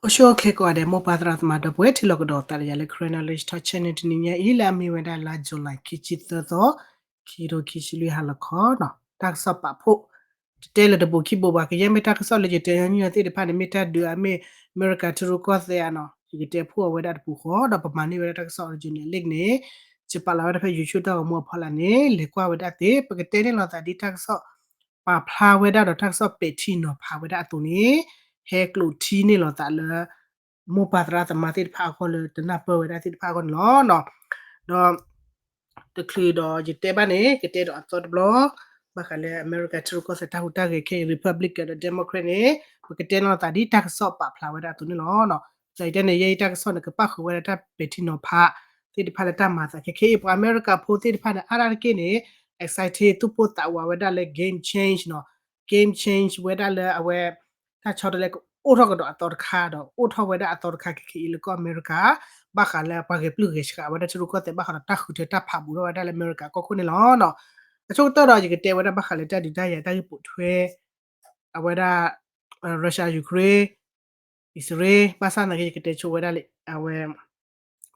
အိၣ်ဆူၣ်အိၣ်ချ့ကိးဂၤဒဲး မိၢ်ပၢ်သရၣ်သမါဒီပုၢ်ဝဲၢ် ထံၣ်လိာ်ကဒီးသးဒီးယၤလၢ Karen Knowledge Talk Channel တနံၤညါအံၤ လၢအမ့ၢ်ဝဲဒၣ်လါ July ခံဆံသၢသီ ခံကထိခံဆံလွံၢ်ဟါလီၤခီနီၤ တၢ်ကစီၣ်ပာ်ဖှိၣ် တတဲလၢတဘိခံဘိဘၣ် ကယဲၢ်မ့ၢ်တၢ်ကစီၣ်လၢယတဲညီနုၢ်အီၤသ့ၣ်တဖၣ်န့ၣ် မ့ၢ်တၢ်ဒုးအမ့ၢ် အမဲရကၤထံရူၢ်ကီၢ်သဲးအနီၤ ယကတဲဖှိၣ်အဝဲဒၣ်တပူၤဃီ ဒီးပမၤန့ၢ်ဝဲဒၣ်တၢ်ကစီၣ် original link န့ၣ် ယပာ်လီၤဝဲဒၣ်ဖဲ YouTube တၢ်ဂီၤမူအဖီလာ်န့ၣ် လဲၤကွၢ်ဝဲဒၣ်သ့ ပကတဲန့ၢ်လိာ်သးဒ်တၢ်ကစီၣ် ပာ်ဖျါဝဲဒၣ်ဒီးတၢ်ကစီၣ်ပဲာ်ထံနီၤဖးဝဲဒၣ်အသိးန့ၣ် ဟဲကျိးထံန့ၢ်လိာ်သးလၢ မိၢ်ပၢ်သရၣ်သမါသ့ၣ်တဖၣ်အဂီၢ်လၢတနၢ်ပၢၢ်ဝဲဒၣ်သ့ၣ်တဖၣ်အဂီၢ်န့ၣ်လီၤ. ဒီး တချုးဒီးယတဲဘၣ်န့ၣ် ကတဲဒီးအသီတဘျီ ဘၣ်ဃးလၢအမဲရကၤထံရူၢ်ကီၢ်သဲးတၢ်ဟူးတၢ်ဂဲၤခဲအံၤ Republican ဒီး Democrat န့ၣ် ပကတဲန့ၢ်လိာ်သးဒ်တၢ်ကစီၣ်ပာ်ဖျါဝဲဒၣ်အသိးန့ၣ်လီၤ. ဒီးယတဲန့ၣ် ယဲအံၤတၢ်ကစီၣ်န့ၣ် ကပၣ်ဃုာ်ဝဲဒၣ်တၢ်ပဲာ်ထံနီၤဖး သ့ၣ်တဖၣ်လၢတၢ်မၤသးခဲခဲအံၤ ပှၤအမဲရကၤဖိသ့ၣ်တဖၣ်န့ၣ် အါဒၣ်တက့ၢ်န့ၣ် excite သူၣ်ပိၢ်သးဝးဝဲဒၣ်လၢ game change နီၤ game change ဝဲဒၣ်လၢအဝဲ တၢ်ဆီတလဲကအိၣ်ထီၣ်ကဒီးအသီတခါဒီး အိၣ်ထီၣ်ဝဲဒၣ်အသီတခါခဲခဲအံၤလၢကီၢ်အမဲရကၤ ဘၣ်ဃးလၢပှၤဂဲၤပျုၢ်ဂဲၤဆှးဝဲဒၣ်ထံရူၢ်ကီၢ်သဲး ဘၣ်ဃးဒီးတၢ်ဃုထၢတၢ်ဖးဘူးထီၣ်ဝဲဒၣ်လၢအမဲရကၤကီၢ်ခိၣ်န့ၣ်လီၤ. အဆိကတၢၢ်ဒီး ယကတဲဝဲဒၣ်ဘၣ်ဃးလၢတၢ်ဒုးတၢ်ယၤတၢ်ဂ့ၢ်ပိာ်ထွဲ အဝဲဒၣ် Russia Ukraine အံၣ်စရ့လး ဘၣ်ဆၣ်သနာ်က့ ယကတဲဆိဝဲဒၣ်လၢ အဝဲ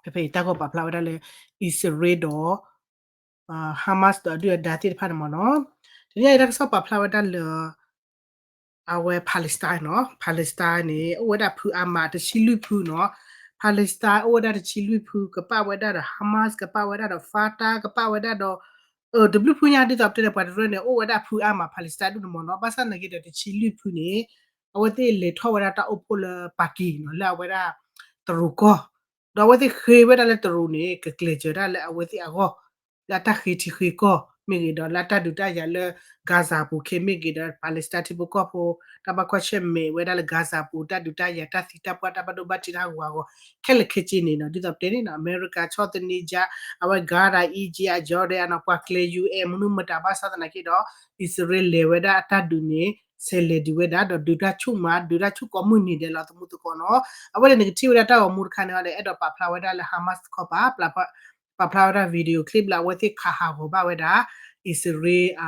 ဖဲဖဲအံၤတၢ်ဂီၤပာ်ဖျါဝဲဒၣ်လၢ အံၣ်စရ့လးဒီး Hamas ဒီးအဒုၣ်အဒါသ့ၣ်တဖၣ်န့ၣ်မ့ၢ်နီၤ တနံၤအံၤတၢ်ကစီၣ်ပာ်ဖျါဝဲဒၣ်လၢ အဝဲ Palestine နီၤ Palestine န့ၣ် အိၣ်ဝဲဒၣ်ဖုအါမးတဆံလွံၢ်ဖုနီၤ Palestine အိၣ်ဝဲဒၣ်တဆံလွံၢ်ဖု ကပၣ်ဝဲဒၣ်ဒီး Hamas ကပၣ်ဝဲဒၣ်ဒီး Fatah ကပၣ်ဝဲဒၣ်ဒီး တဘျုးဖုညါဒ်သိးပတဲန့ၣ် ပှၤတရၢန့ၣ် အိၣ်ဝဲဒၣ်ဖုအါမး Palestine ဒူၣ်န့ၣ်မ့ၢ်နီၤ ဘၣ်ဆၣ်သနာ်က့ဒီးတဆံလွံၢ်ဖုန့ၣ် အဝဲသ့ၣ်လဲၤထီၣ်ဝဲဒၣ်တၢ်အိၣ်ဖှိၣ်လၢပၤကံၤနီၤ လၢအဝဲဒၣ် တရူးကီၢ် ဒီးအဝဲသ့ၣ်ဃ့ဝဲဒၣ်လၢတရူးန့ၣ် ကကျဲၤစၢၤဒၣ်လၢအဝဲသ့ၣ်အဂီၢ် လၢအတၢ်ဃ့ထံဃ့ကီၢ် မ့ၢ်ဂ့ၤဒီးလၢအတၢ်ဒုးတၢ်ယၤလၢ Gaza ပူၤခဲမ့ၢ်ဂ့ၤဒီး Palestine ထံဖိကီၢ်ဖိ တၢ်ဘၣ်ကွၢ်ဆၢၣ်မဲာ်ဝဲဒၣ်လၢ Gaza ပူၤ တၢ်ဒုးတၢ်ယၤတၢ်သံတၢ်ပှၢ်တၢ်ဘၣ်ဒိဘၣ်ထံးတၢ်ဟးဂူာ်ဟးဂီၤ ခဲလၢာ်ခဲဆ့န့ၣ်နီၤ ဒ်သိးပတဲန့ၣ်နီၤ အမဲရကၤဆီၣ်သနံးကါ အဝဲ Qatar Egypt အ Jordan အနီၤ ပှၤကျဲၤ ယူၣ်အဲၣ် မနုၤမတၤ ဘၣ်ဆၣ်သနာ်က့ဒီး အံၣ်စရ့လးလဲၤဝဲဒၣ်အတၢ်ဒုးန့ၣ် ဆဲးလဲၤဒုးဝဲဒၣ် ဒီးဒုးတၢ်ဆူၣ်မး ဒုးတၢ်ဆူၣ်ကိးမုၢ်နံၤဒဲးလီၤ သမူသကိးနီၤ အဝဲန့ၣ်နကထံၣ်ဝဲဒၣ်တၢ်ဂီၤမူတခါန့ၣ်ဒီး အဲၣ်ဒိးပာ်ဖျါဝဲဒၣ်လၢ Hamas တခီပၤ ပာ်ဖျါဝဲဒၣ် video clip လၢအဝဲသ့ၣ်ခးဟးဂီၤဘၣ်ဝဲဒၣ် အံၣ်စရ့လး အ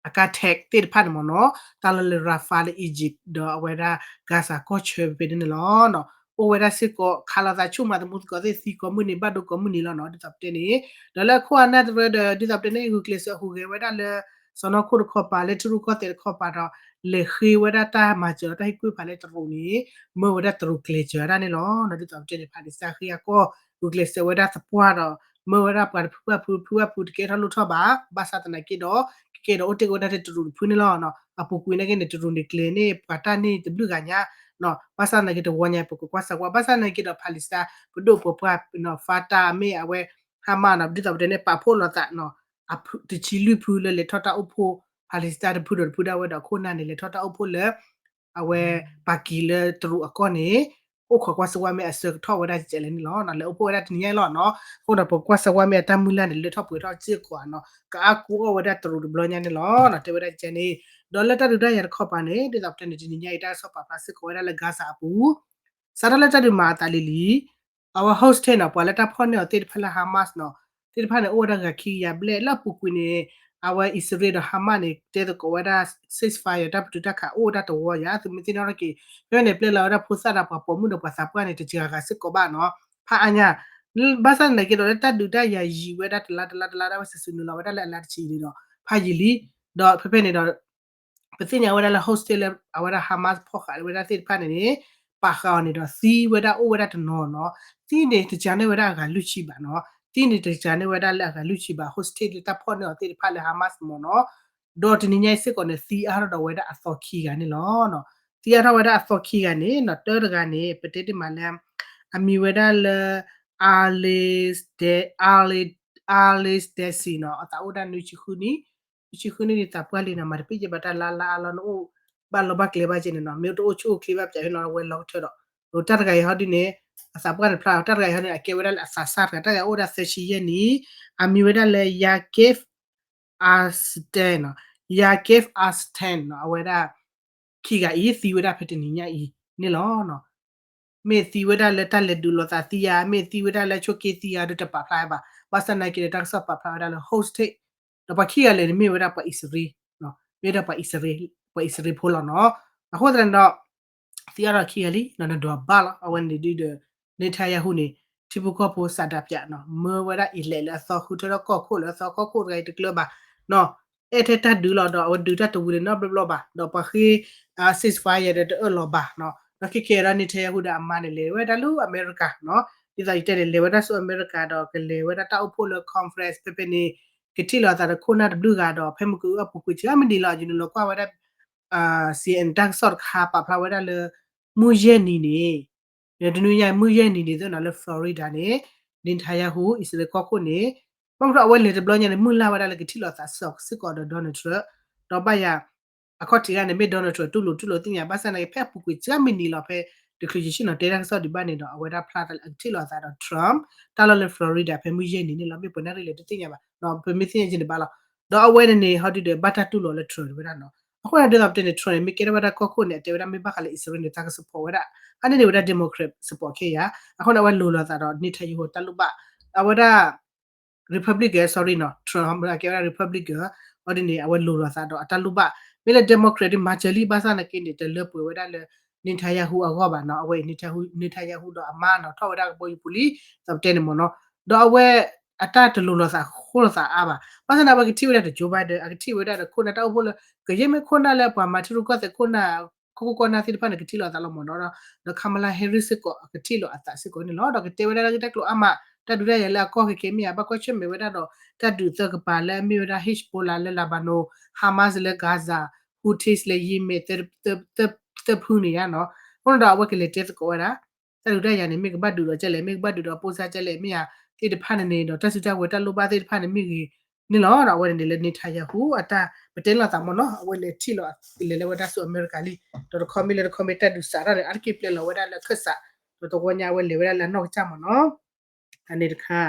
အကါ tank သ့ၣ်တဖၣ်န့ၣ်မ့ၢ်နီၤ တၢ်လီၢ်လၢ Rafah လၢ Egypt ဒီးအဝဲဒၣ် Gaza ကီၢ်ဆၢဖဲန့ၣ်န့ၣ်လီၤ. အိၣ်ဝဲဒၣ်စ့ၢ်ကီး ခးလိာ်သးဆူၣ်မး သမူသကိးသ့ၣ်သံကိးမုၢ်နံၤဘၣ်ဒိကိးမုၢ်နံၤလီၤနီၤ ဒ်သိးပတဲန့ၣ် ဒီးလၢအခိၣ်အနၢ်တရၢဒီး ဒ်သိးပတဲန့ၣ် ဂုာ်ကျဲးစၢးဟူးဂဲၤဝဲဒၣ်လၢ စီၢ်နီၤခိၣ်တခီပၤ လၢထံရူၢ်ကီၢ်သဲးတခီပၤဒီး လဲၤဃ့ဝဲဒၣ်တၢ်မၤစၢၤဒီးတၢ်ဟ့ၣ်ကူၣ်ဖးလၢတရူးန့ၣ် မၢဝဲဒၣ်တရူးကျဲၤစၢၤဒၣ်န့ၣ်လီၤ. ဒ်သိးပတဲန့ၣ် Palestine ဃ့အကီၢ် ဂုာ်ကျဲးစၢးဝဲဒၣ်သပှၢ်ဒီး မၢဝဲဒၣ်ပှၤတဖုဘၣ်ဖု ဖုဘၣ်ဖုတကဲထီၣ်လိၣ်ထီၣ်ဘၣ် ဘၣ်ဆၣ်သနာ်က့ဒီး ကကဲဒီးအိၣ်တ့ၢ်ကဝဲဒၣ်တရူးတဖုန့ၣ်လီၤ. အပူၤကွံာ်နာ်က့န့ၣ် တရူးန့ၣ်ကျဲၤန့ၢ်ပှၤတၢ်န့ၢ်တဘျုးဂၤညါ ဘၣ်ဆၣ်သနာ်က့တဝီညါ ပကကွၢ်စၢၤကွၢ် ဘၣ်ဆၣ်သနာ်က့ဒီး Palestine ပဒိၣ်ပပှၢ် Fatah မ့ၢ်အဝဲ Hamas နီၤ ဒ်သိးပတဲန့ၣ် ပာ်ဖှိၣ်လိာ်သး တဆံလွံၢ်ဖုလၢလဲၤထီၣ်တၢ်အိၣ်ဖှိၣ် Palestine တဖုဒီးတဖုဒၣ်ဝဲဒီးအခိၣ်အနၢ်န့ၣ် လဲၤထီၣ်တၢ်အိၣ်ဖှိၣ်လၢ အဝဲပာ်ကံၤလၢတရူးအကီၢ်န့ၣ် အိၣ်ခိးကွၢ်စၢၤဝဲမ့ၢ်အဆၢကထီၣ်ဝဲဒၣ်ကဲလဲၣ်န့ၣ်လီၤ. လဲၤအိၣ်ဖှိၣ်ဝဲဒၣ်တနံၤညါအံၤလီၤနီၤ အဃိဒီးပကွၢ်စၢၤဝဲမ့ၢ်အတၢ်မုၢ်လၢ်န့ၣ် လၢထီၣ်ပှဲၤထီၣ်စ့ၢ်ကီးနီၤ ကအါကူအီၣ်ဝဲဒၣ်တရူးတဘျီညါန့ၣ်လီၤ. တဲဝဲဒၣ်ကဲန့ၣ် ဒီးလၢတၢ်ဒုးတၢ်ယၤတခီပၤန့ၣ် ဒ်သိးပတဲန့ၣ် တနံၤညါအံၤ တၢ်ကစီၣ်ပာ်ဖျါစ့ၢ်ကီးဝဲဒၣ်လၢ Gaza အပူၤ စးထီၣ်လၢတၢ်ဒုးမၤအသးလံၤလံၤ အဝဲ hostage နီၤ ပှၤလၢတၢ်ဖီၣ်န့ၢ်အီၤသ့ၣ်တဖၣ်လၢ Hamas နီၤ သ့ၣ်တဖၣ်န့ၣ် အိၣ်ဝဲဒၣ်ဂၤခံကယၤဘျဲၣ် လၢအပူၤကွံာ်န့ၣ် အဝဲအံၣ်စရ့လးဒီး Hamas န့ၣ် တဲသကိးဝဲဒၣ် ceasefire တၢ်ပတုာ်တၢ်ခးအိၣ်ဝဲဒၣ်တဝီယၤ သုမ့ၢ်သ့ၣ်နီၣ်ထီၣ်က့ၤ ဖဲန့ၣ် ပျဲလီၤဝဲဒၣ်ဖိသၣ်ဒီးပှၤပိာ်မုၣ်ဒီးပှၤသးပှၢ်န့ၣ် တစှၤဂၤစ့ၢ်ကီးဘၣ်နီၤ ဖးအါညါ ဘၣ်ဆၣ်သနာ်က့ဒီး လၢတၢ်ဒုးတၢ်ယၤယံာ်ဝဲဒၣ်တလါတလါတလါဒၣ်ဝဲ စုးစုးနုာ်လီၤဝဲဒၣ်လၢအလါတဆံန့ၣ်ဒီး ဖးယံာ်လံ ဒီးဖဲဖဲန့ၣ်ဒီး ပသ့ၣ်ညါဝဲဒၣ်လၢ hostage လၢအဝဲဒၣ် Hamas ဖီၣ်ဃာ်ဝဲဒၣ်သ့ၣ်တဖၣ်န့ၣ်န့ၣ် ပာ်ဃာ်အီၤန့ၣ်ဒီး သံဝဲဒၣ်အိၣ်ဝဲဒၣ်တနီၤနီၤ သံန့ၣ်တစှၤန့ၢ်ဝဲဒၣ်အဂၤလွံၢ်ဆံဘးနီၤ သံန့ၣ်တစှၤန့ၢ်ဝဲဒၣ်လၢအဂၤလွံၢ်ဆံဘး hostage လၢတၢ်ဖီၣ်န့ၢ်အီၤသ့ၣ်တဖၣ်လၢ Hamas မ့ၢ်နီၤ ဒီးတနံၤညါအံၤစ့ၢ်ကီးန့ၣ် သံအါထီၣ်ဒီးဝဲဒၣ်အသီခံဂၤန့ၣ်လီၤ. သံအါထီၣ်ဝဲဒၣ်အသီခံဂၤန့ၣ်နီၤ တၢတဂၤန့ၣ် ပတဲတ့ၢ်မးလၢ အမံၤဝဲဒၣ်လၢ Alice Desi နီၤ အသးအိၣ်ဒၣ်နွံဆံဃုနံၣ် နွံဆံဃုနံၣ်န့ၣ် သးပှၢ်လံနီၤ မၤတပ့ၢ်က့ၤဘၣ်တၢ်လါလါအလီၢ် နအိၣ်ဘၣ်လီၤဘၣ်ကျဲဘၣ်က့ၤန့ၣ်နီၤ မ့ၢ်တအိၣ်ဆူၣ်အိၣ်ချ့ဘၣ်ပၠးဟ့ၣ်နီၤဝဲလီၤကထၢဒီး တၢ်တဂၤအံၤဟီဒ်န့ၣ် အသးပှၢ်န့ၣ်ဖျါ တၢ်တဂၤအံၤဟီန့ၣ် အကဲဝဲဒၣ်လၢအသးစၢ်တဂၤ တၢ်ဂၤအိၣ်ဝဲဒၣ်သၢဆံယဲၢ်နံၣ် အမံၤဝဲဒၣ်လၢ Yaakov Arnstein နီၤ Yaakov Arnstein နီၤ အဝဲဒၣ် ခံဂၤအံၤ သံဝဲဒၣ်ဖဲတနံၤညါအံၤန့ၣ်လီၤ. မ့ၢ်သံဝဲဒၣ်လၢတၢ်လဲၤဒုးလိာ်သးသံဧါ မ့ၢ်သံဝဲဒၣ်လၢဆိးက့သံဧါဒီးတပာ်ဖျါဘၣ် ဘၣ်ဆၣ်သနာ်က့ဒီးတၢ်ကစီၣ်ပာ်ဖျါဝဲဒၣ်လၢ hostage ဒီးပှၤခံဂၤလၢာ်န့ၣ်မ့ၢ်ဝဲဒၣ်ပှၤအံၣ်စရ့လး မ့ၢ်ဝဲဒၣ်ပှၤအံၣ်စရ့လးဖိလီၤနီၤ အဃိသတးန့ၣ်ဒီး သံအါထီၣ်ခံဂၤလံ နဒွးဘၣ်လီၤ. အဝဲန့ၣ်ဒုးဒီး Netanyahu န့ၣ် ထံဖိကီၢ်ဖိစးဒးပၠးနီၤ မၢဝဲဒၣ်အံၤလဲၣ်လၢအသီ ဃုထၢထီၣ်ကီၢ်ခိၣ်လၢအသီ ကီၢ်ခိၣ်တဂၤအံၤတကျၢၤဘ၁ၣ်နီၤ အဲၣ်ထဲတၢ်ဒုးလီၤ ဒီးအဝဲဒုးတၢ်တဝံၤလၢနီတဘျီဘျီဘၣ် ဒီးပှၤဃ့ ceasefire ဒီးတအၢၣ်လီၤဘၣ်နီၤ ဒီးခဲကဲဒီး Netanyahu ဒီးအမါန့ၣ် လဲၤဝဲဒၣ်လၢအမဲရကၤနီၤ ဒ်သိးယတဲန့ၣ် လဲၤဝဲဒၣ်ဆူအမဲရကၤဒီး ကလဲၤဝဲဒၣ်တၢ်အိၣ်ဖှိၣ်လၢ conference ဖဲဖဲန့ၣ် ကထံၣ်လိာ်အသးဒီးခိၣ်နၢ်တဘျုးဂၤဒီး ဖဲမုၢ်ကအုၣ်အပူၤကွံာ် ဆံးအါမံးနံးလီၤ ယနုာ်လီၤကွၢ်ဝဲဒၣ် CN တၢ်ကစီၣ်တခါ ပာ်ဖျါဝဲဒၣ်လၢ မုၢ်ယဲၢ်နံၤန့ၣ် တနွံညါ မုၢ်ယဲၢ်နံၤန့ၣ် သနာ်လၢ Florida န့ၣ် Netanyahu အံၣ်စရ့လးကီၢ်ခိၣ်န့ၣ် ဘၣ်မနုၤအဝဲလဲၤတဘျီညါန့ၣ် မုၢ်လၢ်ဝဲဒၣ်လၢကထံၣ်လိာ်အသးစ့ၢ်ကီးဒီး Donald Trump ဒီးဘၣ်ယၤ အခီၣ်ထံးဂၤန့ၣ် မ့ၢ် Donald Trump တူၢ်လိာ်တူၢ်လိာ်သ့ၣ်ညါ ဘၣ်ဆၣ်နာ်က့ ဖဲအပူၤကွံာ် ဆံးအါမံးနံးလီၤ ဖဲတချုးယဆ့ၣ်နီၤတဲတၢ်ကစီၣ်ဒံးဘၣ်န့ၣ်ဒီး အဝဲဒၣ်ဖျါသးလၢအကထံၣ်လိာ်အသးဒီး Trump တၢ်လီၢ်လၢ Florida ဖဲမုၢ်ယဲၢ်နံၤန့ၣ်လီၤ. မ့ၢ်ပှၤနၣ်ရံၣ်လဲၤတသ့ၣ်ညါဘၣ် ပမ့ၢ်သ့ၣ်ညါက့ၤန့ၣ်ဘၣ်လီၤ. ဒီးအဝဲန့ၣ်န့ၣ် ဟီဒုဒီး ဘၣ်တၢ်တူၢ်လိာ်လၢ Trump တဝဲဒၣ်နီၤ အဃိန့ၣ်ဒ်သိးပတဲန့ၣ် Trump န့ၣ် မ့ၢ်ကဲထီၣ်ဝဲဒၣ်ကီၢ်ခိၣ်န့ၣ် အတဲဝဲဒၣ် မ့ၢ်ဘၣ်ဃးလၢအံၣ်စရ့လးန့ၣ် တၢ်က support ဝဲဒၣ် အန့ၣ်န့ၣ်ဝဲဒၣ် Democrat support ခဲအံၤ အဃိန့ၣ် အဝဲလိၤလိာ်သးဒီး Netanyahu တၢ်လိၣ်ဘၣ် အဝဲဒၣ် Republican sorry နီၤ Trump ကဲဝဲဒၣ် Republican အီၤဒ်န့ၣ် အဝဲလိၤလိာ်သးဒီးအတၢ်လိၣ်ဘၣ် မ့ၢ်လၢ Democrat ဒ်မၤစၢၤလံ ဘၣ်ဆၣ်နာ်က့န့ၣ် တလၢပှဲၤဝဲဒၣ်လၢ Netanyahu အဂီၢ်ဘၣ်နီၤ အဝဲအံၤ Netanyahu ဒီးအမါနီၤ ထီၣ်ဝဲဒၣ်ကဘီယူၤပူၤလံ ဒ်သိးပတဲန့ၣ်မ့ၢ်နီၤ ဒီးအဝဲ အတၢ်တလိၤလိာ်သးဃိလိာ်သးအါဘၣ် ဘၣ်ဆၣ်န့ၣ် အဝဲကထံၣ်ဝဲဒၣ်ဒီး Joe Biden အကထံၣ်ဝဲဒၣ်ဒီးခိၣ်နၢ်တၢ်အိၣ်ဖှိၣ်လၢ ကယဲၢ်မ့ၢ်ခိၣ်နၢ်လၢပှၤမၤထံရူၢ်ကီၢ်သဲးခိၣ်နၢ် ခိၣ်ခိၣ်ကီၢ်နၢ်သ့ၣ်တဖၣ်န့ၣ် ကထံၣ်လိာ်အသးလီၤမ့ၢ်နီၤ ဒီး Kamala Harris စ့ၢ်ကီး အကထံၣ်လိာ်အသးစ့ၢ်ကီးန့ၣ်လီၤ. ဒီးကတဲဝဲဒၣ်လၢတၢ်ကျိၤအါမး တၢ်ဒုးတၢ်ယၤလၢအကီၢ်ခဲခဲမ့ၢ်ဧါ ဘၣ်ကွၢ်ဆၢၣ်မဲာ်ဝဲဒၣ်ဒီး တၢ်ဒုးသၢကပၤလၢအမ့ၢ်ဝဲဒၣ် Hezbollah လၢ Lebanon, Hamas လၢ Gaza, Houthis လၢ Yemen သၢဖုန့ၣ်ဧါနီၤ အဃိန့ၣ်ဒီးအဝဲကလဲၤတဲသကိးဝဲဒၣ် တၢ်ဒုးတၢ်ယၤန့ၣ် မ့ၢ်ကဘၣ်ဒုးဒီးကဲလဲၣ် မ့ၢ်ကဘၣ်ဒုးဒီးပိၢ်စၢ်ကဲလဲၣ် မ့ၢ်ဧါ သ့ၣ်တဖၣ်န့ၣ်န့ၣ်ဒီး တၢ်စုတၢ်ဝဲၤတၢ်လိၣ်ဘၣ်သ့ၣ်တဖၣ်န့ၣ်မ့ၢ်ဂ့ၤန့ၣ်လီၤ. ဒီးအဝဲန့ၣ်န့ၣ်လၢ Netanyahu အတၢ်ပတဲလိာ်သးမ့ၢ်နီၤ အဝဲလဲၤထံၣ်လီၤ လဲၤလၢဝဲဒၣ်ဆူအမဲရကၤလံ ဒီးတခီမ့ၢ်လၢတခီမ့ၢ်တၢ်ဒုးစးထီၣ်န့ၣ် အါတက့ၢ်ပျဲလီၤဝဲဒၣ်လၢအခၢၣ်စး ဒီးတဝီညါအဝဲလဲၤဝဲဒၣ်လၢအနီၢ်ကစၢ်မ့ၢ်နီၤ အန့ၣ်တခါ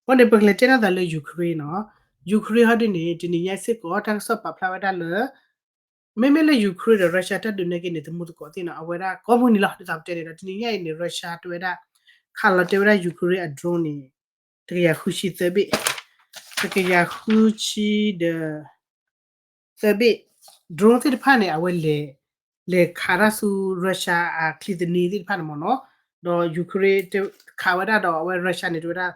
အဃိန့ၣ် ပကလဲၤတဲလိာ်သးလၢ Ukraine နီၤ Ukraine ဟီဒ်န့ၣ် တနံၤညါစ့ၢ်ကီး တၢ်ကစီၣ်ပာ်ဖျါဝဲဒၣ်လၢ မ့မ့ၢ်လၢ Ukraine ဒီး Russia တၢ်ဒုးန့ၢ်က့ၤန့ၣ် သမူသကိးသ့ၣ်နီၤ အဝဲဒၣ်ကိးမုၢ်နံၤလီၤ ဒ်သိးပတဲန့ၣ်ဒီး တနံၤညါအံၤန့ၣ် Russia တဝဲဒၣ် ခးလီၤတဲာ်ဝဲဒၣ် Ukraine အ drone န့ၣ် တကယၤဃုဆံသၢဘ့ၣ် တကယၤဃုဆံဒီး သၢဘ့ၣ် drone သ့ၣ်တဖၣ်န့ၣ် အဝဲလဲၤ လဲၤခးတၢ်ဆူ Russia အချံသနံသ့ၣ်တဖၣ်န့ၣ်မ့ၢ်နီၤ ဒီး Ukraine ခးဝဲဒၣ်ဒီးအဝဲ Russia န့ၣ် တဝဲဒၣ်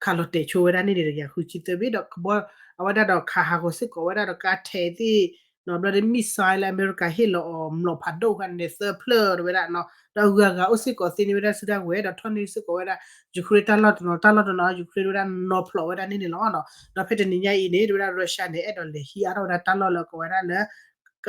ခးလီၤတဲာ်ဆိဝဲဒၣ်န့ၣ်န့ၣ် တကယၤဃုဆံသၢဘ့ၣ် ဒီးကဘီ အဝဲဒၣ်ဒီးခးဟးဂီၤစ့ၢ်ကီးဝဲဒၣ်ဒီး ကါထဲးသ့ၣ် နီၤ ဘျီဒီး missile လၢအမဲရကၤဟ့ၣ်လီၤအီၤ မျိာ်ဖးဒိၣ်ဃါန့ၣ် သၢဖျၢၣ်တဝဲဒၣ်နီၤ ဒီးအဂုၤအဂၤအိၣ်စ့ၢ်ကီးသ့န့ၢ်ဝဲဒၣ်စုတၢ်ဝဲၤ ဒီးထီၣ်န့ၢ်စ့ၢ်ကီးဝဲဒၣ် Ukraine တၢ်လီၢ်တနီၤ တၢ်လီၢ်တနီၤ Ukraine တဝဲဒၣ် နီၤဖျိးဝဲဒၣ်န့ၣ်န့ၣ်လီၤ. ဒီးဖဲတနံၤညါအံၤန့ၣ် တဝဲဒၣ် Russia န့ၣ် အဲၣ်ဒိးလဲၤဟံးအါထီၣ်ဝဲဒၣ်တၢ်လီၢ်လၢကိးဝဲဒၣ်လၢ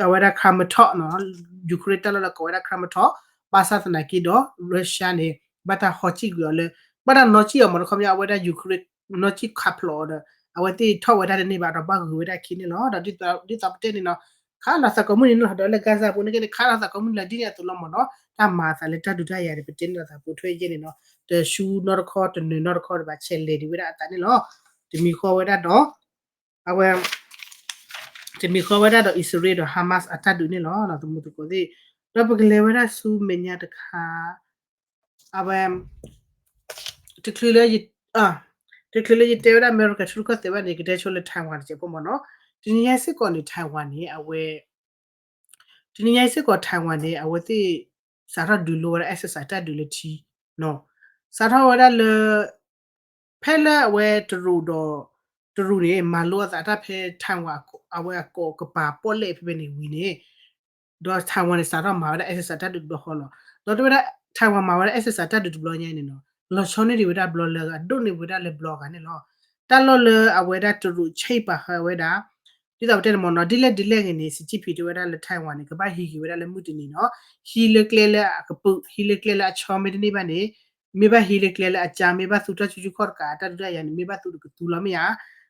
အဝဲဒၣ် Kramatorsk နီၤ Ukraine တၢ်လီၢ်လၢကိးဝဲဒၣ် Kramatorsk ဘၣ်ဆၣ်သနာ်က့ဒီး Russia န့ၣ် ဘၣ်တၢ်ဟီစံၣ်ကွံာ်အီၤလၢ ဘၣ်တၢ်နီၣ်စံၣ်အီၤမ့ၢ်တခီပညီ အဝဲဒၣ် Ukraine နီၣ်စံၣ်ခးဖျိးအီၤဒီး အဝဲသ့ၣ်ထီၣ်ဝဲဒၣ်တန့ၢ်ဘၣ်ဒီး ဘၣ်ဂုၤဝဲဒၣ်ခံန့ၣ်လီၤ. ဒီးဒ်သိးပတဲန့ၣ်နီၤ ခးလိာ်သးကိးမုၢ်နံၤန့ၣ်လီၤ ဒီးလၢ Gaza ပူၤန့ၣ်က့န့ၣ် ခးလိာ်သးကိးမုၢ်နံၤလီၤ ဒ်န့ၣ်အသိးလီၤမ့ၢ်နီၤ တၢ်မၤအသးလၢတၢ်ဒုးတၢ်ယၤန့ၣ် ပတဲန့ၢ်လိာ်သးပိာ်ထွဲယဲန့ၣ်နီၤ တဆူနီတခီတနၢၤနီတခီဒီးဘၣ်ဆဲးလဲၤဒံးဝဲဒၣ်အသးန့ၣ်လီၤ. တမံၤဃီဝဲဒၣ်ဒီး အဝဲ တမံၤဃီဝဲဒၣ်ဒီး အံၣ်စရ့လးဒီး Hamas အတၢ်ဒုးန့ၣ်လီၤ သမူသကိးသ့ၣ် ဒီးပကလဲၤဝဲဒၣ်ဆူမဲာ်ညါတခါ အဝဲ တချုးလၢ တချုးလၢယတဲဝဲဒၣ် အမဲရကၤထံရူၢ်ကီၢ်သဲးဘၣ်န့ၣ် ကတဲဆိလၢ Taiwan တစဲးဖိမ့ၢ်နီၤ တနံၤညါစ့ၢ်ကီးန့ၣ် Taiwan န့ၣ် အဝဲ တနံၤညါစ့ၢ်ကီး Taiwan န့ၣ် အဝဲသ့ၣ် စးထီၣ်ဒုးလိဝဲဒၣ် exercise တၢ်ဒုးလၢထံ စးထီၣ်ဝဲဒၣ်လၢ ဖဲလၢအဝဲတရူးဒီး တရူးန့ၣ် မၤလိအသးတၢ်ဖဲ Taiwan အဝဲအကီးကပၤပီၣ်လဲၣ်ဖဲဖဲန့ၣ်ဝံၤန့ၣ် ဒီး Taiwan န့ၣ် စးထီၣ်မၤဝဲဒၣ် exercise တၢ်ဒုးတဘျီဃီလီၤ. ဒီးတဲဝဲဒၣ် Taiwan မၤဝဲဒၣ် exercise တၢ်ဒုးတဘျီညါန့ၣ်နီၤ လီၤဆီန့ၢ်ဒံးဝဲဒၣ်ဘျီလၢအဂၤ ဒိၣ်န့ၢ်ဝဲဒၣ်လၢဘျီအဂၤန့ၣ်လီၤ. တၢ်လီၢ်လၢအဝဲဒၣ်တရူးဆဲးပာ်ဃာ်ဝဲဒၣ် ဒ်သိးပတဲန့ၣ်မ့ၢ်နီၤ ဒ်လဲၣ်ဒ်လဲၣ်ဂ့ၤန့ၣ် Xi Jinping တဲဝဲဒၣ်လၢ Taiwan န့ၣ် ကဘၣ်ဟံးက့ၤဝဲဒၣ်လၢမုၢ်တနံၤနီၤ ဟံးလၢကျဲလၢအကပုာ် ဟံးလၢကျဲလၢအဆီမ့ၢ်တန့ၢ်ဘၣ်န့ၣ် မ့ၢ်ဘၣ်ဟံးလၢကျဲလၢအကၢ မ့ၢ်ဘၣ်သူတၢ်စုဆူၣ်ခီၣ်တကး တၢ်ဒုးတၢ်ယၤန့ၣ် မ့ၢ်ဘၣ်သူတကသူလီၤမ့ၢ်ဧါ.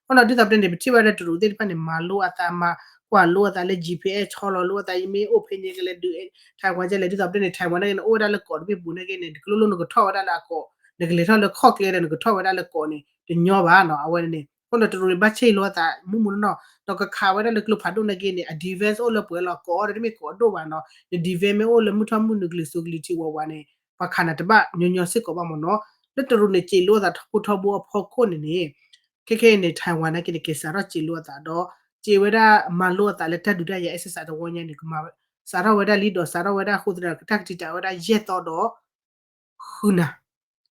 အဃိဒီးဒ်သိးပတဲန့ၣ် ပထံၣ်ဘၣ်လၢတရူးသ့ၣ်တဖၣ်န့ၣ် မၤလိအသး မၤကွၢ်လိအသးလၢ G P S ဆီလီၤလိအသး ယမ့ၢ်အိၣ်ဖဲန့ၣ်ကလဲၤဒုး Taiwan ကလဲၣ် ဒ်သိးပတဲန့ၣ် Taiwan န့ၣ် အိၣ်ဝဲဒၣ်လၢကီးတဘ့ၣ်ပူၤန့ၣ်က့န့ၣ် တကလိလိနကထီၣ်ဝဲဒၣ်လၢအကီး နကလဲၤထီၣ်လၢခီၣ်ကျဲဒီးနကထီၣ်ဝဲဒၣ်လၢကီးန့ၣ် တညီဘၣ်နီၤ အဝဲန့ၣ် အဃိဒီးတရူးန့ၣ် ဘၣ်ဆ့ၣ်လိအသးမုၢ်မုၢ်နီၢ်နီၢ် ဒီးကခးဝဲဒၣ်လၢကျိဖးဒိၣ်န့ၣ်က့န့ၣ် အ defense အိၣ်လၢပှဲၤလီၤ ကီးအီၤဒီးတမ့ၢ်ကီးဒိၣ်ဘၣ်နီၤ န defense မ့ၢ်အိၣ်လၢမုၢ်ထီၣ်မုၢ်နုာ်ကလံၤစိးကလံၤထံးဝးဝးန့ၣ် ပှၤခးနၤတဘၣ်ညီညီစ့ၢ်ကီးဘၣ်မ့ၢ်နီၤ လၢတရူးန့ၣ် စံးလိအသးထီဘိထီဘိအဖီခိၣ်န့ၣ်န့ၣ် ခဲခဲအံၤန့ၣ် Taiwan န့ၣ်က့န့ၣ် က့ၤစးထီၣ်စံးလိအသးဒီး စံးဝဲဒၣ်မၤလိအသးလၢတၢ်ဒုးတၢ်ယၤ exercise တဝီညါန့ၣ် ကမၤ စးထီၣ်ဝဲဒၣ်လံဒီး စးထီၣ်ဝဲဒၣ်အဃိသတးဒီး တၢ်ကတံာ်တာ်ဝဲဒၣ်ယဲၢ်သီဒီး ဃုနၤ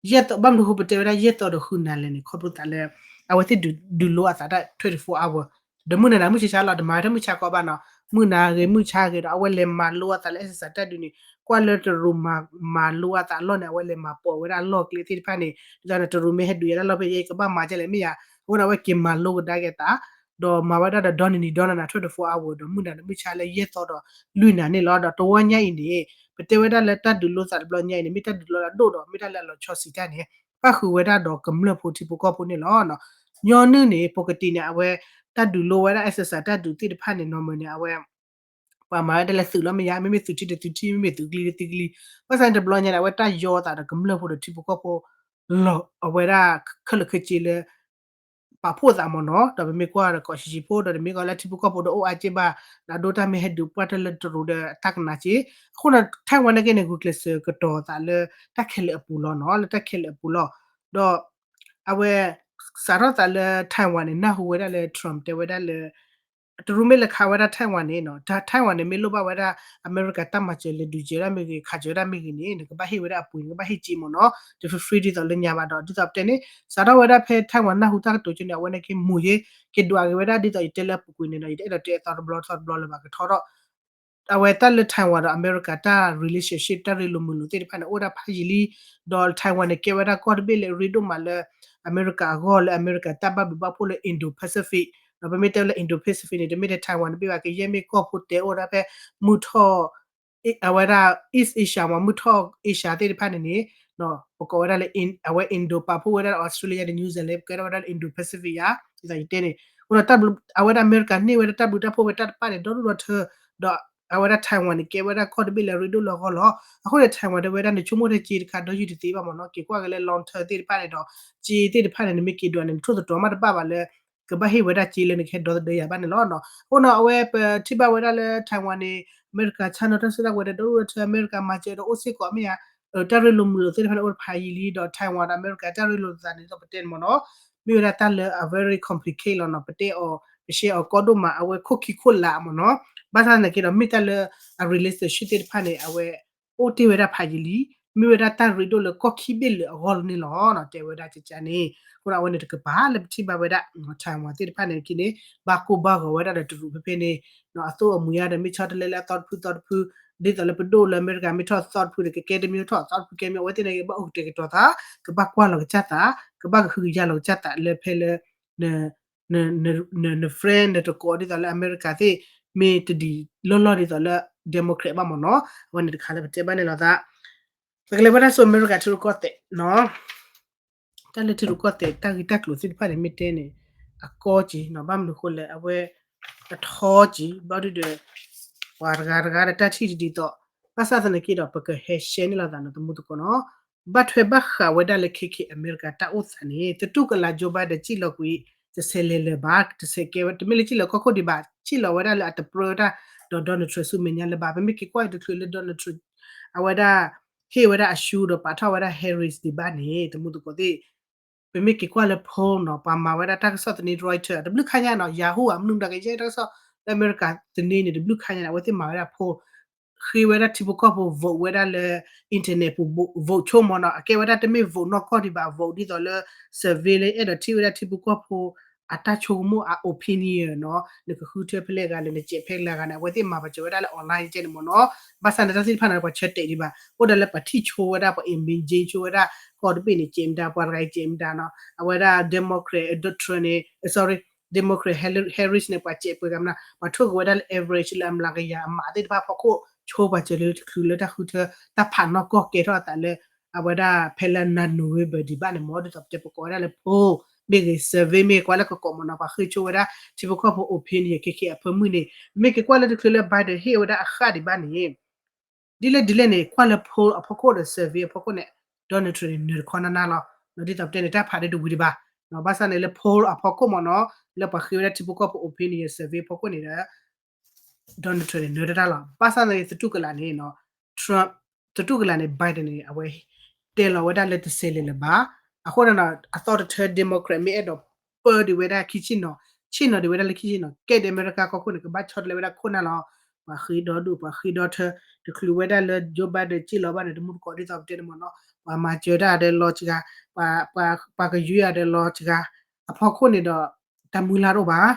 ယဲၢ်သီ ဘၣ်မနုၤအဃိပတဲဝဲဒၣ်ယဲၢ်သီဒီးဃုနၤလဲၣ်န့ၣ် ခီဖျိသးလၢ အဝဲသ့ၣ်ဒုးလိအသးတၢ် twenty-four hour ဒီးမုၢ်နၤန့ၣ် မုၢ်ဆါဆါလီၤ တမၤဝဲတၢ်မုၢ်ဆါကီးဘၣ်နီၤ မုၢ်နၤဂ့ၤ မုၢ်ဆါဂ့ၤဒီး အဝဲလဲၤမၤလိအသးလၢ exercise တၢ်ဒုးန့ၣ် ကွၢ်လၢတရူးမၤလိအသးအလီၢ်န့ၣ် အဝဲလဲၤမၤပိာ်ဝဲဒၣ်လီၢ်ကျဲသ့ၣ်တဖၣ်န့ၣ် ဒ်သိးန့ၣ် တရူးမ့ၢ်ဟဲဒုးယၤတၢ်လီၢ်ဖဲယဲ ကဘၣ်မၤကဲလဲၣ်မ့ၢ်ယၤ အဃိန့ၣ် အဝဲက့ၤမၤလိကဒါက့ၤအသး ဒီးမၤဝဲဒၣ်ဒီး ဒီနံၤနံၤဒီနၤနၤ twenty-four hour ဒီး မုၢ်နၤန့ၣ် မုၢ်ဆါလၢယဲၢ်သီဒီးလွံၢ်နၤန့ၣ်လီၤ. ဒီးတဝီညါအံၤန့ၣ် ပတဲဝဲဒၣ်လၢတၢ်ဒုးလိသးတဘျီညါအံၤန့ၣ် မ့ၢ်တၢ်ဒုးလိလၢအဒိၣ်ဒီး မ့ၢ်တၢ်လၢအလီၤဆီဆံးတၢ်န့ၣ် ပၣ်ဃုာ်ဝဲဒၣ်ဒီးကမျၢၢ်ဖိထံဖိကီၢ်ဖိန့ၣ်လီၤ. ညီနုၢ်န့ၣ် ပကတံၢ်န့ၣ် အဝဲ တၢ်ဒုးလိဝဲဒၣ် exercise တၢ်ဒုးသ့ၣ်တဖၣ်န့ၣ် နီၢ်မၢ်န့ၣ် အဝဲ ပှၤမၤဝဲဒၣ်လၢသုးလီၤမ့ၢ်ယါ မ့မ့ၢ်သုးထံတသုးထံ မ့မ့ၢ်သုးကလံၤတသုးကလံၤ ဘၣ်ဆၣ်န့ၣ်တဘျီညါန့ၣ် အဝဲတၢ်ယီအသးဒီးကမျၢၢ်ဖိဒီးထံဖိကီၢ်ဖိ လီၤအဝဲဒၣ်ခဲလၢာ်ခဲဆ့လၢ ပာ်ဖှိၣ်သးမ့ၢ်နီၤ ဒီးပမ့ၢ်ကွၢ်ဒီးကီၢ်ဆံးဆံးဖိ ဒီးတမ့ၢ်ကီးလၢထံဖိကီၢ်ဖိဒီးအိၣ်အါက့ဘၣ် ဒီးဒိတၢ်မ့ၢ်ဟဲဒုးပှၢ်တၢ်လၢတရူးဒီးတၢ်ကနၣ်က့ အဃိန့ၣ် Taiwan နာ်က့န့ၣ် ဂုာ်ကျဲးစၢးကတီၤသးလၢတၢ်ခဲလၢာ်အပူၤလီၤနီၤ လၢတၢ်ခဲလၢာ်အပူၤလီၤ ဒီး အဝဲ စးထီၣ်သးလၢ Taiwan န့ၣ် နၢ်ဟူဝဲဒၣ်လၢ Trump တဲဝဲဒၣ်လၢ တရူးမ့ၢ်လဲၤခးဝဲဒၣ် Taiwan န့ၣ်နီၤ Taiwan န့ၣ် မ့ၢ်လိၣ်ဘၣ်ဝဲဒၣ် အမဲရကၤတၢ်မၤစၢၤလဲၤဒုးစၢၤဒၣ်မ့ၢ်ဂ့ၤ ခးစၢၤဝဲဒၣ်မ့ၢ်ဂ့ၤန့ၣ် နကဘၣ်ဟ့ၣ်ဝဲဒၣ်အပှ့ၤ နကဘၣ်ဟ့ၣ်စ့မ့ၢ်နီၤ တ free free ဒ်သိးလၢညါဘၣ်ဒီး ဒ်သိးပတဲန့ၣ် စးထီၣ်ဝဲဒၣ်ဖဲ Taiwan နၢ်ဟူတၢ်ကတိၤကန့ၣ် အဝဲန့ၣ်က့ၤမိၢ်ယ့ က့ၤဒွးက့ၤဝဲဒၣ်ဒ်သိးယတဲလၢအပူၤကွံာ်န့ၣ်ဒီး ယတအဲၣ်ဒိးတဲအသီတဘျီထီတဘျီလၢၤဘၣ်ကထီထီၣ် အဝဲတၢ်လၢ Taiwan ဒီးအမဲရကၤတၢ် relationship တၢ်ရ့လိာ်မုာ်လိာ်သ့ၣ်တဖၣ်န့ၣ် အိၣ်ဝဲဒၣ်ဖးယံာ်လံ ဒီး Taiwan န့ၣ် ကဲဝဲဒၣ်ကီၢ်တဘ့ၣ်လၢအရ့ဒိၣ်မးလၢ အမဲရကၤအဂီၢ်လၢအမဲရကၤတၢ်ဘၣ်ဘျုးဘၣ်ဖှိၣ်လၢ Indo-Pacific ဒီးပမ့ၢ်တဲလၢ Indo-Pacific န့ၣ် တမ့ၢ်ထဲ Taiwan တဘ့ၣ်ဘၣ် ကယဲၢ်မ့ၢ်ကီၢ်ဖိတဲအိၣ်ဒၣ်ဖဲ မုၢ်ထီၣ် အဝဲဒၣ် East Asia မ့ၢ် မုၢ်ထီၣ် Asia သ့ၣ်တဖၣ်န့ၣ်န့ၣ် ပကိးဝဲဒၣ်လၢ အဝဲ Indo ပာ်ဖှိၣ်ဝဲဒၣ်လၢ Australia ဒီး New Zealand ပကဲထီၣ်ဝဲဒၣ်လၢ Indo-Pacific ယါ ဒ်သိးယတဲန့ၣ် အဃိဒီး အဝဲဒၣ်အမဲရကၤန့ၢ်ဝဲဒၣ်တၢ်ဘျုးတၢ်ဖှိၣ်ဝဲတၢ်တဖၣ်န့ၣ် ဒီဒူၣ်ဒီထၢ ဒီးအဝဲဒၣ် Taiwan န့ၣ် ကဲဝဲဒၣ်ကီၢ်တဘ့ၣ်လၢအရ့ဒိၣ်လၢအဂီၢ်လီၤ. အဃိန့ၣ် Taiwan တဲဝဲဒၣ် နဆိကမိၣ်ထဲက့တခါဒီးယုၢ်တသ့ဘၣ်မ့ၢ်နီၤ က့ၤကွၢ်က့ၤလၢ long term သ့ၣ်တဖၣ်န့ၣ်ဒီး က့သ့ၣ်တဖၣ်န့ၣ် နမ့ၢ်က့ၤဒွးန့ၣ် နထိၣ်သတြီၤမးတဘၣ်ဘၣ်လၢ ကဘၣ်ဟ့ၣ်ဝဲဒၣ်က့လၢနကဟဲဒီသဒၢယၤဘၣ်န့ၣ်လီၤ. အဃိန့ၣ် အဝဲပထံၣ်ဘၣ်ဝဲဒၣ်လၢ Taiwan န့ၣ် အမဲရကၤဆၣ်နီၤတၢ်စုတၢ်ကဝဲၤဒီဒူၣ်ဒီထၢ အမဲရကၤမၤစၢၤဒီးအိၣ်စ့ၢ်ကီးမ့ၢ်ယါ တၢ်ရ့လိာ်မုာ်လိာ်သ့ၣ်တဖၣ်န့ၣ် အိၣ်တဖးယံာ်လံဒီး Taiwan ဒီးအမဲရကၤတၢ်ရ့လိာ်သးန့ၣ်ဒီးပတဲန့ၣ်မ့ၢ်နီၤ မ့ၢ်ဝဲဒၣ်တၢ်လၢအ very complicated လီၤနီၤ ပတဲအီၤ ပရှဲအီၤကီဒိၣ်မး အဝဲခိၣ်ခံခိၣ်လာ်မ့ၢ်နီၤ ဘၣ်ဆၣ်သနာ်က့ဒီး မ့ၢ်တၢ်လၢအ relationship သ့ၣ်တဖၣ်န့ၣ် အဝဲ အိၣ်တ့ၢ်ဝဲဒၣ်ဖးယံာ်လံ မ့ၢ်ဝဲဒၣ်တၢ်ရ့ဒိၣ်လၢကီၢ်ခံဘ့ၣ်လၢအဂီၢ်လီၤန့ၣ်လီၤ တဲဝဲဒၣ်ကကန့ၣ် အဃိဒီးအဝဲန့ၣ်တကပၤလၢပထံၣ်ဘၣ်ဝဲဒၣ် Taiwan သ့ၣ်တဖၣ်န့ၣ်က့န့ၣ် ဘၣ်ကိၢ်ဘၣ်ဂီၤဝဲဒၣ်ဒီးတရူးဖဲဖဲန့ၣ် အသိၣ်အမှံၤအါဒီးမ့ၢ်ဆီတလဲလၢအသီတဖုသီတဖု ဒ်သိးလၢပဒိၣ်လၢအမဲရကၤမ့ၢ်ထီၣ်သီတဖုဒီး ကကဲတမံၤထီၣ်သီတဖုကဲမံၤ အဝဲသ့ၣ်န့ၣ်ကဘၣ်အိၣ်ကတဲာ်ကတီၤသး ကဘၣ်ကွၢ်လီၤကစၢ်သး ကဘၣ်ကဟုကယာ်လီၤကစၢ်သးလၢဖဲလၢ န န friend နတကိးဒ်သိးလၢအမဲရကၤသ့ၣ် မ့ၢ်တဒ်လီၢ်လီၢ်ဒ်သိးလၢ democrat ဘၣ်မ့ၢ်နီၤ အဝဲန့ၣ်တခါလၢပတဲဘၣ်န့ၣ်လီၤသး ပကလဲၤဝဲဒၣ်ဆူအမဲရကၤထံရူၢ်ကီၢ်သဲးနီၤ တၢ်လၢထံရူၢ်ကီၢ်သဲး တၢ်ဂ့ၢ်တၢ်ကျိၤသ့ၣ်တဖၣ်န့ၣ် မ့ၢ်တဲန့ၣ် အကီက့ၤနီၤ ဘၣ်မနုၤဃိလဲၣ် အဝဲ အထီက့ၤ ဘျီဒုဒီး ပှၤတဂၤတဂၤဒီးတၢ်ထံၣ်တဒ်သိး ဘၣ်ဆၣ်သနာ်က့ဒီး ပကဟဲရှဲန့ၢ်လိာ်သးနီၤ သမူသကိးနီၤ ဘၣ်ထွဲဘၣ်ဃးဝဲဒၣ်လၢခဲခဲအမဲရကၤတၢ်အိၣ်သးန့ၣ် သတူၢ်ကလာ် Joe Biden စံၣ်လီၤကွံာ် တဆဲးလဲၤလၢၤဘၣ် တဆဲးကဲဝဲ တမ့ၢ်လၢစံၣ်လီၤကီၢ်ခိၣ်ဒံးဘၣ် စံၣ်လီၤဝဲဒၣ်လၢအတပြၢတၢ်ဒီး Donald Trump ဆူမဲာ်ညါလၢၤဘၣ် ပမ့ၢ်က့ၤကွၢ်တချုးလၢ Donald Trump အဝဲဒၣ် ဟ့ၣ်ဝဲဒၣ်အရှုံးဒီးပာ်ထီၣ်ဝဲဒၣ် Harris ဒံးဘၣ်န့ၣ် သမူသကိးသ့ၣ် ပမ့ၢ်က့ၤကွၢ်လၢ poll နီၤ ပှၤမၤဝဲဒၣ်တၢ်ကစီၣ်သန့ Reuters တဘျုးခါညါနီၤ Yahoo ဧါ မနုၤမတၤကယဲၢ်တၢ်ကစီၣ်လၢအမဲရကၤသန့န့ၣ် တဘျုးခါညါန့ၣ် အဝဲသ့ၣ်မၤဝဲဒၣ် poll ဃ့ဝဲဒၣ်ထံဖိကီၢ်ဖိ vote ဝဲဒၣ်လၢ internet ပူၤ vote ဆိကမိၣ်နီၤ အကဲဝဲဒၣ်တမ့ၢ် vote နီၢ်ကီၢ်ဒံးဘၣ် vote ဒ်သိးလၢ survey လၢအဲၣ်ဒိးထံၣ်ဝဲဒၣ်ထံဖိကီၢ်ဖိ အတၢ်ဆိကမိၣ် အ opinion နီၤ နကဃုထၢဖဲလဲၣ်ဂၤလဲၣ် နစဲးဖဲလဲၣ်ဂၤန့ၣ် အဝဲသ့ၣ်မၤပာ်စၢၤဝဲဒၣ်လၢ online ကဲန့ၣ်မ့ၢ်နီၤ ဘၣ်ဆၣ်န့ၣ်တၢ်သ့ၣ်တဖၣ်န့ၣ် ပှၤဆၢတဲာ်ဒံးဘၣ် အိၣ်ဒီးလၢပှၤထံၣ်ဆိဝဲဒၣ် ပှၤ engaging ဆိဝဲဒၣ် ကီၢ်တဘ့ၣ်န့ၣ် ကဲမတၤ ပှၤတဂၤအံၤကဲမတၤနီၤ အဝဲဒၣ် Democrat Trump န့ၣ် sorry Democrat Harris န့ၣ် ပှၤစဲးပှဲၤဂၤမနၤ ပှၤထိၣ်က့ၤဝဲဒၣ်လၢ average လၢအမျးကယၤအမးသ့ၣ်တဖၣ်ဖီခိၣ် ဆိပာ်စၢၤလၢတချုးလၢတၢ်ဃုထၢ တၢ်ဖးနီၢ်ကီၢ်ကဲထီၣ်အသးလၢ အဝဲဒၣ်ဖဲလၢနၤ November ဒံးဘၣ်န့ၣ်မ့ၢ် ဒ်သိးပတဲပကိးဝဲဒၣ်လၢ poll မ့ၢ်ဂ့ၤ survey မ့ၢ်ကွၢ်လၢကကိးမ့ၢ်နီၤ ပှၤဃ့ဆိဝဲဒၣ်ထံဖိကီၢ်ဖိ opinion ခဲခဲအဖၢမုၢ်န့ၣ် မ့ၢ်က့ၤကွၢ်လၢတချုးလၢ Biden ဟ့ၣ်ဝဲဒၣ်အဃၣ်ဒံးဘၣ်န့ၣ် ဒ်လဲၣ်ဒ်လဲၣ်န့ၣ် ကွၢ်လၢ poll အဖီခိၣ်ဒီး survey အဖီခိၣ်န့ၣ် Donald Trump န့ၣ် နၢၤတခီနၢ်နၢ်လီၤ. ဒ်သိးပတဲန့ၣ် တၢ်ဖးဒ်တဝံၤဒံးဘၣ်. ဘၣ်ဆၣ်န့ၣ်လၢ poll အဖီခိၣ်မ့ၢ်နီၤ လၢပှၤဃ့ဝဲဒၣ်ထံဖိကီၢ်ဖိ opinion survey အဖီခိၣ်န့ၣ်ဒီး Donald Trump န့ၣ် နၢၤတၢ်လီၤ. ဘၣ်ဆၣ်န့ၣ် သတူၢ်ကလာ်န့ၣ် Trump သတူၢ်ကလာ်န့ၣ် Biden န့ၣ် အဝဲ တဲလီၤဝဲဒၣ်လၢတဆဲးလဲၤလၢၤဘၣ်. အဃိန့ၣ် အသီတထၢ Democrat မ့ၢ်အဲၣ်ဒိးပၢဒံးဝဲဒၣ်ခံဆ့ၣ်နီၤ ဆ့ၣ်နီၤဒံးဝဲဒၣ်လၢခံဆ့ၣ်နီၤ ကဲဒံးအမဲရကၤကီၢ်ခိၣ်န့ၣ် ကဘၣ်ဆီတလဲဝဲဒၣ်ခိၣ်နၢ်လီၤ. ပှၤဃ့ဒီဒူၣ် ပှၤဃ့ဒီထၢ တချုးဝဲဒၣ်လၢ Joe Biden စ့ၢ်လီၤဘၣ်န့ၣ် တမူတကိးဒ်သိးပတဲန့ၣ်မ့ၢ်နီၤ ပှၤမၤစၢၤတၢ်ဒီးလီၤစှၤ ပှၤကယွၤဒီးလီၤစှၤ အဖီခိၣ်န့ၣ်ဒီး တၢ်မုၢ်လၢ်တအိၣ်ဘၣ်.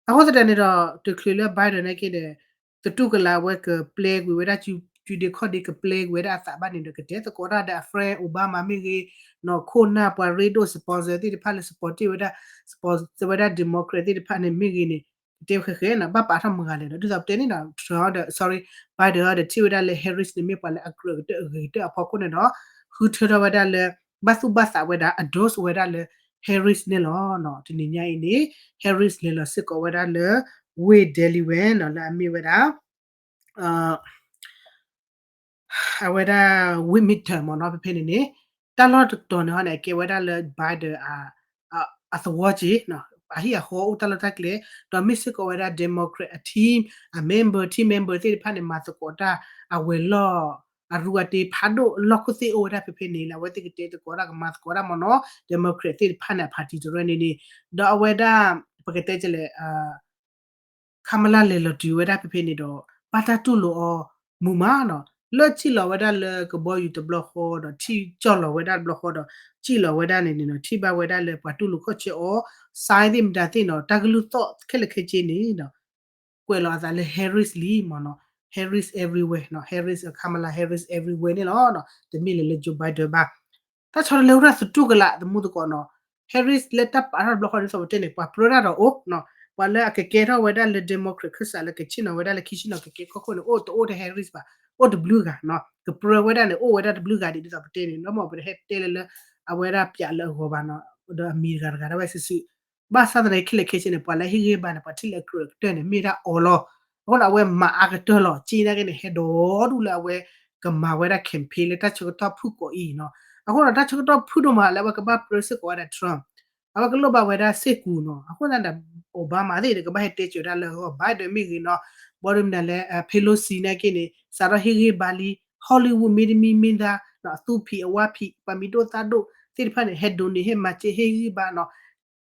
အဃိသတးန့ၣ်ဒီး တချုးလၢ Biden နာ်က့ဒီး သတူၢ်ကလာ်ဝဲကပျဲကွံာ်ဝဲဒၣ် ကၠူဒ့ခီၣ်ဒ့ကပျဲကွံာ်ဝဲဒၣ်အသးဘၣ်န့ၣ်ဒီး ကတဲသကိးတၢ်ဒီးအ friend Obama မ့ၢ်ဂ့ၤ နီၢ်ခိၣ်နၢ်ပှၤရ့ဒိၣ် sponsor သ့ၣ်တဖၣ်လၢ support တ့ၢ်ဝဲဒၣ် sponsor ဝဲဒၣ် Democrat သ့ၣ်တဖၣ်န့ၣ်မ့ၢ်ဂ့ၤန့ၣ် ကတဲဝဲဃဲဃဲနီၤ ဘၣ်ပာ်ထီၣ်မုၢ်ဂၤလဲၣ်ဒီး ဒ်သိးပတဲန့ၣ်နီၤ Trump ဒီး sorry Biden ဒီးထံၣ်ဝဲဒၣ်လၢ Harris န့ၣ်မ့ၢ်ပှၤလၢအကြၢးကတၢၢ်အဂ့ၤကတၢၢ်အဖီခိၣ်န့ၣ်ဒီး ဃုထၢထီၣ်ဝဲဒၣ်လၢ ဘၣ်သူၣ်ဘၣ်သးဝဲဒၣ် endorse ဝဲဒၣ်လၢ Harris န့ၣ်လီၤ. တနံၤညါအံၤန့ၣ် Harris လဲၤလီၤစ့ၢ်ကီးဝဲဒၣ်လၢ ဝ့ၢ် Delaware နီၤ လၢအမ့ၢ်ဝဲဒၣ် အဝဲဒၣ် Wilmington မ့ၢ်နီၤ ဖဲဖဲန့ၣ်န့ၣ် တၢ်လီၢ်တတီၤန့ၣ်ဟီန့ၣ် အကဲဝဲဒၣ်လၢ Biden အသဝီက့ၤ အဟံၣ်အဃီအိၣ်တၢ်လီၢ်တၢ်ကျဲ ဒီးမ့ၢ်စ့ၢ်ကီးဝဲဒၣ် Democrat အ team အ member team member သ့ၣ်တဖၣ်န့ၣ် မၤသကိးတၢ်အဝဲၤလီၢ် အရူအတ့ဖးဒိၣ်လီၢ်ခိၣ်သ့ၣ်အိၣ်ဝဲဒၣ်ဖဲဖဲန့ၣ် လၢအဝဲသ့ၣ်ကတဲသကိးတၢ်ကမၤသကိးတၢ်မ့ၢ်နီၤ Democrat သ့ၣ်တဖၣ်န့ၣ် အ party တရၢန့ၣ်န့ၣ် ဒီးအဝဲဒၣ် ပကတဲကလဲၣ် Kamala လဲၤလီၤတုၤဝဲဒၣ်ဖဲဖဲန့ၣ်ဒီး ဘၣ်တၢ်တူၢ်လိာ်အီၤမုာ်မးနီၤ လၢထံၣ်လီၤဝဲဒၣ်လၢကဘီယူၤတဘျီဃီဒီး ထံၣ်ကၠီၣ်လီၤဝဲဒၣ်တဘျီဃီဒီး ထံၣ်လီၤဝဲဒၣ်န့ၣ်န့ၣ်နီၤ ထံၣ်ဘၣ်ဝဲဒၣ်လၢပှၤတူၢ်လိာ်ခီၣ်ဆၢအီၤ sign သ့ၣ်မတၤသ့ၣ်နီၤ တၢ်ကလုၢ်သီၣ်ခဲလၢာ်ခဲဆ့န့ၣ်ဒီး ကွဲးလီၤအသးလၢ Harris လံမ့ၢ်နီၤ Harris everywhere နီၤ Harris Kamala Harris everywhere န့ၣ်လီၤ တမ့ၢ်လၢလၢ Joe Biden ဘၣ် တၢ်ဆီတလဲအိၣ်ဒၣ်သတူၢ်ကလာ် တမူသကိးနီၤ Harris လၢတၢ်ပာ်ထီၣ်တဘျီဃီဒ်သိးပတဲန့ၣ် ပှၤပြၢတၢ်ဒီးအိၣ်နီၤ ပှၤလၢအကကဲထီၣ်ဝဲဒၣ်လၢ Democrat ခၢၣ်စးလၢကဆ့ၣ်နီၤဝဲဒၣ်လၢခံဆ့ၣ်နီၤကကဲကီၢ်ခိၣ်န့ၣ် အိၣ်တအိၣ်ထဲ Harris ဘၣ် အိၣ်တဘျုးဂၤနီၤ ကပြၢဝဲဒၣ်န့ၣ် အိၣ်ဝဲဒၣ်တဘျုးဂၤဒံးဒ်သိးပတဲန့ၣ် ဒီးမ့ၢ်ပတဟဲတဲလၢလၢ အဝဲဒၣ်ပျးလၢအဂီၢ်ဘၣ်နီၤ ဒီးအမံၤတဂၤတဂၤဒၣ်ဝဲစုာ်စုာ် ဘၣ်ဆၣ်သနာ်က့ခဲလၢာ်ခဲဆ့န့ၣ် ပှၤလၢဟ့ၣ်ဂံၢ်ဘါန့ၣ် ပှၤထံၣ်လၢအကြၢးကတၢၢ်န့ၣ် မ့ၢ်ဒၣ်အီၤလီၤ အဃိန့ၣ်အဝဲမၤအါကတၢၢ်လီၤ က့နၢ်က့န့ၣ် ဟဲဒိးဒူၣ်လၢအဝဲကမၤဝဲဒၣ် campaign လၢတၢ်ဆၢကတီၢ်ဖုၣ်ကိာ်အံၤနီၤ အဃိန့ၣ် တၢ်ဆၢကတီၢ်ဖုၣ်ဒိၣ်မးလၢအဝဲကဘၣ်ပြၢစ့ၢ်ကီးဝဲဒၣ် Trump အဝဲကလိၣ်ဘၣ်ဝဲဒၣ်စ့ၢ်ကီးနီၤ အဃိသတးဒီး Obama သ့ၣ်ဒီးကဘၣ်ဟဲတဲစၢၤဒၣ်လၢအဂီၢ် Biden မ့ၢ်ဂ့ၤနီၤ ဘီဒမနၤလၢ Pelosi နာ်က့န့ၣ် စးထီၣ်ဟ့ၣ်ဂံၢ်ဘါလံ Hollywood မ့တမံၤမ့ၢ်သး အသူဖံးအဝါဖံး ပှၤမံၤဒိၣ်သၣ်ဒိၣ်သ့ၣ်တဖၣ်န့ၣ် ဟဲဒိးန့ၢ်ဟ့ၣ်မၤစၢၤဟ့ၣ်ဂံၢ်ဘါနီၤ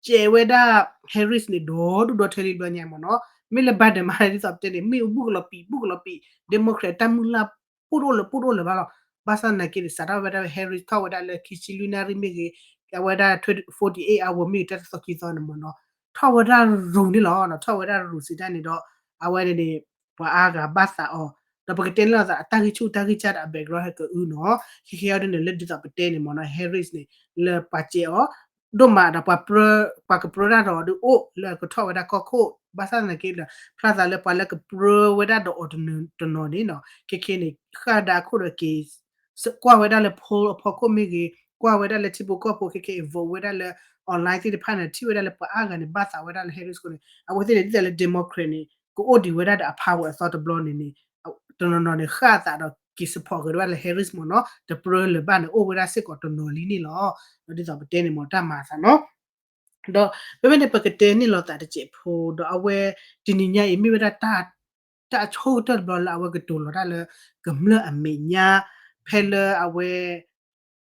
ကဲဝဲဒၣ် Harris န့ၣ် ဒီဒူၣ်ဒီထၢလံဘျီညါမ့ၢ်နီၤ မ့ၢ်လၢ Biden မၤဒ်သိးပတဲန့ၣ် မ့ၣ်အူဘူးကလီၤပံာ် ဘူးကလီၤပံာ် Democrat တၢ်မုၢ်လၢ် ပူၣ်တအိၣ်လၢၤ ပူၣ်တအိၣ်လၢၤဘၣ်လီၤ ဘၣ်ဆၣ်သနာ်က့န့ၣ် စးထီၣ်ဝဲဒၣ် Harris ထီၣ်ဝဲဒၣ်လၢခံဆံလွံၢ်နၣ်ရံၣ်မ့ၢ်ဂ့ၤ အဝဲဒၣ် forty eight hour မ့ၢ်ဂ့ၤ တၢ်သီခံသီန့ၣ်မ့ၢ်နီၤ ထီၣ်ဝဲဒၣ်ရူၤန့ၣ်လီၤ ထီၣ်ဝဲဒၣ်ရူၤစံးတၢ်န့ၣ်ဒီး အဝဲန့ၣ်န့ၣ် ပှၤအါဂၤဘၣ်သးအီၤ ဒီးပကတဲန့ၣ်လီၤသး အတၢ်ဂံၢ်ဆူၣ်တၢ်ဂံၢ်စၢ်ဒီးအ background ဟဲကအုနီၤ ခဲခဲအံၤဒ်န့ၣ် လၢဒ်သိးပတဲန့ၣ်မ့ၢ်နီၤ Harris န့ၣ် လၢပှၤစဲးအီၤ ဒိၣ်မးဒီး ပှၤကပြၢတၢ်ဒီးဒုးအိၣ်လၢကထီၣ်ဝဲဒၣ်ကီၢ်ခိၣ် ဘၣ်ဆၣ်သနာ်က့ဒီး ဖျါသးလၢပှၤလၢကပြၢဝဲဒၣ်ဒီးအီၤတနီၤန့ၣ်နီၤ ခဲခဲန့ၣ် ဃၣ်ဒါအခိၣ်ဒီးက့ၤ ကွၢ်ဝဲဒၣ်လၢ poll အဖီခိၣ်မ့ၢ်ဂ့ၤ ကွၢ်ဝဲဒၣ်လၢထံဖိကီၢ်ဖိခဲခဲအံၤ vote ဝဲဒၣ်လၢ online သ့ၣ်တဖၣ်န့ၣ် ထံၣ်ဝဲဒၣ်လၢပှၤအါဂၤန့ၣ် ဘၣ်သးဝဲဒၣ်လၢ Harris အဃိန့ၣ် အဝဲသ့ၣ်န့ၣ် ဒ်သိးလၢ Democrat န့ၣ် ကအိၣ်ဒံးဝဲဒၣ်ဒီးအ power အသီတဘျီန့ၣ်န့ၣ် တနီၤနီၤန့ၣ် ဃၣ်အသးဒီးက့ၤ support ဂ့ၤဝဲဒၣ်လၢ Harris မ့ၢ်နီၤ တပြၢလၢၤဘၣ်န့ၣ် အိၣ်ဝဲဒၣ်စ့ၢ်ကီးတနီၤလံန့ၣ်လီၤ. ဒီးဒ်သိးပတဲန့ၣ်မ့ၢ်တၢ်မၤအသးနီၤ ဒီးဖဲဖဲန့ၣ် ပကတဲန့ၣ်လီၤသးတစဲးဖိ ဒီးအဝဲ တနံၤညါအံၤ မ့ၢ်ဝဲဒၣ် တၢ်အဆိကတၢၢ်တဘျီလၢအဝဲကတိၤလီၤတၢ်လၢ ကမျၢၢ်အမဲာ်ညါ ဖဲလၢအဝဲ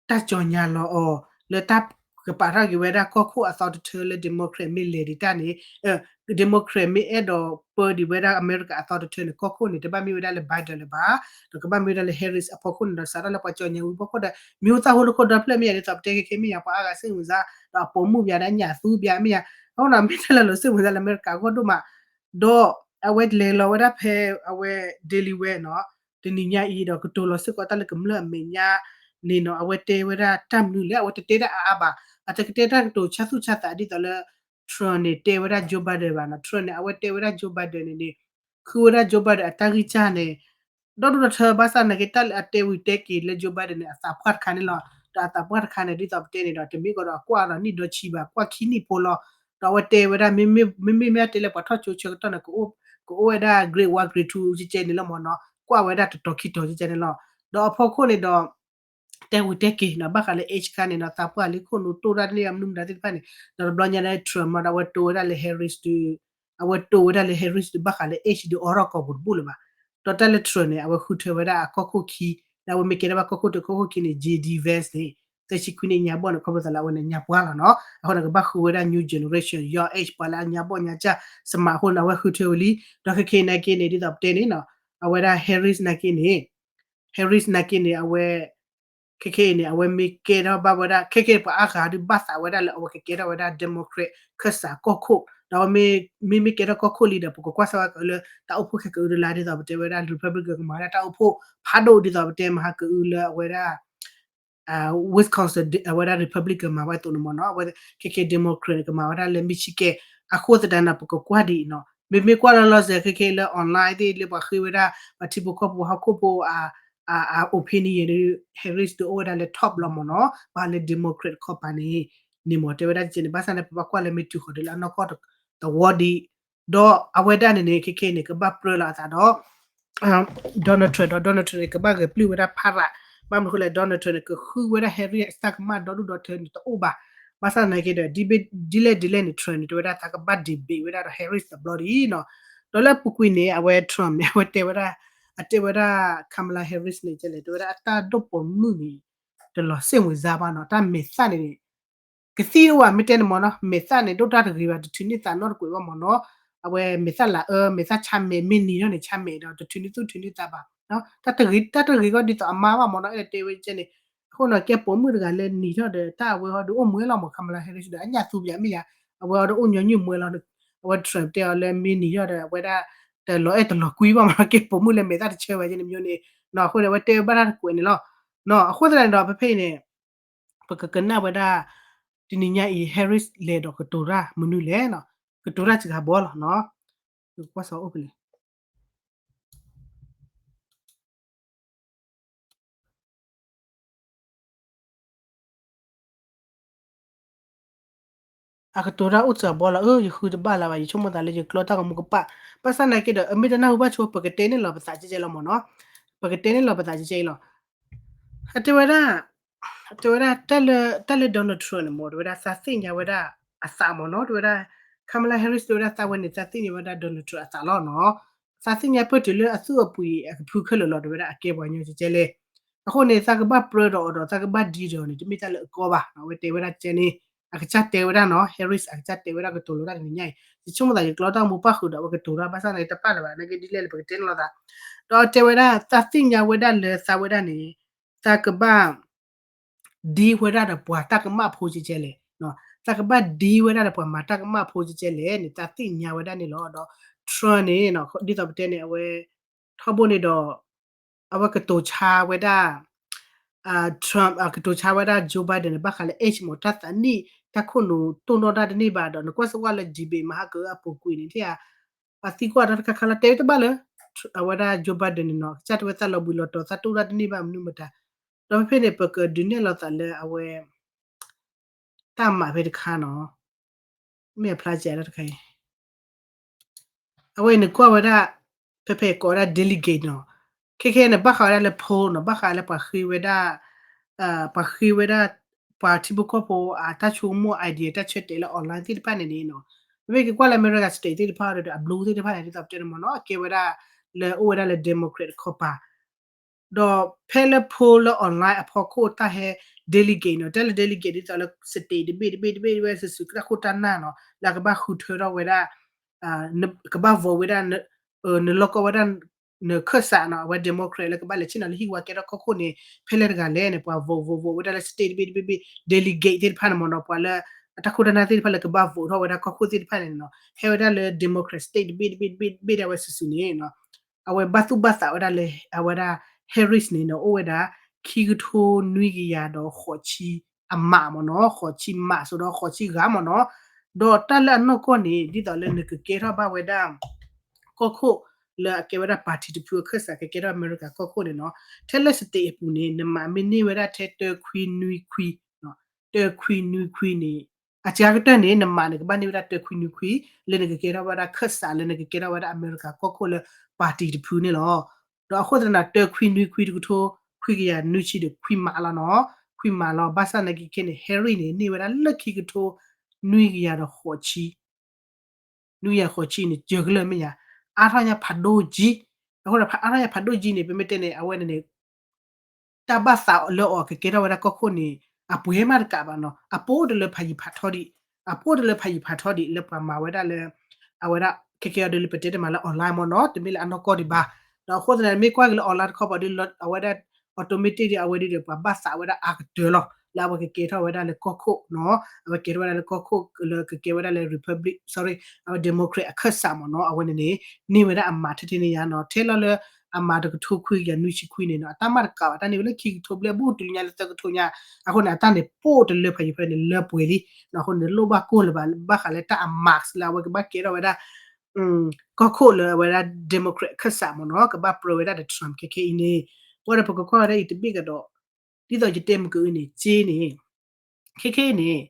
တၢ်ကြေညာလီၤအီၤ လၢတၢ်ကပာ်ထီၣ်က့ၤဝဲဒၣ်ကီၢ်ခိၣ်အသီတထၢလၢ Democrat မ့ၢ်လဲၤဒံးတၢ်န့ၣ် Democrat မ့ၢ်အဲၣ်ဒိးပၢဒံးဝဲဒၣ်အမဲရကၤအသီတထၢန့ၣ် ကီၢ်ခိၣ်န့ၣ် တဘၣ်မ့ၢ်ဝဲဒၣ်လၢ Biden လၢၤဘၣ် ဒီးကဘၣ်မ့ၢ်ဝဲဒၣ်လၢ Harris အဖီခိၣ်န့ၣ်ဒီး စးထီၣ်လၢပှၤကြေညာဝံၤဖီခိၣ်ဒီး မ့ၢ်အိၣ်သၣ်ဟိလၢခိၣ်ဒီဖျၢၣ်မ့ၢ်ယၤ ဒ်သိးပတဲခဲခဲမ့ၢ်ယၤ ပှၤအါဂၤစ့ၣ်မုာ်စါ ဒီးအပိာ်မုၣ်ပၠးဒီးညၣ်သူပၠးမ့ၢ်ယၤ အဃိန့ၣ် မ့ၢ်တၢ်လၢလီၤစ့ၣ်မုာ်စါလၢအမဲရကၤအဂီၢ်ဒိၣ်မး ဒီးအဝဲလဲၤလီၤဝဲဒၣ်ဖဲ အဝဲ Delaware နီၤ တနံၤညါအံၤဒီးကတိၤလီၤစ့ၢ်ကီးတၢ်လၢကမျၢၢ်အမဲာ်ညါန့ၣ်နီၤ အဝဲတဲဝဲဒၣ်တၢ်မနုၤလဲၣ် အဝဲတတဲတၢ်အါအါဘၣ် အတကတဲတၢ်ကတိၤဆါသူၣ်ဆါသးဒ်သိးလၢ Trump န့ၣ် တဲဝဲဒၣ် Joe Biden ဘၣ်နီၤ Trump န့ၣ် အဝဲတဲဝဲဒၣ် Joe Biden န့ၣ်န့ၣ် ဃုဝဲဒၣ် Joe Biden အတၢ်ဂံၢ်စၢ်န့ၣ် ဒီဒူၣ်ဒီထၢဘၣ်ဆၣ်သနာ်က့ တၢ်လၢအတဲဝံၤတဲက့ၤလၢ Joe Biden န့ၣ် အသးပှၢ်တခါန့ၣ်လီၤ ဒီးအသးပှၢ်တခါန့ၣ် ဒ်သိးပတဲန့ၣ်ဒီး တမ့ၢ်ကီးဒီးအကွၢ်ဒီးနံၣ်ဒီဆံဘၣ် ကွၢ်ခံနံၣ်ဖိလီၤ ဒီးအဝဲတဲဝဲဒၣ် မ့မ့ၢ်မ့ၢ်မ့ၢ်တဲလၢပှၤထီၣ်ကၠိဆၢကတီၢ်န့ၣ် ကအိၣ်ဝဲဒၣ် grade one grade two ကဲကဲန့ၣ်လီၤမ့ၢ်နီၤ ကွၢ်ဝဲဒၣ်တတီၤခံတီၤကဲကဲန့ၣ်လီၤ ဒီးအဖီခိၣ်န့ၣ်ဒီး တဲဝံၤတဲက့ၤနီၤ ဘၣ်ဃးလၢ age ခါန့ၣ်နီၤ သးပှၢ်လံခိၣ်နူာ်တိၢ်တၢ်တန့ၢ်မနုၤမတၤသ့ၣ်တဖၣ်န့ၣ် ဒီးတဘျီညါဒီး Trump နီၤ ဒီးအဝဲတိၢ်ဝဲဒၣ်လၢ Harris ဒုး အဝဲတိၢ်ဝဲဒၣ်လၢ Harris ဒုး ဘၣ်ဃးလၢ age ဒုး အိးထီၣ်ကိာ်ပူၤတဘူၣ်လၢၤဘၣ် ဒီးတၢ်လၢ Trump န့ၣ် အဝဲဃုထၢဝဲဒၣ်အကီၢ်ခိၣ်ခံ လၢအဝဲမ့ၢ်ကဲထီၣ်ဘၣ်ကီၢ်ခိၣ်တကီၢ်ခိၣ်ခံန့ၣ် J D Vance န့ၣ် သၢဆံခွံနံၣ်ညါဘီၣ်န့ၣ် ခီဖျိသးလၢအဝဲန့ၣ်ညါပှၢ်လီၤနီၤ အဃိန့ၣ် ကဘၣ်ဃုဝဲဒၣ် new generation young age ပှၤလၢအညါဘီၣ်ညါစၢ် စမးအဃိန့ၣ် အဝဲဃုထၢဝဲလံ ဒီးခဲခဲအံၤနာ်က့န့ၣ် ဒ်သိးပတဲန့ၣ်နီၤ အဝဲဒၣ် Harris နာ်က့န့ၣ် Harris နာ်က့န့ၣ် အဝဲ ခဲခဲအံၤန့ၣ် အဝဲမ့ၢ်ကဲထီၣ်ဘၣ်ဝဲဒၣ် ခဲခဲပှၤအါဂၤဒုးဘၣ်သးဝဲဒၣ်လၢအဝဲကကဲထီၣ်ဝဲဒၣ် Democrat ခၢၣ်စးကီၢ်ခိၣ် ဒီးအဝဲမ့မ့ၢ်ကဲထီၣ်ကီၢ်ခိၣ်လံဒီး ပကကွၢ်စၢၤဝဲကအုလၢတၢ်အိၣ်ဖှိၣ်ခဲကအုတလါ ဒ်သိးပတဲဝဲဒၣ် Republican ကမၤဝဲဒၣ်တၢ်အိၣ်ဖှိၣ်ဖးဒိၣ် ဒ်သိးပတဲမဟါကအုလၢအဝဲဒၣ် Wisconsin အဝဲဒၣ် Republican မၤဝဲအသိးန့ၣ်မ့ၢ်နီၤ အဝဲခဲခဲ Democrat န့ၣ် ကမၤဝဲဒၣ်လၢ Michigan အဃိသတးန့ၣ် ပကကွၢ်ဒ်အံၤနီၤ မ့မ့ၢ်ကွၢ်လီၤလီၤဆဲးခဲခဲလၢ online သ့ၣ်လၢပှၤဃ့ဝဲဒၣ် ပှၤထံဖိကီၢ်ဖိဟီၣ်ခိၣ်ဖိ အ opinion ဒ် Harris ဒုးအိၣ်ဝဲဒၣ်လၢ top လီၤမ့ၢ်နီၤ ပှၤလၢ Democrat တခီပၤန့ၣ် န့ၣ်မ့ၢ်တဲဝဲဒၣ်ကဲန့ၣ် ဘၣ်ဆၣ်န့ၣ် ပဘၣ်ကွၢ်လၢမ့ၢ်တုၤဃီၤဒ်လၢအနီၢ်ကီၢ်သဝီဒံး ဒီးအဝဲဒၣ်န့ၣ်န့ၣ် ခဲခဲန့ၣ် ကဘၣ်ပြၢလီၤအသးဒီး Donald Trump ဒီး Donald Trump န့ၣ် ကဘၣ်ဂဲၤပျုၢ်ဝဲဒၣ်ဖးရး ဘၣ်မနုၤအဃိလဲၣ် Donald Trump န့ၣ် ကဃုဝဲဒၣ် Harris အတၢ်ကမၣ်ဒီဒူၣ်ဒီထၢန့ၣ်တအိၣ်ဘၣ် ဘၣ်ဆၣ်သနာ်က့ဒီး ဒ်လဲၣ်ဒ်လဲၣ်န့ၣ် Trump န့ၣ် တဲဝဲဒၣ်သးကဘၣ် debate ဝဲဒၣ်ဒီး Harris တဘျီဒ်အံၤနီၤ ဒီးလၢအပူၤကွံာ်န့ၣ် အဝဲ Trump န့ၣ် အဝဲတဲဝဲဒၣ် အတဲဝဲဒၣ် Kamala Harris န့ၣ် ကဲလဲၣ် တဲဝဲဒၣ်အတၢ်ဒိၣ်ပိာ်မုၣ်န့ၣ် တလီၤစ့ၣ်မုာ်စါဘၣ်နီၤ တၢ်မဲာ်သၣ်န့ၣ်န့ၣ် ကသံၣ်အိၣ်ဝဲမ့ၢ်တဲန့ၣ်မ့ၢ်နီၤ မဲာ်သၣ်န့ၣ်ဒိၣ်တၢ်တဂ့ၤဘၣ် တထုးန့ၢ်သးနီတကွဲးဘၣ်မ့ၢ်နီၤ အဝဲမဲာ်သၣ်လၤအၢ မဲာ်သၣ်ဆါမဲာ် မ့ၢ်နံၤထီၣ်န့ၣ် ဆါမဲာ်ဒီး တထုးန့ၢ်သူၣ်ထုးန့ၢ်သးဘၣ် တၢ်တဂ့ၤ တၢ်တဂ့ၤကီဒ်သိးအမါဘၣ်မ့ၢ်နီၤ အဲၣ်ဒိးတဲဝဲကဲန့ၣ် အဃိနီၤ ကဲပိာ်မုၣ်တဂၤလၢနံၤထီၣ်ဒီး တၢ်အဝဲဟီဒုးအိၣ်မွဲလီၤမ့ၢ် Kamala Harris ဒီး အညၣ်သူပယၤမ့ၢ်ယၤ အဝဲဟီဒုးအိၣ်ညီနုၢ်မွဲလီၤ အဝဲ Trump တဲအီၤလၢမ့ၢ်နံၤထီၣ်ဒီး အဝဲဒၣ် တလီၤအဲၣ်တလီၤကွံဘၣ်မ့ၢ်နီၤ ကဲပိာ်မုၣ်လၢမဲာ်သၣ်တဆၢဝဲကဲန့ၣ်မ့ၢ်န့ၣ် နီၤ အဃိန့ၣ် အဝဲတဲဝဲဘၣ်တၢ်တကွဲးန့ၣ်လီၤ နီၤ အဃိသတးန့ၣ်ဒီး ဖဲဖဲအံၤန့ၣ် ပကကနၣ်ဝဲဒၣ် တနံၤညါအံၤ Harris လဲၤဒီးကတိၤတၢ်မနုၤလဲၣ်နီၤ ကတိၤတၢ်စှၤဘီလီၤနီၤ ကွၢ်စီၤအိၣ်ဖဲလဲၣ် အကတိၤတၢ်အိၣ်စှၤဘီလီၤ အၢ ယဃုတဘၣ်လၢၤဘၣ် ယဆိကမိၣ်သးလၢယကျီတၢ်ဂီၤမူကပၣ် ဘၣ်ဆၣ်သနာ်က့ဒီး အမ့ၢ်တနၢ်ဟူဘၣ်ဆိ ပကတဲန့ၢ်လီၤပသးကဲကဲလီၤမ့ၢ်နီၤ ပကတဲန့ၢ်လီၤပသးကဲကဲလီၤ အတဲဝဲဒၣ် တဲဝဲဒၣ် တၢ်လၢ တၢ်လၢ Donald Trump န့ၣ်မ့ၢ် တဲဝဲဒၣ် သးသ့ၣ်ညါဝဲဒၣ်အသးမ့ၢ်နီၤ တဲဝဲဒၣ် Kamala Harris တဲဝဲဒၣ် သးဝဲန့ၣ် သးသ့ၣ်ညါဝဲဒၣ် Donald Trump အသးလီၤနီၤ သးသ့ၣ်ညါပၢၢ်တုၤလၢအသူၣ်အပှ့ၤအကဖုခဲလၢာ်လီၤ တဲဝဲဒၣ် အကဲပှၤကညီကဲကဲလဲၣ် အဃိန့ၣ် သးကဘၣ်ပြၢဒီးအီၤဒီး သးကဘၣ်ဒံဒီးအီၤန့ၣ် တမ့ၢ်တၢ်လၢအကီဘၣ်နီၤ အဝဲတဲဝဲဒၣ်ကဲန့ၣ် အကစၢ်တဲဝဲဒၣ်နီၤ Harris အကစၢ်တဲဝဲဒၣ်ကတိၤလီၤတၢ်တနံၤညါအံၤ ယဆိကမိၣ်သးယကျီတၢ်ဂီၤမူပၣ်ဃုာ်ဒီး အဝဲကတိၤတၢ်ဘၣ်ဆၣ်သနာ်က့တပၣ်လၢၤဘၣ် နာ်က့ဒ်လဲၣ်လၢပကတဲန့ၢ်လီၤသး ဒီးတဲဝဲဒၣ် သးသ့ၣ်ညါဝဲဒၣ်လၢသးဝဲဒၣ်န့ၣ် သးကဘၣ် ဒံဝဲဒၣ်ဒီးပှၤတၢ်ကမၣ်ဖိကဲကဲလဲၣ် သးကဘၣ်ဒံဝဲဒၣ်ဒီးပှၤမၤတၢ်ကမၣ်ဖိကဲကဲလဲၣ်န့ၣ် သးသ့ၣ်ညါဝဲဒၣ်န့ၣ်လီၤ. ဒီး Trump န့ၣ် ဒ်သိးပတဲန့ၣ် အဝဲ ထီဘိန့ၣ်ဒီး အဝဲကတိၤဆါဝဲဒၣ် Trump ကတိၤဆါဝဲဒၣ် Joe Biden န့ၣ် ဘၣ်ဃးလၢ age မ့ၢ်တၢ်သးနံၣ် တၢ်ခိၣ်နူာ်တိၢ်နီၣ်တၢ်တန့ၢ်ဘၣ်ဒီး နကွၢ်စ့ၢ်ကီးလၢ debate မဟါကအုအပူၤကွံာ်န့ၣ် ထံၣ်ဧါ ပှၤသံကွၢ်တၢ်တခါခါလီၤ တဲဝဲတဘၣ်လၢ အဝဲဒၣ် Joe Biden န့ၣ်နီၤ ကစၢ်တဲဝဲသးလီၤဘှံးလီၤတီၤ သးတိၢ်တၢ်တန့ၢ်ဘၣ်မနုၤမတၤ ဒီးဖဲဖဲန့ၣ် ပကဒုးနဲၣ်လီၤသးလၢအဝဲ တၢ်မၤဖဲတခါနီၤ မ့ၢ်အဖျါစၢၤတၢ်တခါအံၤ အဝဲန့ၣ်ကွၢ်ဝဲဒၣ် ဖဲဖဲကိးဝဲဒၣ် delegate နီၤ ခဲခဲန့ၣ် ဘၣ်ဃးဝဲဒၣ်လၢ poll နီၤ ဘၣ်ဃးလၢပှၤဃ့ဝဲဒၣ် ပှၤဃ့ဝဲဒၣ် ပှၤထံဖိကီၢ်ဖိအတၢ်ဆိကမိၣ် idea တၢ်ဆၢတဲာ်လၢ online သ့ၣ်တဖၣ်န့ၣ်န့ၣ်နီၤ မ့မ့ၢ်က့ၤကွၢ်လၢ America state သ့ၣ်တဖၣ်ဒီး အ blue သ့ၣ်တဖၣ်န့ၣ် ဒ်သိးပတဲန့ၣ်မ့ၢ်နီၤ အကဲဝဲဒၣ် လၢအိၣ်ဝဲဒၣ်လၢ Democrat တခီပၤ ဒီးဖဲလၢ poll လၢ online အဖီခိၣ်တၢ်ဟဲ delegate နီၤ တၢ်လၢ delegate ဒ်သိးလၢ state တဘ့ၣ်တဘ့ၣ်တဘ့ၣ်ဝဲစုာ်စုာ်တၢ်ခိၣ်တၢ်နၢ်နီၤ လၢအကဘၣ်ဃုထၢထီၣ်ဝဲဒၣ် ကဘၣ် vote ဝဲဒၣ် နလီၢ်ကီၢ်ဝဲဒၣ် နခၢၣ်စးနီၤ အဝဲ Democrat လၢကဘၣ်လဲၤဆ့ၣ်နီၤလၢဟံၣ်ဝါကဲထီၣ်ကီၢ်ခိၣ်န့ၣ် ဖဲလဲၣ်တဂၤလဲၣ်န့ၣ် ပှၤ vote vote vote ဝဲဒၣ်လၢ state တဘ့ၣ်တဘ့ၣ်ဘ့ၣ် delegate သ့ၣ်တဖၣ်န့ၣ်မ့ၢ်နီၤ ပှၤလၢ အတၢ်ခိၣ်တၢ်နၢ်သ့ၣ်တဖၣ်လၢကဘၣ် vote ထီၣ်ဝဲဒၣ်ကီၢ်ခိၣ်သ့ၣ်တဖၣ်န့ၣ်နီၤ ဟဲဝဲဒၣ်လၢ Democrat state တဘ့ၣ်တဘ့ၣ်တဘ့ၣ်တဘ့ၣ်ဒၣ်ဝဲစုာ်စုာ်န့ၣ်နီၤ အဝဲဘၣ်သူၣ်ဘၣ်သးဝဲဒၣ်လၢ အဝဲဒၣ် Harris န့ၣ်နီၤ အိၣ်ဝဲဒၣ် ခံကထိနွံကယၤဒီးဃိးဆံအမးမ့ၢ်နီၤ ဃိးဆံမး စိဒီးဃိးဆံဂၤမ့ၢ်နီၤ ဒီးတၢ်လၢအနီၢ်ကီၢ်န့ၣ် ဒ်သိးလၢနကကဲထီၣ်ဘၣ်ဝဲဒၣ် ကီၢ်ခိၣ်လၢအကဲဝဲဒၣ် party တဖုအခၢၣ်စး ကကဲထီၣ်အမဲရကၤကီၢ်ခိၣ်န့ၣ်နီၤ ထဲလၢ state အပူၤန့ၣ် နမးမ့ၢ်န့ၢ်ဝဲဒၣ်ထဲတၢခွံနွံခွံ တၢခွံနွံခွံန့ၣ် အစှၤကတၢၢ်န့ၣ် နမးန့ၣ် ကဘၣ်န့ၢ်ဝဲဒၣ်တၢခွံနွံခွံ လၢနကကဲထီၣ်ဝဲဒၣ်ခၢၣ်စး လၢနကကဲထီၣ်ဝဲဒၣ်အမဲရကၤကီၢ်ခိၣ်လၢ party တဖုန့ၣ်လီၤ. ဒီးအဃိသတးန့ၣ် တၢခွံနွံခွံတကထိ ခွံကယၤနွံဆံဒီးခွံမးလီၤနီၤ ခွံမးလီၤ ဘၣ်ဆၣ်သနာ်က့ခဲန့ၣ် Harris န့ၣ် န့ၢ်ဝဲဒၣ်လၢခံကထိ နွံကယၤဒီးဃိးဆံ နွံကယၤဃိးဆံန့ၣ် ယဲၢ်ကလၢာ်မ့ၢ်ယၤ အါထီၣ်ညါဖးဒိၣ်ကံ အဃိဒီး အါထီၣ်ညါဖးဒိၣ်ကံန့ၣ် ပမ့ၢ်တဲန့ၣ် အဝဲန့ၣ်န့ၣ် တၢ်ဘၣ်သးလၢအီၤကကဲထီၣ်ဝဲဒၣ်ကီၢ်ခိၣ်န့ၣ် အပှဲၤမးတကးဘၣ်နီၤ အပိာ်အိၣ်တလၢဖးယံၤဖးထီဒံး အပိာ်အိၣ်တလၢဖးယံၤဖးထီဒံး လၢပှၤမၤဝဲဒၣ်လၢ အဝဲဒၣ် ခဲကဲအီၤဒ်လၢပတဲတမးလၢ online မ့ၢ်နီၤ တမ့ၢ်လၢအနီၢ်ကီၢ်ဒံးဘၣ် ဒီးအဃိသတးန့ၣ် မ့ၢ်ကွၢ်က့ၤလၢ online တခီပၤဒီး အဝဲဒၣ် automatic ဒီး အဝဲဒၣ်ဒီး ပှၤဘၣ်သးဝဲဒၣ်အါကတၢၢ်လီၤ လၢအဝဲကကဲထီၣ်ဝဲဒၣ်လၢကီၢ်ခိၣ်နီၤ, အဝဲကဲထီၣ်ဝဲဒၣ်လၢ Republic, sorry, အဝဲ Democrat အခၢၣ်စးမ့ၢ်နီၤ, အဝဲန့ၣ်န့ၣ် န့ၢ်ဝဲဒၣ်အမးထဲထဲန့ၣ်ညါနီၤ, ထဲလီၤလၢအမးတကထိခွံကယၤနွံဆံခွံန့ၣ်နီၤ, အတၢ်မၤတကးဘၣ် တၢ်န့ၢ်ဝဲလၢခံကထိဘျဲၣ် ဘူးကတုၤလၢညါလၢသၢကထိညါ, အဃိန့ၣ် အတၢ်န့ၣ်ပိၢ်တလၢဖးယံၤဖဲန့ၣ် လၢပှဲၤလံ, အဃိန့ၣ် တလိၣ်ဘၣ်ကိၢ်လၢၤဘၣ် ဘၣ်ဃးလၢတၢ်အမးလၢအဝဲကဘၣ်ကဲထီၣ်ဝဲဒၣ် ကီၢ်ခိၣ်လၢအဝဲဒၣ် Democrat အခၢၣ်စးမ့ၢ်နီၤ ကဘၣ်ပြၢဝဲဒၣ်ဒီး Trump ခဲခဲအံၤန့ၣ်, အဃိဒီးပကကွၢ်ဝဲဒၣ်အံၤတဘ့ၣ်ကဒီး, ဒ်သိးယတဲမုၢ်ကအုန့ၣ် က့န့ၣ်, ခဲခဲအံၤန့ၣ်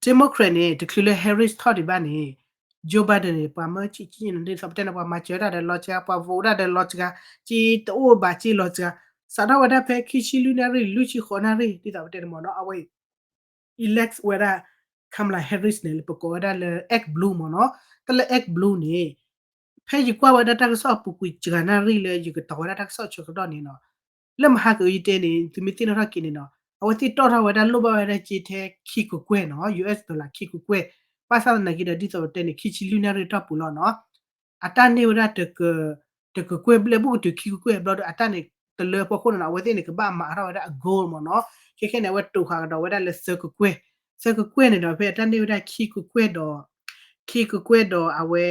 Democrat န့ၣ် တချုးလၢ Harris ထီၣ်ဒံးဘၣ်န့ၣ် Joe Biden န့ၣ် ပှၤမၢဆံးက့န့ၣ် ဒ်သိးပတဲန့ၣ် ပှၤမၤစၢၤတၢ်ဒီးလီၤစှၤ ပှၤ vote တၢ်ဒီးလီၤစှၤ, က့တအိၣ်ဘၣ်က့လီၤစှၤ, စးထီၣ်ဝဲဒၣ်ဖဲ ခံဆံလွံၢ်နၣ်ရံၣ် လွံၢ်ဆံဃိးနၣ်ရံၣ် ဒ်သိးပတဲန့ၣ်မ့ၢ်နီၤ အဝဲ elect ဝဲဒၣ် Kamala Harris န့ၣ် လၢပကိးဝဲဒၣ်လၢ X Blue မ့ၢ်နီၤ, တၢ်လၢ X Blue န့ၣ် ဖဲယကွၢ်ဝဲဒၣ်တၢ်ကစီၣ်အပူၤကွံာ်စှၤနၣ်ရံၣ်လၢယကတီၤဝဲဒၣ်တၢ်ကစီၣ်ဆၢကတီၢ်န့ၣ်နီၤ, လၢမဟါကအုယတဲန့ၣ် သုမ့ၢ်သ့ၣ်နီၣ်ထီၣ်က့ၤန့ၣ်နီၤ အဝဲသ့ၣ်တီၣ်ထီၣ်ဝဲဒၣ်လိၣ်ဘၣ်ဝဲဒၣ်က့ထဲခံကကွဲၢ်နီၤ US dollar ခံကကွဲၢ်, ဘၣ်ဆၣ်သနာ်က့ဒီး ဒ်သိးပတဲန့ၣ် ခံဆံလွံၢ်နၣ်ရံၣ်တီၢ်ပူၤလီၤနီၤ အတၢ်န့ၢ်ဝဲဒၣ် တကကွဲၢ်ဘျဲၣ် ဘူးကတုၤခံကကွဲၢ်ဘျီဒီး အတၢ်န့ၣ်တလၢဖီခိၣ်န့ၣ်နီၤ အဝဲသ့ၣ်န့ၣ် ကဘၣ်မၤထီၣ်ဝဲဒၣ်အ goal မ့ၢ်နီၤ, ခဲခဲန့ၣ် အဝဲတိာ်ဃာ်ကဒီးဝဲဒၣ်လၢသၢကကွဲၢ်, သၢကကွဲၢ်န့ၣ်ဒီး ဖဲအတၢ်န့ၢ်ဝဲဒၣ်ခံကကွဲၢ်ဒီး ခံကကွဲၢ်ဒီးအဝဲ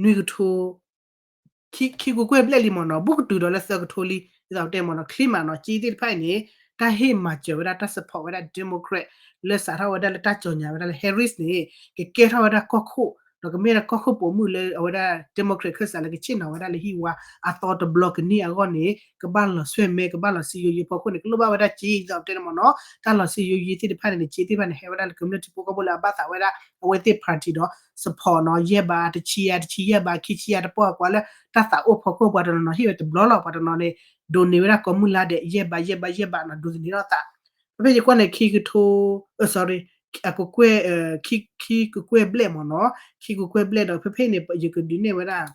နွံကထိ ခံကကွဲၢ်ဘျဲၣ်လံမ့ၢ်နီၤ ဘူးကတုၤဒီးလၢသၢကထိလံ ဒ်သိးပတဲမ့ၢ်နီၤ ချ့မးနီၤ က့သ့ၣ်တဖၣ်အံၤန့ၣ် တၢ်ဟ့ၣ်မၤစၢၤဝဲဒၣ် တၢ် support ဝဲဒၣ် Democrat လၢစးထီၣ်ဝဲဒၣ်လၢတၢ်ကြော်ညာဝဲဒၣ်လၢ Harris န့ၣ် ကကဲထီၣ်ဝဲဒၣ်ကီၢ်ခိၣ် ဒီးကမ့ၢ်ဒၣ်ကီၢ်ခိၣ်ပိာ်မုၣ်လၢအဝဲဒၣ် Democrat ခၢၣ်စးလၢကဆ့ၣ်နီၤဝဲဒၣ်လၢဟံၣ်ဝါအသီတဘျီကန့ၢ်အဂီၢ်န့ၣ် ကဘၣ်လီၤဆွဲၣ်မဲ ကဘၣ်လီၤစံယိယိဖီခိၣ်န့ၣ် ကလိၣ်ဘၣ်ဝဲဒၣ်က့ ဒ်သိးပတဲန့ၣ်မ့ၢ်နီၤ တၢ်လီၤစံယိယိသ့ၣ်တဖၣ်န့ၣ်န့ၣ် က့သ့ၣ်တဖၣ်န့ၣ် ဟဲဝဲဒၣ်လၢကမျၢၢ်ထံဖိကီၢ်ဖိလၢအဘၣ်သးဝဲဒၣ် အဝဲသ့ၣ် party ဒီး support နီၤ ယဲၢ်ဘး တဆံယၤ တဆံယဲၢ်ဘး ခံဆံယၤ တပှၢ်ပှၤလၢတၢ်သးအိၣ်ဖီခိၣ် ပှၤတနီၤနီၤဟ့ၣ်ဝဲတဘျီလီၤ ပှၤတနီၤန့ၣ် ဒိးန့ၢ်ဝဲဒၣ်ကိးမုၢ်လါဒဲး ယဲၢ်ဘး ယဲၢ်ဘး ယဲၢ်ဘးနီၤ ဒိးသန့ၤထီၣ်သး ဖဲဖဲယကွၢ်န့ၣ် ခံကထိ sorry အကကွဲၢ် ခံကကွဲၢ်ဘျဲၣ်မ့ၢ်နီၤ ခံကကွဲၢ်ဘျဲၣ်ဒီး ဖဲဖဲန့ၣ် ယကဒုးနဲၣ်ဝဲဒၣ်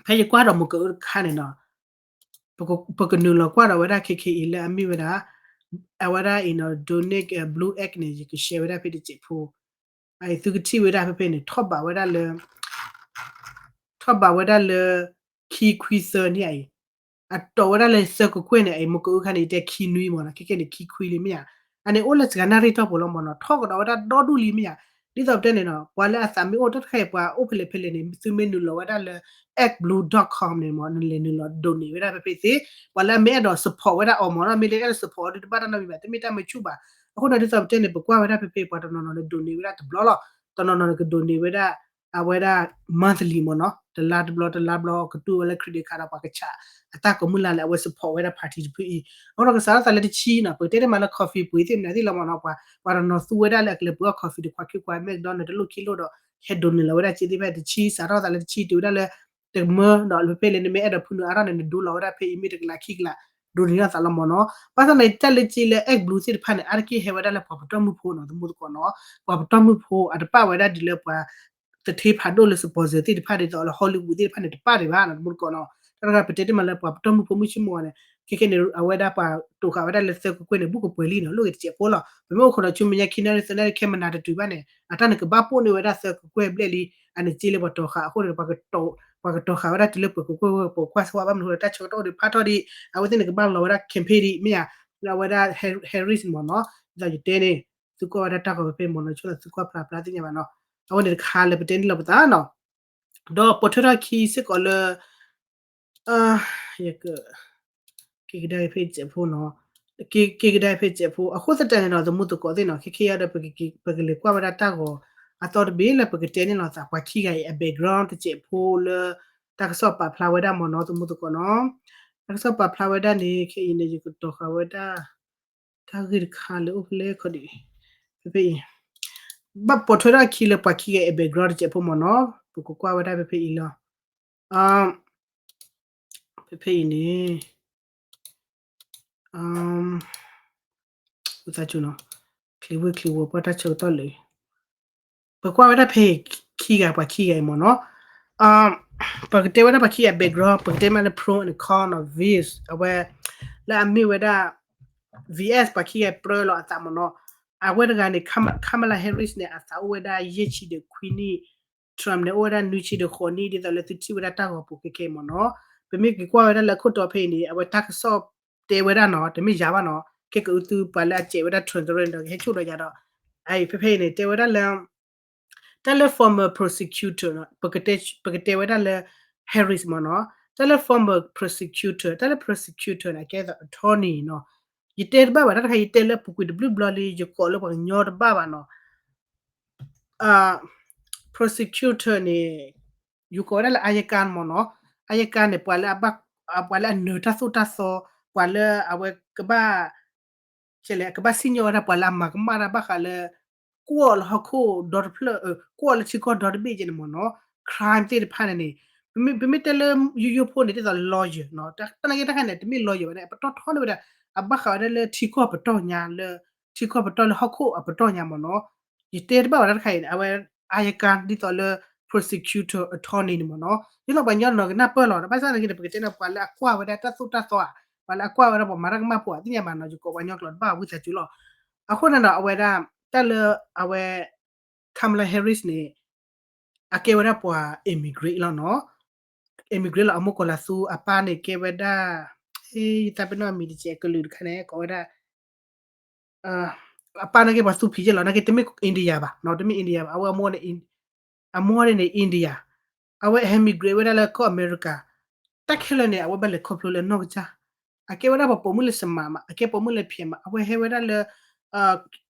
ဖဲယကွၢ်ဒီးမုၢ်ကအုတခါန့ၣ်နီၤ ပကနုာ်လီၤကွၢ်ဒီးဝဲဒၣ်ခဲခဲအံၤလၢအမ့ၢ်ဝဲဒၣ် အဝဲဒၣ်အံၤနီၤ donate Blue X န့ၣ် ယက share ဝဲဒၣ်ဖဲတစဲးဖိ အအံၤသုကထံၣ်ဝဲဒၣ်ဖဲဖဲန့ၣ် ထီၣ်ဘးဝဲဒၣ်လၢ ထီၣ်ဘးဝဲဒၣ်လၢ ခံခွံသၢန့ၣ်အံၤ အတီၢ်ဝဲဒၣ်လၢသၢကကွဲၢ်န့ၣ်အံၤ မုၢ်ကအုခါန့ၣ် ယတဲခံနွံမ့ၢ်နီၤ ခဲခဲန့ၣ် ခံခွံလံမ့ၢ်ဧါ အန့ၣ်အိၣ်လၢစှၤနၣ်ရံၣ်တီၢ်ပူၤလီၤမ့ၢ်နီၤ ထီၣ်ကဒီးဝဲဒၣ်ဒီဒူၣ်လံမ့ၢ်ဧါ ဒ်သိးပတဲန့ၣ်နီၤ ပှၤလၢအသးမ့ၢ်အိၣ်တၢ်တခါအံၤ ပှၤအိၣ်ဖဲလဲၣ်ဖဲလဲၣ်န့ၣ် သုမ့ၢ်နုာ်လီၤဝဲဒၣ်လၢ X Blue dot com န့ၣ်မ့ၢ် နလဲၤနုာ်လီၤ donate ဝဲဒၣ်ဖဲဖဲသ့ ပှၤလၢအမ့ၢ်အဲၣ်ဒိး support ဝဲဒၣ်အီၤမ့ၢ်နီၤ မ့ၢ်လၢအဲၣ်ဒိး support အီၤဒီးတဘၣ်တၢ်နီတမံၤဘၣ် တမ့ၢ်တၢ်မၤဆူၣ်ဘၣ် အဃိန့ၣ် ဒ်သိးပတဲန့ၣ် ပကွၢ်ဝဲဒၣ်ဖဲဖဲ ပှၤတနီၤနီၤန့ၣ် donate ဝဲဒၣ်တဘျီလီၤ တနီၤနီၤန့ၣ် က donate ဝဲဒၣ် အဝဲဒၣ် monthly မ့ၢ်နီၤ တလါတဘျီ တလါဘျီ ကတူၢ်ဝဲလၢ credit card ဒီးပှၤကဆး အတၢ်ကိးမုၢ်လါလၢအဝဲ support ဝဲဒၣ် party တဖုအံၤ အဃိဒီးကစးထီၣ်သးလၢတဆံနီၤ ပကတဲတ့ၢ်မးလၢ coffee ပှ့ၤသ့ၣ်မနုၤသ့ၣ်လီၤမ့ၢ်နီၤ ပှၤတနီၤသူဝဲဒၣ်လၢအကလဲၤပှ့ၤအီၣ် coffee တခွးခံခွး McDonald တလိၣ်ခံလိၣ်ဒီး ဟဲ donate လီၤဝဲဒၣ်စ့သ့ၣ်တဖၣ်တဆံ စးထီၣ်သးလၢတဆံတုၤဝဲဒၣ်လၢ တမၢဒီးဖဲဖဲလဲၣ်န့ၣ် မ့ၢ်အဲၣ်ဒိးဖုနုာ်အါထီၣ်န့ၣ် နဒိလီၤဝဲဒၣ်ဖဲအံၤမ့ၢ်တကလးခံကလး ဒိးန့ၢ်ထီၣ်သးလီၤမ့ၢ်နီၤ ဘၣ်ဆၣ်န့ၣ် တၢ်လၢက့လၢ X Blue သ့ၣ်တဖၣ်န့ၣ် အါတက့ၢ်ဟဲဝဲဒၣ်လၢပှၤပတီၢ်မုၢ်ဖိနီၤ သမူသကိးနီၤ ပှၤပတီၢ်မုၢ်ဖိအတပၣ်ဝဲဒၣ်ဒ်လၢပှၤ သထ့ဖးဒိၣ်လၢ sponsor သ့ၣ်တဖၣ်ဒ်သိးလၢ Hollywood သ့ၣ်တဖၣ်န့ၣ် တပၣ်ဒံးဘၣ်နီၤ သမူသကိးနီၤ တၢ်တခါပတဲတ့ၢ်မးလၢပှၤပတီၢ်မုၢ်ဖိမုၢ်ဆ့ၣ်မုၢ်ဂီၤန့ၣ် ခဲခဲန့ၣ် အဝဲဒၣ်ပှၤတိာ်ဃာ်ဝဲဒၣ်လၢသၢကကွဲၢ်န့ၣ် ဘူးကပှဲၤလံနီၤ လိၣ်ဂ့ၤတစဲးဖိလီၤ ပမ့ၢ်အိၣ်ခိးဒီးဆူမဲာ်ညါခံနၣ်ရံၣ်သၢနၣ်ရံၣ် ခဲမနၤတတုၤဘၣ်န့ၣ် အတၢ်န့ၣ်ကဘၣ်ပိာ်န့ၢ်ဝဲဒၣ်သၢကကွဲၢ်ဘျဲၣ်လံ အန့ၣ်က့လၢပှၤတိာ်ဃာ်အဃိန့ၣ် ပှၤကတိာ်ဃာ်ဝဲဒၣ်တုၤလၢပှဲၤကကွဲၢ်ဝဲ ပှဲၤကွၢ်ဆၢဘၣ်မနုၤဃိဒီး တၢ်ဆၢကတီၢ်အိၣ်ဒံးဖးထီၣ်ဒံး အဝဲသ့ၣ်န့ၣ်ကဘၣ်လီၤဝဲဒၣ် campaign ဒံး မ့ၢ်ဧါ အဝဲဒၣ် Harris မ့ၢ်နီၤ ဒ်သိးယတဲန့ၣ် သုကွၢ်ဝဲဒၣ်တၢ်ဂီၤဖဲဖဲမ့ၢ်နီၤ ဆိလၢသုကွၢ်ဖျါဖျါသ့ၣ်ညါဘၣ်နီၤ အဝဲန့ၣ်တခါလၢပတဲန့ၣ်လီၤပသးနီၤ ဒီးပိာ်ထွဲထီၣ်ခံစ့ၢ်ကီးလၢ ယက က့ၤကဒါက့ၤဖဲစဲးဖိနီၤ က့ၤကဒါက့ၤဖဲစဲးဖိ အဃိသတးန့ၣ်ဒီး သမူသကိးသ့ၣ်နီၤ ခဲခဲအံၤဒီး ပကလဲၤကွၢ်ဝဲဒၣ်တၢ်ဂီၤ အသီတဘ့ၣ်လၢပကတဲန့ၣ်လီၤသး ပှၤခံဂၤအံၤအ background တစဲးဖိလၢ တၢ်ကစီၣ်ပာ်ဖျါဝဲဒၣ်မ့ၢ်နီၤ သမူသကိးနီၤ တၢ်ကစီၣ်ပာ်ဖျါဝဲဒၣ်န့ၣ် ခဲအံၤန့ၣ် ယကတီၤဃာ်ဝဲဒၣ် တၢ်ဂ့ၢ်တခါလၢအိၣ်ဖဲလဲၣ်ခီဒံး ဖဲဖဲအံၤ ဘၣ်ပိာ်ထွဲထီၣ်ခံလၢပှၤခံဂၤအ background တစဲးဖိမ့ၢ်နီၤ ပကကွၢ်ဝဲဒၣ်ဖဲဖဲအံၤလီၤ ဖဲဖဲအံၤန့ၣ် ဝသးစူၤနီၤ ချံဝ့ၢ်ချံဝီၤ ပှၤတၢ်ဆၢကတီၢ်လၢ ပကွၢ်ဝဲဒၣ်ဖဲခံဂၤ ပှၤခံဂၤအံၤမ့ၢ်နီၤ ပကတဲဝဲဒၣ်ပှၤခံဂၤ background ပကတဲမးလၢ pro and con of this အဝဲ လၢအမ့ၢ်ဝဲဒၣ် V S ပှၤခံဂၤပြၢလီၤအသးမ့ၢ်နီၤ အဝဲတဂၤန့ၣ် Kamala Harris န့ၣ် အသးအိၣ်ဝဲဒၣ်ယဲၢ်ဆံဒီးခွံနံၣ် Trump န့ၣ် အိၣ်ဝဲဒၣ်နွံဆံဒီးဃိးနံၣ် ဒ်သိးလၢသုထံၣ်ဝဲဒၣ်တၢ်ဂီၤပူၤခဲခဲအံၤမ့ၢ်နီၤ. ပမ့ၢ်က့ၤကွၢ်ဝဲဒၣ်လၢအခိၣ်တီဖဲအံၤန့ၣ် အဝဲတၢ်ကစီၣ်တဲဝဲဒၣ်နီၤ တမ့ၢ်ယၤဘၣ်နီၤ ခဲကအုသူ ပှၤလၢအစဲးဝဲဒၣ် Trump တရၢန့ၣ်ဒီး ကဟဲဆိၣ်ဒီးယၤဒီး အအံၤဖဲဖဲအံၤန့ၣ် တဲဝဲဒၣ်လၢ တၢ်လၢ former prosecutor နီၤ ပကတဲဝဲဒၣ်လၢ Harris မ့ၢ်နီၤ, တၢ်လၢ former prosecutor တၢ်လၢ prosecutor န့ၣ် အကဲသိး attorney နီၤ, ယတဲတဘၣ်ဘၣ် တၢ်တခါ ယတဲလၢအပူၤကွံာ်တဘျုးဘျီလံ ယကိးလၢပှၤကညီတဘၣ်ဘၣ်နီၤ. prosecutor န့ၣ် ယကိးဝဲဒၣ်လၢ အယကၣ်မ့ၢ်နီၤ, အယကၣ်န့ၣ် ပှၤလၢအနၢၤတၢ်သိၣ်တၢ်သီ, ပှၤလၢအဝဲကဘၣ် ကဲလဲၣ်ကဘၣ်စံၣ်ညီၣ်ဝဲဒၣ်ပှၤလၢအမၤကမၣ်တၢ်ဘၣ်ဃးလၢ ကွီၢ်လၢဟီၣ်ခိၣ်ဒီတဖျၢၣ်, ကွီၢ်လၢထံကီၢ်ဒီတဘ့ၣ်ကဲန့ၣ်မ့ၢ်နီၤ, crime သ့ၣ်တဖၣ်န့ၣ်န့ၣ်, ပမ့ၢ်တဲလၢယိယိဖိန့ၣ် ဒ်သိး lawyer နီၤ, တၢ်နာ်က့တၢ်ခါန့ၣ် တမ့ၢ် lawyer ဘၣ်န့ၣ် အပတီၢ်ထီန့ၢ်ဝဲဒၣ် အဘၣ်ဃးဝဲဒၣ်လၢထံကီၢ်ပတီၢ်ညါလၢ ထံကီၢ်ပတီၢ်လၢဟီၣ်ခိၣ်အပတီၢ်ညါမ့ၢ်နီၤ. ယတဲတဘၣ်ဝဲဒၣ်တခါအံၤန့ၣ် အဝဲ အယကၣ် ဒ်သိးလၢ prosecutor attorney န့ၣ်မ့ၢ်နီၤ, ဒ်သိးပှၤကညီနီၤကနၢ်ပၢၢ်လီၤ, တဘၣ်ဆၣ်သနာ်က့န့ၣ် ပကတဲန့ၣ် ပှၤလၢအကွၢ်ဝဲဒၣ်တၢ်သိၣ်တၢ်သီဧါ, ပှၤလၢအကွၢ်ဝဲဒၣ်ပှၤမၤတၢ်ကမၣ်ဖိဧါ သ့ၣ်ညါဘၣ်နီၤ, ယကိးပှၤကညီကျိာ်တဘၣ်ဝံသးစူၤလီၤ. အဃိန့ၣ်ဒီး အဝဲဒၣ် တၢ်လၢအဝဲ Kamala Harris န့ၣ် အကဲဝဲဒၣ်ပှၤ immigrant လီၤနီၤ, immigrant လီၤ အမိၢ်ကီၤလၤသူ အပၢ်န့ၣ်ကဲဝဲဒၣ် ယသးပ့ၤနီၣ်အမံၤတကဲး ကလုာ်တခါန့ၣ် ကိးဝဲဒၣ် အပၢ်န့ၣ်က့ၤပှၤသူဖံးကဲလီၤ, နာ်က့တမ့ၢ် India ဘၣ်နီၤ, တမ့ၢ် India ဘၣ်, အဝဲအမိၢ်န့ၣ် အမိၢ်န့ၣ်န့ၣ် India, အဝဲ immigrant ဝဲဒၣ်လၢကီၢ်အမဲရကၤ, တၢ်ခဲလၢာ်န့ၣ် အဝဲဘၣ်လဲၤခီဖျိလၢအနီၢ်ကစၢ်, အကဲဝဲဒၣ်ပှၤပိာ်မုၣ်လၢ Smart မး, အကဲပိာ်မုၣ်လၢ P M မး, အဝဲဟဲဝဲဒၣ်လၢ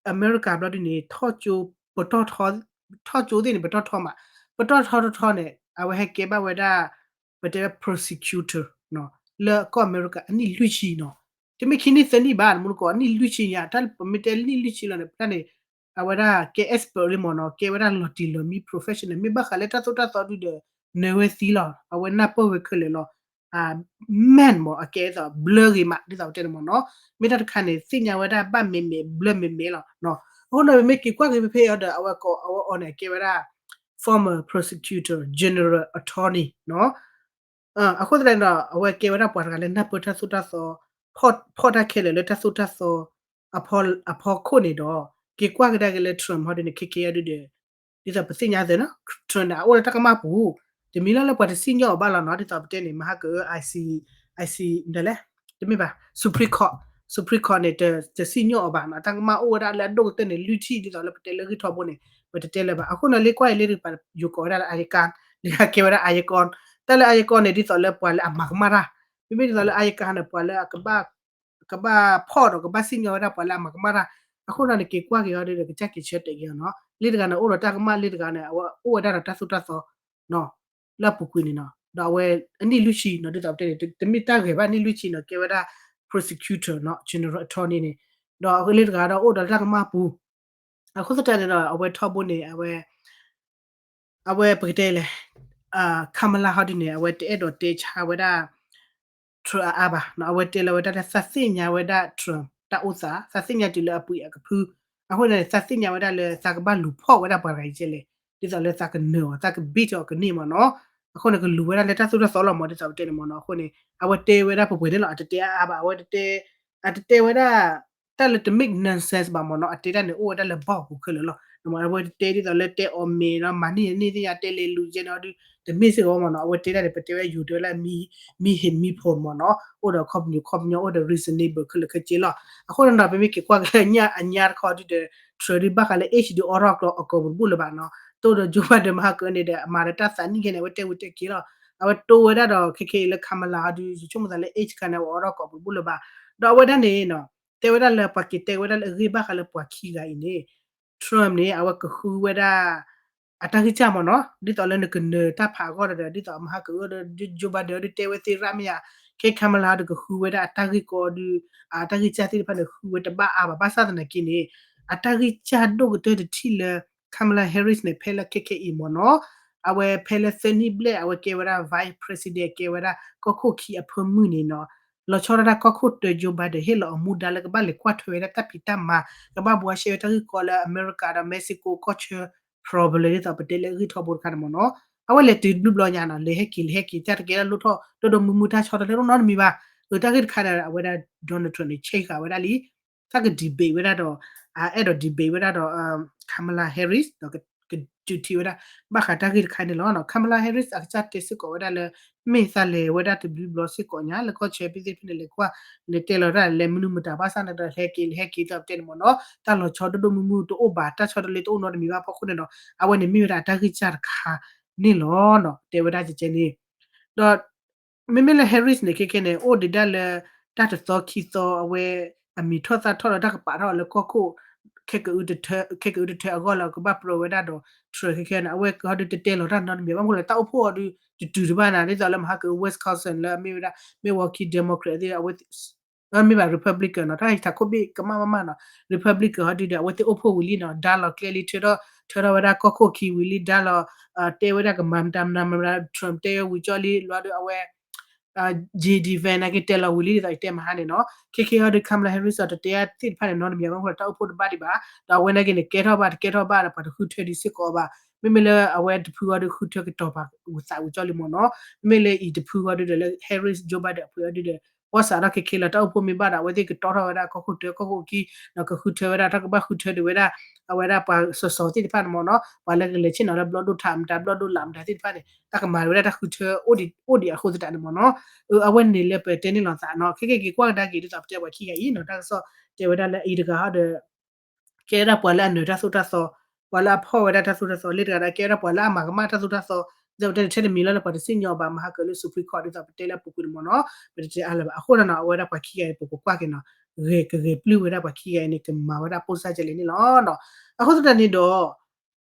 အမဲရကၤဘျီဒုန့ၣ် ထီၣ်ကၠိ ပတီၢ်ထီ ထီၣ်ကၠိသ့ၣ်န့ၣ် ပတီၢ်ထီမး, ပတီၢ်ထီထီထီန့ၣ် အဝဲဟဲကဲဘၣ်ဝဲဒၣ် ပတဲဝဲ prosecutor လၢကီၢ်အမဲရကၤအနံၣ်လွံၢ်ဆံနီၤ, တမ့ၢ်ခံနံၣ်သၢနံၣ်ဘၣ် မူတကိး အနံၣ်လွံၢ်ဆံညါ, တၢ်ပမ့ၢ်တဲနံၣ်လွံၢ်ဆံလီၤန့ၣ် ပတၢ်န့ၣ် အဝဲဒၣ်ကဲ expert လံမ့ၢ်နီၤ, ကဲဝဲဒၣ်လီၤတံၢ်လီၤမံ professional မ့ၢ်ဘၣ်ဃးလၢတၢ်သိၣ်တၢ်သီဒုဒီး နၢၤဝဲသံလီၤ, အဝဲနၢ်ပၢၢ်ဝဲခဲလၢာ်လီၤ. မ့ၢ်မ့ၢ် အကဲသိးဘျၢဂ့ၤမး ဒ်သိးပတဲန့ၣ်မ့ၢ်နီၤ, မ့ၢ်တၢ်တခါန့ၣ် သ့ၣ်ညါဝဲဒၣ်ဘၣ်မဲာ်မဲာ်ဘျၢမဲာ်မဲာ်လီၤ. အဃိန့ၣ် ပမ့ၢ်က့ၤကွၢ်က့ၤဖဲဖဲအံၤဒီး အဝဲကိးအဝဲအီၤန့ၣ် အကဲဝဲဒၣ် former prosecutor general attorney နီၤ. အဃိသတးန့ၣ်ဒီး အဝဲကဲဝဲဒၣ်ပှၤတဂၤလၢနၢ်ပၢၢ်တၢ်သိၣ်တၢ်သီ, ဖီၣ်တၢ်ခဲလၢာ်လၢတၢ်သိၣ်တၢ်သီ အဖီခိၣ်န့ၣ်ဒီး က့ၤကွၢ်ကဒါက့ၤလၢ Trump ဟီဒုန့ၣ် ခဲကဲအံၤဒုဒီး ဒ်သိးပသ့ၣ်ညါသ့နီၤ, Trump န့ၣ် အအိၣ်လၢတၢ်ကမၣ်ပူၤ, တမံၤလီၤလၢပှၤတစံၣ်ညီၣ်အီၤဘၣ်လီၤနီၤ, ဒ်သိးပတဲန့ၣ် မဟါက I C, I C ဒ်လဲၣ်, တမ့ၢ်ဘၣ် Supreme Court, Supreme Court န့ၣ် တစံၣ်ညီၣ်အီၤဘၣ်နီၤ, တၢ်ကမၣ်အိၣ်ဝဲဒၣ်လၢအဒိၣ်ကတၢၢ်န့ၣ် လွံၢ်ထံၣ် ဒ်သိးလၢပတဲလၢဂံၢ်ထီဘိန့ၣ် ပတတဲလၢၤဘၣ်. အဃိန့ၣ် လၢကွၢ်အံၤလၢတကပၤ ယိၤကိးဝဲဒၣ်လၢ အယကၣ်, လၢကဲဝဲဒၣ် အယကၣ်, တၢ်လၢ အယကၣ် န့ၣ် ဒ်သိးလၢပှၤလၢအမၤကမၣ်တၢ်, မ့မ့ၢ်ဒ်သိးလၢ အယကၣ် န့ၣ် ပှၤလၢအကဘၣ် ကဘၣ်ဖီၣ်ဒီးကဘၣ်စံၣ်ညီၣ်ဝဲဒၣ်ပှၤလၢအမၤကမၣ်တၢ်, အဃိန့ၣ် က့ၤကွၢ်က့ၤအီၤဒီး ကစၢ်က့ၤဆၢတဲာ်က့ၤအီၤနီၤ, လၢတဂၤန့ၣ် အိၣ်ဒီးတၢ်ကမၣ် လၢတဂၤန့ၣ် အဝဲအိၣ်ဝဲဒၣ်ဒီးတၢ်သိၣ်တၢ်သီ လၢအပူၤကွံာ်န့ၣ်နီၤ, ဒီးအဝဲအနံၣ်လွံၢ်ဆံနီၤ, ဒ်သိးပတဲန့ၣ် တမ့ၢ်တၢ်ဂဲၤဘၣ် နံၣ်လွံၢ်ဆံနီၤ, ကဲဝဲဒၣ် prosecutor နီၤ, general attorney န့ၣ်, ဒီးအဝဲလၢတဂၤဒီးအိၣ်ဒီးတၢ်ကမၣ်ပူၤ, အဃိသတးန့ၣ်ဒီး အဝဲထီဘိန့ၣ် အဝဲ အဝဲပကတဲလဲၣ်, Kamala ဟီဒုန့ၣ် အဝဲတအဲၣ်ဒိးတဲဆါဝဲဒၣ် Trump အါအါဘၣ်, အဝဲတဲလီၤဝဲဒၣ်လၢသးသ့ၣ်ညါဝဲဒၣ် Trump တၢ်အိၣ်သး, သးသ့ၣ်ညါတုၤလၢအပှ့ၤအကဖု, အဃိန့ၣ် သးသ့ၣ်ညါဝဲဒၣ်လၢသးကဘၣ်လူၤဖီၣ်ဝဲဒၣ်ပှၤတဂၤအံၤကဲလဲၣ်, ဒ်သိးလၢသးကနၢၤအီၤ သးက beat အီၤကန့ၢ်မ့ၢ်နီၤ, အဃိန့ၣ် ကလူၤဝဲဒၣ်လၢတၢ်သိၣ်တၢ်သီလီၤမ့ၢ် ဒ်သိးပတဲန့ၣ်မ့ၢ်နီၤ, အဃိန့ၣ် အဝဲတဲဝဲဒၣ်ပှဲၤပှဲၤန့ၣ်လီၤ, အတတဲအါအါဘၣ်, အဝဲတတဲ အတတဲဝဲဒၣ် တၢ်လၢတ make nonsense ဘၣ်မ့ၢ်နီၤ, အတဲတၢ်န့ၣ် အိၣ်ဝဲဒၣ်လၢဘီၣ်ပူၤခဲလၢာ်လီၤ, အဝဲတတဲဒ်သိးလၢတဲအီၣ်မ့ၤဒီး မၤန့ၢ်န့ၢ်သ့ၣ်ညါ တဲလဲၤလူၤကဲန့ၣ်အီၤဒုး တမ့ၢ်စ့ၢ်ကီးမ့ၢ်နီၤ, အဝဲတဲဒၣ်န့ၣ် ပတဲဝဲယိၤတဲဝဲလၢ မံဟ့ၣ်မံဖီၣ်မ့ၢ်နီၤ, အိၣ်ဒီးခီပညီခီပညီ အိၣ်ဒီး reasonable ခဲလၢာ်ခဲဆ့လီၤ, အဃိန့ၣ်ဒီး ပမ့ၢ်က့ၤကွၢ်က့ၤလၢညၣ်အညါတခီဒုးဒီး Trump ဒုးဘၣ်ဃးလၢ age ဒုးအိးထီၣ်ကျီအကိာ်ပူၤတဘူၣ်လၢၤဘၣ်နီၤ, တိၢ်ဒီး Joe Biden မဟါကန့ၣ်ဒီး အမၤဒီးတၢ်သးနံၣ်ခဲန့ၣ် အဝဲတဲဝံၤတဲက့ၤလီၤ, အဝဲတိၢ်ဝဲဒၣ်ဒီး ခဲခဲအံၤလၢ Kamala ဟီဒုး ယဆိကမိၣ်သးလၢ age ခါန့ၣ် အဝဲအိးထီၣ်ကိာ်ပူၤတဘူၣ်လၢၤဘၣ်, ဒီးအဝဲဒၣ်န့ၣ်နီၤ တဲဝဲဒၣ်လၢပှၤက့ၤတဲဝဲဒၣ်လၢအဂ့ၢ်ဘၣ်ဃးလၢပှၤခံဂၤအံၤန့ၣ် Trump န့ၣ် အဝဲကဃုဝဲဒၣ် အတၢ်ဂံၢ်စၢ်မ့ၢ်နီၤ, ဒ်သိးလၢနကနၢၤတၢ်ဖးအဂီၢ်ဒီး ဒ်သိးမဟါကအၢဒီး Joe Biden ဒုးတဲဝဲသ့ၣ်ရၣ်မ့ၢ်ယါ, ခဲ Kamala ဒီးကဃုဝဲဒၣ်အတၢ်ဂ့ၢ်ကီဒုး အတၢ်ဂံၢ်စၢ်သ့ၣ်တဖၣ်န့ၣ် ဃုဝဲတဘၣ်အါဘၣ်, ဘၣ်ဆၣ်သနာ်က့န့ၣ် အတၢ်ဂံၢ်စၢ်ဒိၣ်ကတၢၢ်တထံၣ်လၢ Kamala Harris န့ၣ် ဖဲလၢခဲခဲအံၤမ့ၢ်နီၤ, အဝဲဖဲလၢသၢနံၣ်ဘျဲၣ် အဝဲကဲဝဲဒၣ် Vice President ကဲဝဲဒၣ်ကီၢ်ခိၣ်ခံအဖၢမုၢ်န့ၣ်နီၤ, လီၤဆီဒၣ်တၢ်ကီၢ်ခိၣ်တၢ Joe Biden ဟ့ၣ်လီၤအမူဒါလၢကဘၣ်လဲၤကွၢ်ထွဲဝဲဒၣ်တၢ်ဖံးတၢ်မၤ, ကဘၣ်ဘှါရှဲဝဲတၢ်ဂ့ၢ်ကီလၢအမဲရကၤဒီး Mexico ကီၢ်ဆၢ problem ဒ်သိးပတဲလၢအဂ့ၢ်ထီဘိတခါန့ၣ်မ့ၢ်နီၤ, အဝဲလဲၤတုၤတဘျုးဘျီညါနီၤ, လဲၤဟဲက့ၤလဲၤဟဲက့ၤ တၢ်တကဲလၢလိၣ်ထီၣ် ဒီးဒိၣ်ဒိၣ်မုၢ်မုၢ်တၢ်ဆီတလဲလိၣ်နီတမံၤဘၣ်, အတၢ်ဂ့ၢ်တခါန့ၣ် အဝဲဒၣ် Donald Trump န့ၣ် ဆဲးဃာ်ဝဲဒၣ်လံ, တၢ်က debate ဝဲဒၣ်ဒီး အအဲၣ်ဒိး debate ဝဲဒၣ်ဒီး Kamala Harris ဒီးက ကၠူးထံးဝဲဒၣ် ဘၣ်ဃးတၢ်ဂ့ၢ်တခါန့ၣ်လီၤ. Kamala Harris အကစၢ်တဲစ့ၢ်ကီးဝဲဒၣ်လၢ မ့ၢ်သးလဲၤဝဲဒၣ်တဘျုးဘျီစ့ၢ်ကီးညါ လၢကီၢ်ဆၢဘ့ၣ်သ့ၣ်တဖၣ်န့ၣ် လဲၤကွၢ် လဲၤတဲလီၤတၢ်လဲၤမနုၤမတၤဘၣ်ဆၣ်န့ၣ်ဒီး ဟဲက့ၤလၢဟဲက့ၤသီးပတဲန့ၣ်မ့ၢ်နီၤ တၢ်လီၤဆီဒိၣ်ဒိၣ်မုၢ်မုၢ်တအိၣ်ဘၣ် တၢ်ဆီတလဲတအိၣ်နီတမံၤဘၣ်ဖီခိၣ်န့ၣ်ဒီး အဝဲန့ၣ်မ့ၢ်ဝဲဒၣ်အတၢ်ဂံၢ်စၢ်တခါန့ၣ်လီၤ. တဲဝဲဒၣ်ကဲကဲန့ၣ် ဒီး မ့မ့ၢ်လၢ Harris န့ၣ် ခဲခဲန့ၣ် အိၣ်ဒံးဒၣ်လၢ တၢ်တသီခံသီအဝဲ အမံၤထီၣ်သၣ်ထီၣ်ဒီးတၢ်ကပာ်ထီၣ်လၢကီၢ်ခိၣ် ခဲကအုတထၢ ခဲကအုတထၢအဂီၢ်လၢကဘၣ်ပြၢဝဲဒၣ်ဒီး Trump ခဲခဲန့ၣ် အဝဲကဟီဒုးတတဲလီၤတၢ်နီတမံၤ ဘၣ်မနုၤလၢတၢ်အိၣ်ဖှိၣ်အီၤဒုး တတုၤတဘၣ်နၤ ဒ်သိးလၢမဟါကအု Wisconsin လၢအမ့ၢ်ဝဲဒၣ် Milwaukee Democrat သ့ၣ် အဝဲ မ့ၢ်ဘၣ် Republican နီၤ တၢ်ဟံးထးခိၣ်ဘ့ၣ်ကမၣ်မးမးနီၤ Republican ဟီဒုးဒီး အဝဲသ့ၣ်အိၣ်ဖှိၣ်ဝံၤလံနီၤ ဒါလီၤကျဲလံ ထၢထီၣ်ဝဲဒၣ်ကီၢ်ခိၣ်ခံဝံၤလံ ဒါလီၤ တဲဝဲဒၣ်ကမၤမတၤမနုၤမတၤ Trump တဲဝံၤကၠီလံ လီၤဒီးအဝဲ JD Vance နာ်က့တဲလီၤဝံၤလံ ဒ်သိးယတဲမဟါန့ၣ်နီၤ ခဲခဲဟီဒုး Kamala Harris အီၤတတဲသ့ၣ်တဖၣ်န့ၣ် နီတမံၤဘၣ်မနုၤဃိလၢတၢ်အိၣ်ဖှိၣ်တဘၣ်ဒံးဘၣ် ဒီးအဝဲနာ်က့န့ၣ် ကဲထီၣ်ဘၣ်တကဲထီၣ်ဘၣ်ဒီး ပှၤတဃုထၢဒံးစ့ၢ်ကီးဘၣ် မ့မ့ၢ်လၢအဝဲတဖုဟီဒုးဃုထၢကတီၤပာ်သးဝံၤကၠီလံမ့ၢ်နီၤ မ့မ့ၢ်လၢအံၤတဖုဟီဒုးဒီးလၢ Harris Joe Biden အဖုဟီဒုးဒီး ဘီၣ်စးထီၣ်ခဲခဲလၢတၢ်အိၣ်ဖှိၣ်မ့ၢ်ဘၣ်ဒီး အဝဲသ့ၣ်ကတီထီၣ်ဝဲဒၣ်ကီၢ်ခိၣ်တၢ ကီၢ်ခိၣ်ခံ ဒီးကဃုထၢဝဲဒၣ် တၢ်ကဘၣ်ဃုထၢဒံးဝဲဒၣ် အဝဲဒၣ်ပှၤစီၤစီၤသ့ၣ်တဖၣ်န့ၣ်မ့ၢ်နီၤ ပှၤလၢကလဲၤဆ့ၣ်နီၤလၢဘျီၣ်ဒိၣ်ထးမတၤ ဘျီၣ်ဒိၣ်လးမတၤသ့ၣ်တဖၣ်န့ၣ် တၢ်ကမၤဝဲဒၣ်တၢ်ဃုထၢ အိၣ်ဒံးအဃိသတးန့ၣ်မ့ၢ်နီၤ အဝဲန့ၣ်လၢပတဲန့ၣ်လီၤသးနီၤ ခဲကဲက့ၤကွၢ်ကဒါက့ၤ ဒ်သိးပတဲပှၤခံဂၤအံၤနီၤ တၢ်ကစီၣ်တဲဝဲဒၣ်လၢအံၤတဂၤဟီဒီး ကဲဝဲဒၣ်ပှၤလၢအနၢၤတၢ်သိၣ်တၢ်သီ ပှၤလၢအဖီၣ်ဝဲဒၣ်တၢ်သိၣ်တၢ်သီ လၢတဂၤဒီးကဲဝဲဒၣ်ပှၤလၢအမၤကမၣ်တၢ်သိၣ်တၢ်သီ ဒ်သိးပတဲန့ၣ် ထဲတမံၤလီၤလၢပှၤတစံၣ်ညီဘၣ် မဟါကလၢ Supreme Court ဒ်သိးပတဲလၢအပူၤကွံာ်န့ၣ်မ့ၢ်နီၤ ပတတဲအါလၢၤဘၣ် အဃိန့ၣ်နီၤ အဝဲဒၣ်ပှၤခံဂၤအံၤ ပကကွၢ်က့ၤနီၤ ဂဲၤကဂဲၤပျုၢ်ဝဲဒၣ်ပှၤခံဂၤအံၤန့ၣ် ကမၤဝဲဒၣ်ပိၢ်စၢ်ကလဲာ်န့ၣ်လီၤ. အဃိသတးန့ၣ်ဒီး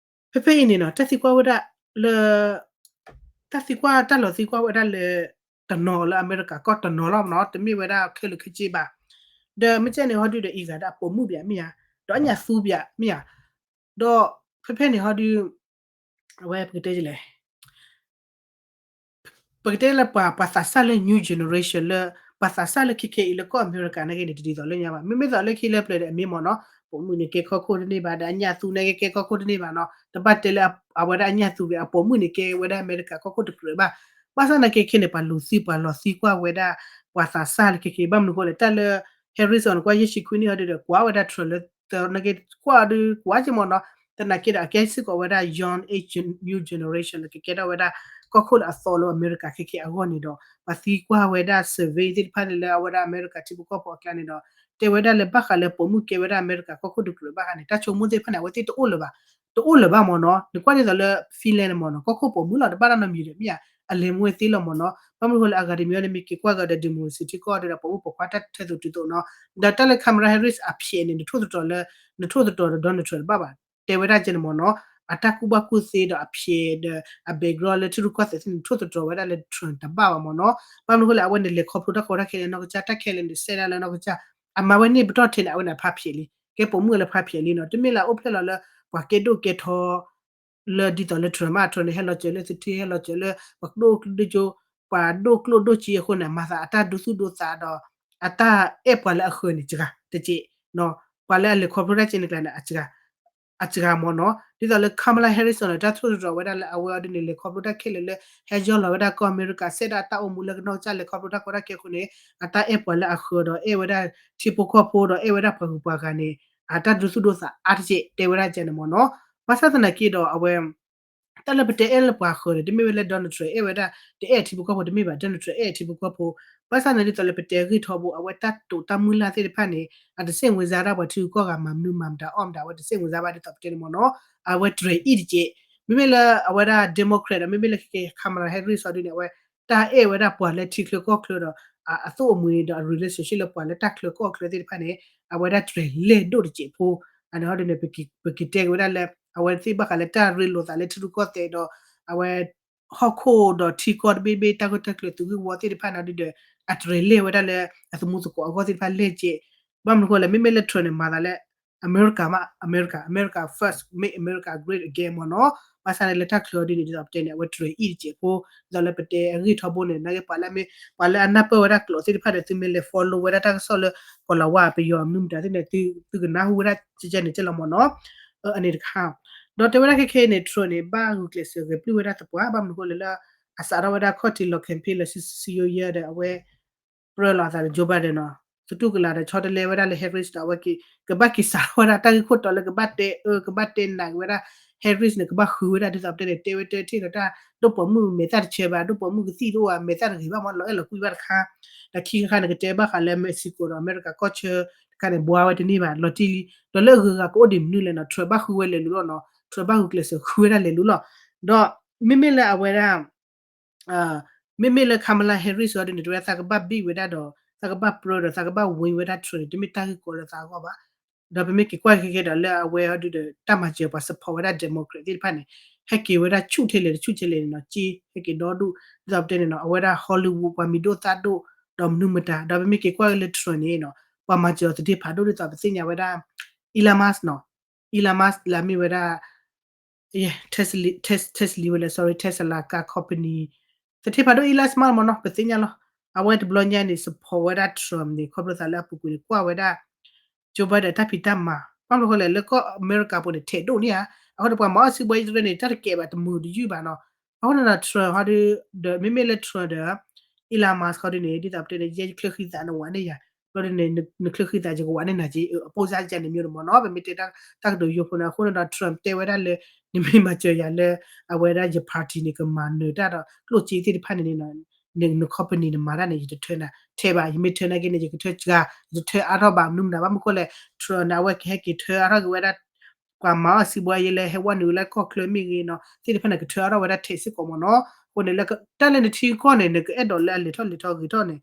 ဖဲဖဲအံၤန့ၣ်နီၤ တၢ်သံကွၢ်ဝဲဒၣ်လၢ တၢ်သံကွၢ်တၢ်လီၤသံကွၢ်ဝဲဒၣ်လၢ တနီၤလၢအမဲရကၤကီၢ်တနီၤလီၤမ့ၢ်နီၤ တမ့ၢ်ဝဲဒၣ်ခဲလၢာ်ခဲဆ့ဘၣ် ဒီးမ့ၢ်ကဲန့ၣ်ဟီဒုဒီးအံၤဂၤဒီးအပိာ်မုၣ်ဘၣ်မ့ၢ်ဧါ ဒီးအညၣ်သူဘၣ်မ့ၢ်ဧါ ဒီးဖဲဖဲန့ၣ်ဟီဒု အဝဲပကတဲလဲၣ် ပကတဲလၢပှၤ ပှၤသးစၢ်လၢ new generation လၢ ပှၤသးစၢ်လၢခဲခဲအံၤလၢကီၢ်အမဲရကၤနာ်က့န့ၣ် တဒ်သိးလၢညါဘၣ် မ့မ့ၢ်သိးလၢခံလၢပျၢၤဒီးအမ့ၢ်မ့ၢ်နီၤ ပိာ်မုၣ်န့ၣ်ကဲကီၢ်ခိၣ်တန့ၢ်ဘၣ် ဒီးအညၣ်သူနာ်က့ကဲကီၢ်ခိၣ်တန့ၢ်ဘၣ်နီၤ တဘၣ်တဲလၢအဝဲဒၣ်အညၣ်သူဘၣ် အပိာ်မုၣ်န့ၣ်ကဲဝဲဒၣ်အမဲရကၤကီၢ်ခိၣ်တကြၢးဘၣ် ဘၣ်ဆၣ်နာ်က့ခဲန့ၣ် ပှၤလူၤသံပှၤလီၤသံကွၢ်ဝဲဒၣ် ပှၤသးစၢ်လၢခဲခဲအံၤ ဘၣ်မနုၤဃိလဲၣ် တၢ်လၢ Harris အီၤန့ၣ် ကွၢ်ယဲၢ်ဆံခွံနံၣ်ဟီဒုဒီး ကွၢ်ဝဲဒၣ် Trump လၢ နာ်က့ကွၢ်ဒုကွၢ်က့မ့ၢ်နီၤ သနာ်က့ဒီးအကဲစ့ၢ်ကီးဝဲဒၣ် young age new generation လၢကကဲထီၣ်ဝဲဒၣ် ကီၢ်ခိၣ်လၢအသီလၢအမဲရကၤခဲခဲအဂီၢ်န့ၣ်ဒီး ပှၤသံကွၢ်ဝဲဒၣ် survey သ့ၣ်တဖၣ်န့ၣ်လၢအဝဲဒၣ်အမဲရကၤထံဖိကီၢ်ဖိအကျါန့ၣ်ဒီး တဲဝဲဒၣ်လၢဘၣ်ဃးလၢပိာ်မုၣ်ကဲဝဲဒၣ်အမဲရကၤကီၢ်ခိၣ်တကြၢးဘၣ်ဃးန့ၣ် တၢ်ဆိကမိၣ်သ့ၣ်တဖၣ်န့ၣ် အဝဲသ့ၣ်တအိၣ်လၢၤဘၣ် တအိၣ်လၢၤဘၣ်မ့ၢ်နီၤ နကွၢ်ဒ်သိးလၢ Finland န့ၣ်မ့ၢ်နီၤ ကီၢ်ခိၣ်ပိာ်မုၣ်လီၤ တဘၣ်တၢ်နီတမံၤဒီးမ့ၢ်ဧါ အလဲၤမူဝဲသ့လီၤမ့ၢ်နီၤ ဘၣ်မနုၤဃိလၢအဂၤတမံၤန့ၣ် မ့ၢ်က့ၤကွၢ်ကဒီး democracy ထံကီၢ်ဒီး ပိာ်မုၣ်ပိာ်ခွါတၢ်ထဲသိးတုၤသိးနီၤ ဒီးတၢ်လၢ Kamala Harris အဖျဲးန့ၣ် နထိၣ်သတြီၤလၢ နထိၣ်သတြီၤဒီး Donald Trump တဘၣ်ဘၣ် တဲဝဲဒၣ်ကဲန့ၣ်မ့ၢ်နီၤ အတၢ်ကူၣ်ဘၣ်ကူၣ်သ့ဒီးအဖျဲးဒီး အ background လၢထံရူၢ်ကီၢ်သဲးသ့ၣ်န့ၣ် နထိၣ်သတြီၤဝဲဒၣ်လၢ Trump တဘၣ်ဘၣ်မ့ၢ်နီၤ ဘၣ်မနုၤဃိလၢအဝဲန့ၣ်လဲၤခီဖျိတၢ်ကီတၢ်ခဲလၢနီၢ်ကစၢ် တၢ်ခဲလၢာ်န့ၣ် စဲဒၣ်လၢနီၢ်ကစၢ် အမၤဝဲန့ၣ်ပတီၢ်ထဲန့ၣ် အဝဲန့ၣ်ဖးဖျဲးလံ ကဲပိာ်မုၣ်လၢဖးဖျဲးလံနီၤ တမ့ၢ်လၢအအိၣ်ဖျဲၣ်လီၤလၢ ပှၤကဲဒိၣ်ကဲထီ လၢဒ်သိးလၢ Trump မ့ၢ် Trump န့ၣ် ဟဲလီၤစၢၤလၢသထ့ ဟဲလီၤစၢၤလၢ ပှၤဒိၣ်ကျိၣ်ဒိၣ်ကၠိ ပှၤဒိၣ်ကျိၣ်ဒိၣ်စ့အဃိန့ၣ် မၤသးအတၢ်ဒိသူၣ်ဒိသးဒီး အတၢ်အဲၣ်ပှၤလၢအဃၢၤန့ၣ် စှၤတက့ၢ် ပှၤလၢအလဲၤခီဖျိတၢ်ကဲန့ၣ်ကျါန့ၣ် အစှၤမ့ၢ်နီၤ ဒ်သိးလၢ Kamala Harris န့ၣ် တၢ်ထိၣ်သတြီၤဝဲဒၣ်လၢအဝဲအီၤဒ်န့ၣ် လဲၤခီဖျိတၢ်ခဲလၢာ်လၢ ဟဲယီၢ်လီၤဝဲဒၣ်ကီၢ်အမဲရကၤ စဲဒၣ်တၢ်အိၣ်မူလၢကနီၢ်ကစၢ်လဲၤခီဖျိတၢ်ကီတၢ်ခဲအဃိန့ၣ် အတၢ်အဲၣ်ပှၤလၢအဃၢၤဒီးအဲၣ်ဝဲဒၣ်ထံဖိကီၢ်ဖိဒီး အဲၣ်ဝဲဒၣ်ပှၤဂုၤပှၤဂၤန့ၣ် အတၢ်ဒိသူၣ်ဒိသးအါတက့ၢ် တဲဝဲဒၣ်ကဲန့ၣ်မ့ၢ်နီၤ ဘၣ်ဆၣ်သနာ်က့ဒီးအဝဲ တၢ်လၢပတဲအဲၣ်လၢပှၤဃၢၤန့ၣ် တမ့ၢ်ဝဲလၢ Donald Trump အဲၣ်ဝဲဒၣ် တအဲၣ်ထံဖိကီၢ်ဖိတမ့ၢ်ဘၣ် Donald Trump အဲၣ်ထံဖိကီၢ်ဖိ ဘၣ်ဆၣ်န့ၣ်ဒ်သိးလၢပတဲဂ့ၢ်ထီဘိ အဝဲတၢ်တိာ်တၢ်မုၢ်လၢ်သ့ၣ်တဖၣ်န့ၣ် အတစ့ၣ်ဝင်စားဒၣ်ပှၤထံဂုၤကီၢ်ဂၤမၤမနုၤမၤမတၤအီၣ်မတၤ အဝဲတစ့ၣ်ဝင်စားဘၣ်ဒ်သိးပတဲန့ၣ်မ့ၢ်နီၤ အဝဲတြဲၤအံၣ်တက့ၢ် မ့မ့ၢ်လၢအဝဲဒၣ် Democrat ဒီး မ့မ့ၢ်လၢခဲကဲ Kamala Harris အီၤဒ်န့ၣ် အဝဲ တၢ်အဲၣ်ဝဲဒၣ်ပှၤလၢထံချၢကီၢ်ချၢဒီး အသိၣ်အမှံၤဒီးအ relationship လၢပှၤလၢတၢ်ချၢကီၢ်ချၢသ့ၣ်တဖၣ်န့ၣ် အဝဲဒၣ်တြဲၤလဲၢ်ဒိၣ်တက့ၢ်ဖိ အန့ၣ်ဟီဒ်န့ၣ် ပကတဲက့ၤဝဲဒၣ်လၢ အဝဲသ့ၣ်ဘၣ်ဃးလၢတၢ်ရ့လိာ်သးလၢထံရူၢ်ကီၢ်သဲးဒီး အဝဲ ဟီၣ်ခိၣ်ဒီးထံကီၢ်တဘ့ၣ်ဘ့ၣ် တၢ်ဂၢၢ်တၢ်ကျၢၤသုးဂ့ၢ်ဝီသ့ၣ်တဖၣ်န့ၣ်ဒ်ဒီး အတြဲၤလဲၢ်ဝဲဒၣ်လၢ အသမူသကိးအဂီၢ်သ့ၣ်တဖၣ်လဲၢ်က့ၢ် ဘၣ်မနုၤဃိလဲၣ် မ့မ့ၢ်လၢ Trump န့ၣ် မၤသးလၢ အမဲရကၤမး အမဲရကၤ America first make America great again မ့ၢ်နီၤ ဘၣ်ဆၣ်န့ၣ်လၢတၢ်ချၢအီၤဒ်န့ၣ် ဒ်သိးပတဲန့ၣ် အဝဲတြဲၤအံၣ်တက့ၢ်ဖိ ဒ်သိးလၢပတဲအဂ့ၢ်ထီဘိန့ၣ် နာ်က့ပှၤလၢအမ့ၢ် ပှၤလၢအနၢ်ပၢၢ်ဝဲဒၣ်ကျိာ်သ့ၣ်တဖၣ်ဒီး သုမ့ၢ်လဲၤ follow ဝဲဒၣ်တၢ်ကစီၣ်လၢ ကီၤလၤဝါပယီၤမနုၤမတၤသ့ၣ်န့ၣ် သုကနၢ်ဟူဝဲဒၣ်ကဲကဲန့ၣ်ကဲလီၤမ့ၢ်နီၤ အန့ၣ်တခါ ဒီးတဲဝဲဒၣ်ခဲခဲအံၤန့ၣ် Trump န့ၣ် ဘၣ်ဂုာ်ကျဲးစၢးဂဲၤပျုၢ်ဝဲဒၣ်သပှၢ် ဘၣ်မနုၤဃိလဲၣ်လၢ အစးထီၣ်ဝဲဒၣ်ခီၣ်ထံးလီၤ campaign လီၤစံစံယိယဲဒီး အဝဲ ပြၢလီၤအသးဒီး Joe Biden နီၤ သတူၢ်ကလာ်ဒီးဆီတလဲဝဲဒၣ်လၢ Harris ဒီး အဝဲက့ၤ ကဘၣ်က့ၤစးထီၣ်ဝဲဒၣ်တၢ်ဂ့ၢ်ခိၣ်တီလၢကဘၣ်တဲအၢ ကဘၣ်တဲနးက့ၤဝဲဒၣ် Harris န့ၣ် ကဘၣ်ဃုဝဲဒၣ်ဒ်သိးပတဲန့ၣ် တဲဝဲတဲထံၣ်ဒီးတၢ် ဒိၣ်ပိာ်မုၣ်မဲာ်သၣ်တဆၢဘၣ် ဒိၣ်ပိာ်မုၣ်ကသံၣ်တအိၣ်ဘၣ် မဲာ်သၣ်တဂ့ၤဘၣ်မ့ၢ်လီၤအဲၣ်လီၤကွံဘၣ်တခါ, ဒီးခံခါခါန့ၣ် ကတဲဘၣ်ဃးလၢ Mexico ဒီး America ကီၢ်ဆၢတခါန့ၣ် ဘှါဝဲတန့ၢ်ဘၣ် လီၤတံၢ်လံ, ဒီးလၢအဂုၤအဂၤကအိၣ်ဒံးမနုၤလဲၣ်နီၤ Trump ဘၣ်ဃုဝဲလဲၤလူၤလီၤနီၤ Trump ဘၣ်ဃုကျဲးစၢးဃုဝဲဒၣ်လဲၤလူၤလီၤ, ဒီးမ့မ့ၢ်လၢအဝဲဒၣ် မ့မ့ၢ်လၢ Kamala Harris အီၤဒ်န့ၣ် တဲဝဲဒၣ်သးကဘၣ်ဘံၣ်ဝဲဒၣ်ဒီး သးကဘၣ်ပြၢဒီး သးကဘၣ်ဝ့ဝဲဒၣ် Trump န့ၣ် တမ့ၢ်တၢ်ဂ့ၢ်ကီလၢသးအဂီၢ်ဘၣ်, ဒီးပမ့ၢ်က့ၤကွၢ်ခဲကဲဒီးလၢအဝဲအီၤဒုဒီး တၢ်မၤစၢၤပှၤ support ဝဲဒၣ် Democrat သ့ၣ်တဖၣ်န့ၣ် ဟဲက့ၤဝဲဒၣ်ဆူၣ်ထဲလဲၣ်တဆူၣ်ထဲလဲၣ်န့ၣ်နီၤ က့ဟဲက့ၤဒီဒူၣ် ဒ်သိးပတဲန့ၣ်နီၤ အဝဲဒၣ် Hollywood ပှၤမံၤဒိၣ်သၣ်ဒိၣ် ဒီးမနုၤမတၤ ဒီးပမ့ၢ်က့ၤကွၢ်လၢ Trump န့ၣ်နီၤ ပှၤမၤစၢၤအီၤသထ့ဖးဒိၣ်ဒ်သိးပသ့ၣ်ညါဝဲဒၣ် Elon Musk နီၤ Elon Musk လၢအမ့ၢ်ဝဲဒၣ် Tesla ဝဲလဲၣ် sorry Tesla ကါ company သထ့ဖးဒိၣ် Elon Musk မ့ၢ်နီၤ ပသ့ၣ်ညါလီၤ အဝဲတဘျီညါန့ၣ် support ဝဲဒၣ် Trump န့ၣ် ခီဖျိသးလၢအပူၤကွံာ်န့ၣ် ကွၢ်ဝဲဒၣ် Joe Biden တၢ်ဖံးတၢ်မၤ ဘၣ်မနုၤဃိလဲၣ် လၢကီၢ်အမဲရကၤပူၤန့ၣ် ထဲးဒိၣ်န့ၣ်ဧါ အဃိန့ၣ် ပှၤမၤအီၣ်စံးဘှါယံၤတရၢန့ၣ် တၢ်တကဲးဘၣ်တမုာ်တယုၢ်ဘၣ်နီၤ အဃိန့ၣ်ဒီး Trump ဟီဒု ဒီးမ့မ့ၢ်လၢ Trump ဒီး Elon Musk ဟီဒုန့ၣ် ဒ်သိးပတဲန့ၣ် ယဲယချၢဃံသးနဝးန့ၢ်ယၤ ဘျီဒုန့ၣ် နချၢဃံသးယကဝးန့ၢ်နၤက့ အပိၢ်စၢ်ယၤန့ၣ်မ့ၢ်တမ့ၢ်နီၤ ပမ့ၢ်တဲတၢ်ကတိၤယိဖိန့ၣ် အဃိန့ၣ်ဒီး Trump တဲဝဲဒၣ်လၢ နမ့ၢ်မၤစၢၤယၤလၢ အဝဲဒၣ်ယ party န့ၣ် ကမၤနၢၤတၢ်ဒီးကျိၣ်စ့သ့ၣ်တဖၣ်န့ၣ်န့ၣ် န company န့ၣ်မၤတၢ်န့ၣ် ယတထၢနၤထဲးဘၣ် ယမ့ၢ်ထၢနၤက့န့ၣ် ယကထၢစှၤ ယတထၢအါထီၣ်ဘၣ် မနုၤမတၤဘၣ်မနုၤဃိလဲၣ် Trump န့ၣ် အဝဲကဟဲက့ၤထၢအါထီၣ်က့ၤဝဲဒၣ် ပှၤမၤအီၣ်စံးဘှါယံၤလၢဟဲဝဲနုာ်လၢကီၢ်ချၢမ့ၢ်ဂ့ၤနီၤ သ့ၣ်တဖၣ်န့ၣ် ကထၢအါထီၣ်ဝဲဒၣ်ထဲးစ့ၢ်ကီးမ့ၢ်နီၤ အဃိန့ၣ်လၢတၢ်လၢနထံကီၢ်န့ၣ် နကအဲၣ်ဒိးလၢအလဲၤထီၣ်လဲၤထီဂ့ၤထီၣ်န့ၣ်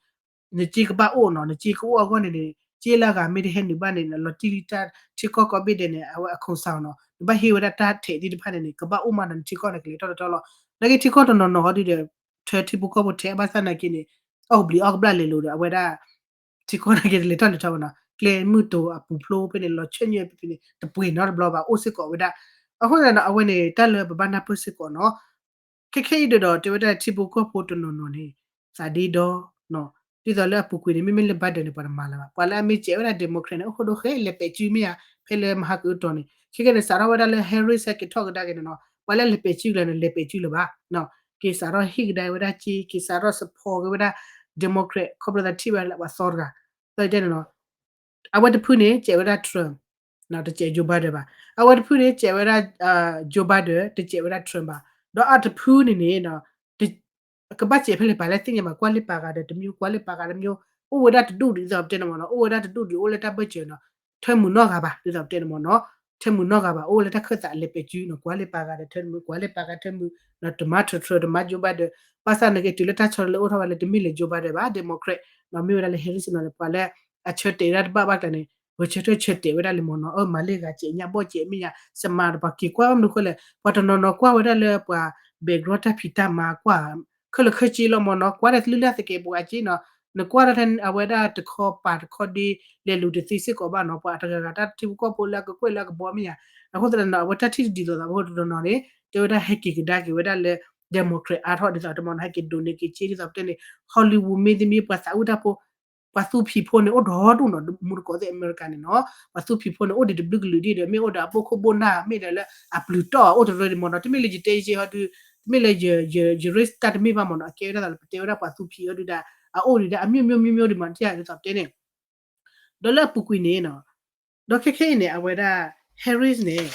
နစ့ကဘၣ်အိၣ်နီၤ နစ့ကအိၣ်အဂီၢ်န့ၣ်န့ၣ် စ့လၢအဂၤမ့ၢ်တဟဲနုာ်ဘၣ်န့ၣ် လီၤတံၢ်လံတၢ်ထံကီၢ်ကိးဘ့ၣ်ဒဲးန့ၣ် အဝဲအခိၣ်ဆၣ်နီၤ နဘၣ်ဟ့ၣ်ဝဲဒၣ်တၢ်ထဲးသ့ၣ်တဖၣ်န့ၣ်န့ၣ် ကဘၣ်အိၣ်မးဒီးနထံကီၢ်န့ၣ် ကလဲၤထီၣ်လဲၤထီလီၤ နာ်က့ထံကီၢ်တနီၤနီၤဟီဒုဒီး ထၢထံဖိကီၢ်ဖိထဲးဘၣ်ဆၣ်နာ်က့န့ၣ် အီၣ်ကဘျံးအီၣ်ကဘျၣ်လဲၤလိၤဒီး အဝဲဒၣ် ထံကီၢ်နာ်က့တလဲၤထီၣ်လဲၤထီဘၣ်နီၤ ကျဲမုၢ်တိၤအပူၤဖျိဖဲန့ၣ် လီၤဆၢညါဖဲန့ၣ် တပှဲၤနီတဘျီဘၣ် အိၣ်စ့ၢ်ကီးဝဲဒၣ် အဃိသတးဒီး အဝဲန့ၣ် တၢ်လၢပဘၣ်နၢ်ပၢၢ်စ့ၢ်ကီးနီၤ ခဲခဲအံၤဒီး တဲဝဲဒၣ်ထံဖိကီၢ်ဖိတနီၤနီၤန့ၣ် သးဒ့ဒီနီၤ ဒ်သိးလၢအပူၤကွံာ်န့ၣ် မ့မ့ၢ်လၢ Biden န့ၣ် ပှၤတမၤလၢၤဘၣ် ပှၤလၢအမ့ၢ်စဲးဝဲဒၣ် Democrat န့ၣ် အိၣ်ခိၣ်ဒိၣ်ဃဲလဲၤပဲာ်စုမ့ၢ်ဧါ ဖဲလၢမဟါကအုတီၤန့ၣ် ခဲခဲန့ၣ် စးထီၣ်ဝဲဒၣ်လၢ Harris ဟဲက့ၤထီၣ်ကဒါက့ၤန့ၣ်နီၤ ပှၤလၢလဲၤပဲာ်စုကလၢၤန့ၣ် လဲၤပဲာ်စုလၢၤဘၣ် က့ၤစးထီၣ်ဟ့ၣ်ကဒါဝဲဒၣ်စ့ က့ၤစးထီၣ် support က့ၤဝဲဒၣ် Democrat ခီဖျိသးထံၣ်ဝဲဒၣ်လၢပှၤသီတဂၤ သီတဲန့ၣ်နီၤ အဝဲတဖုန့ၣ် စဲးဝဲဒၣ် Trump တစဲး Joe Biden ဘၣ် အဝဲတဖုန့ၣ် စဲးဝဲဒၣ် Joe Biden တစဲးဝဲဒၣ် Trump ဘၣ် ဒီးအတဖုန့ၣ်န့ၣ် ကဘၣ်စဲးဖဲလဲၣ်ပှၤလၢသ့ၣ်ညါဘၣ် ကွၢ်လၢပှၤဂၤဒီးတမျိုး ကွၢ်လၢပှၤဂၤတမျိုး အိၣ်ဝဲဒၣ်တဒူၣ်ဒံးဒ်သိးပတဲန့ၣ်မ့ၢ်နီၤ အိၣ်ဝဲဒၣ်တဒူၣ်ဒံးအိၣ်လၢတၢ်ဘၢၣ်စၢၤနီၤ ထၢမုာ်နီတဂၤဘၣ် ဒ်သိးပတဲန့ၣ်မ့ၢ်နီၤ ထၢမုာ်နီတဂၤဘၣ် အိၣ်ဝဲလၢတၢ်ခၢၣ်သးလဲၤပဲာ်စုနီၤ ကွၢ်လၢပှၤဂၤဒီးထၢမုာ် ကွၢ်လၢပှၤဂၤထၢမုာ် တမၤထၢၣ်ထၢၣ် တမၤ Joe Biden ဘၣ်ဆၣ်နာ်က့ တုၤလၢတၢ်ဆီတလဲအိၣ်ထီၣ်ဝဲလၢတမ့ၢ်လၢ Joe Biden ဘၣ် Democrat နီၤ မ့ၢ်ဝဲဒၣ်လၢ Harris နီၤ ပှၤလၢအဆၢတဲာ်ဝဲဒၣ်တဘၣ်ဘၣ်ကျါန့ၣ် ဂဲၤဆၢထၢၣ်ဆၢတဲာ်ဝဲဒၣ်လံမ့ၢ်နီၤ အၢ မၤလၢဂၤစဲးညါဘီၣ်စဲးမ့ၢ်ညါ စမးဒီးပှၤက့ၤကွၢ်ဘၣ်မနုၤဃိလဲၣ် ပှၤတနီၤနီၤကွၢ်ဝဲဒၣ်လၢပှၤ background တၢ်ဖံးတၢ်မၤကွၢ် ခဲလၢာ်ခဲဆ့လီၤမ့ၢ်နီၤ ကွၢ်ဒၣ်သလုၢ်လၢ်သကဲးပဝးက့နီၤ နကွၢ်ဒၣ်ထဲအဝဲဒၣ်တခီပၤတခီဒ့ လဲၤလူၤတသ့စ့ၢ်ကီးဘၣ်နီၤ ပှၤတဂၤဂၤတၢ်ထံဖိကီၢ်ဖိလၢအကကွဲၢ်လၢအကဘီမ့ၢ်ညါ အဃိသတးဒီး အဝဲတၢ်ထံၣ်တဒ်သိးသိးအဃိတနီၤနီၤန့ၣ် တဲဝဲဒၣ်ဟဲက့ၤကဒါက့ၤဝဲဒၣ်လၢ Democrat အါထီၣ်ဒ်သိးတမ့ၢ်နီၤ ဟဲက့ၤဒိးန့ၢ်က့ၤစ့ဒ်သိးပတဲန့ၣ် Hollywood မ့တမ့ၢ်ပှၤသးအုးတၢ်ဖိ ပှၤသူဖံးဖိန့ၣ်အိၣ်ဒီဒူၣ်နီၤ မူတကိးသ့ၣ်အမဲရကၤန့ၣ်နီၤ ပှၤသူဖံးဖိန့ၣ်အိၣ်ဒံးတဘျုးကလုာ်ဒံးဒီး မ့ၢ်အိၣ်ဒီးအဘိၣ်ခိၣ်ဘိၣ်နၢ် မ့ၢ်ဒီးလၢအပျုၤတီၣ်အအိၣ်တရၢဒံးမ့ၢ်နီၤ တမ့ၢ်လၢယတဲယဲဟီဒု တမ့ၢ်လၢယ race တၢ်တမ့ၢ်ဘၣ်မ့ၢ်နီၤ အကဲဝဲဒၣ်သးလၢပတဲဝဲဒၣ်ပှၤသူဖံးအီၤဒုဒၣ် အအိၣ်ဒံးဒၣ် အမျိုးမျိုးမျိုးမျိုးဒံးမ့ၢ်နီၤ ဒ်သိးပတဲန့ၣ် ဒီးလၢအပူၤကွံာ်န့ၣ်နီၤ ဒီးခဲခဲအံၤန့ၣ် အဝဲဒၣ် Harris န့ၣ်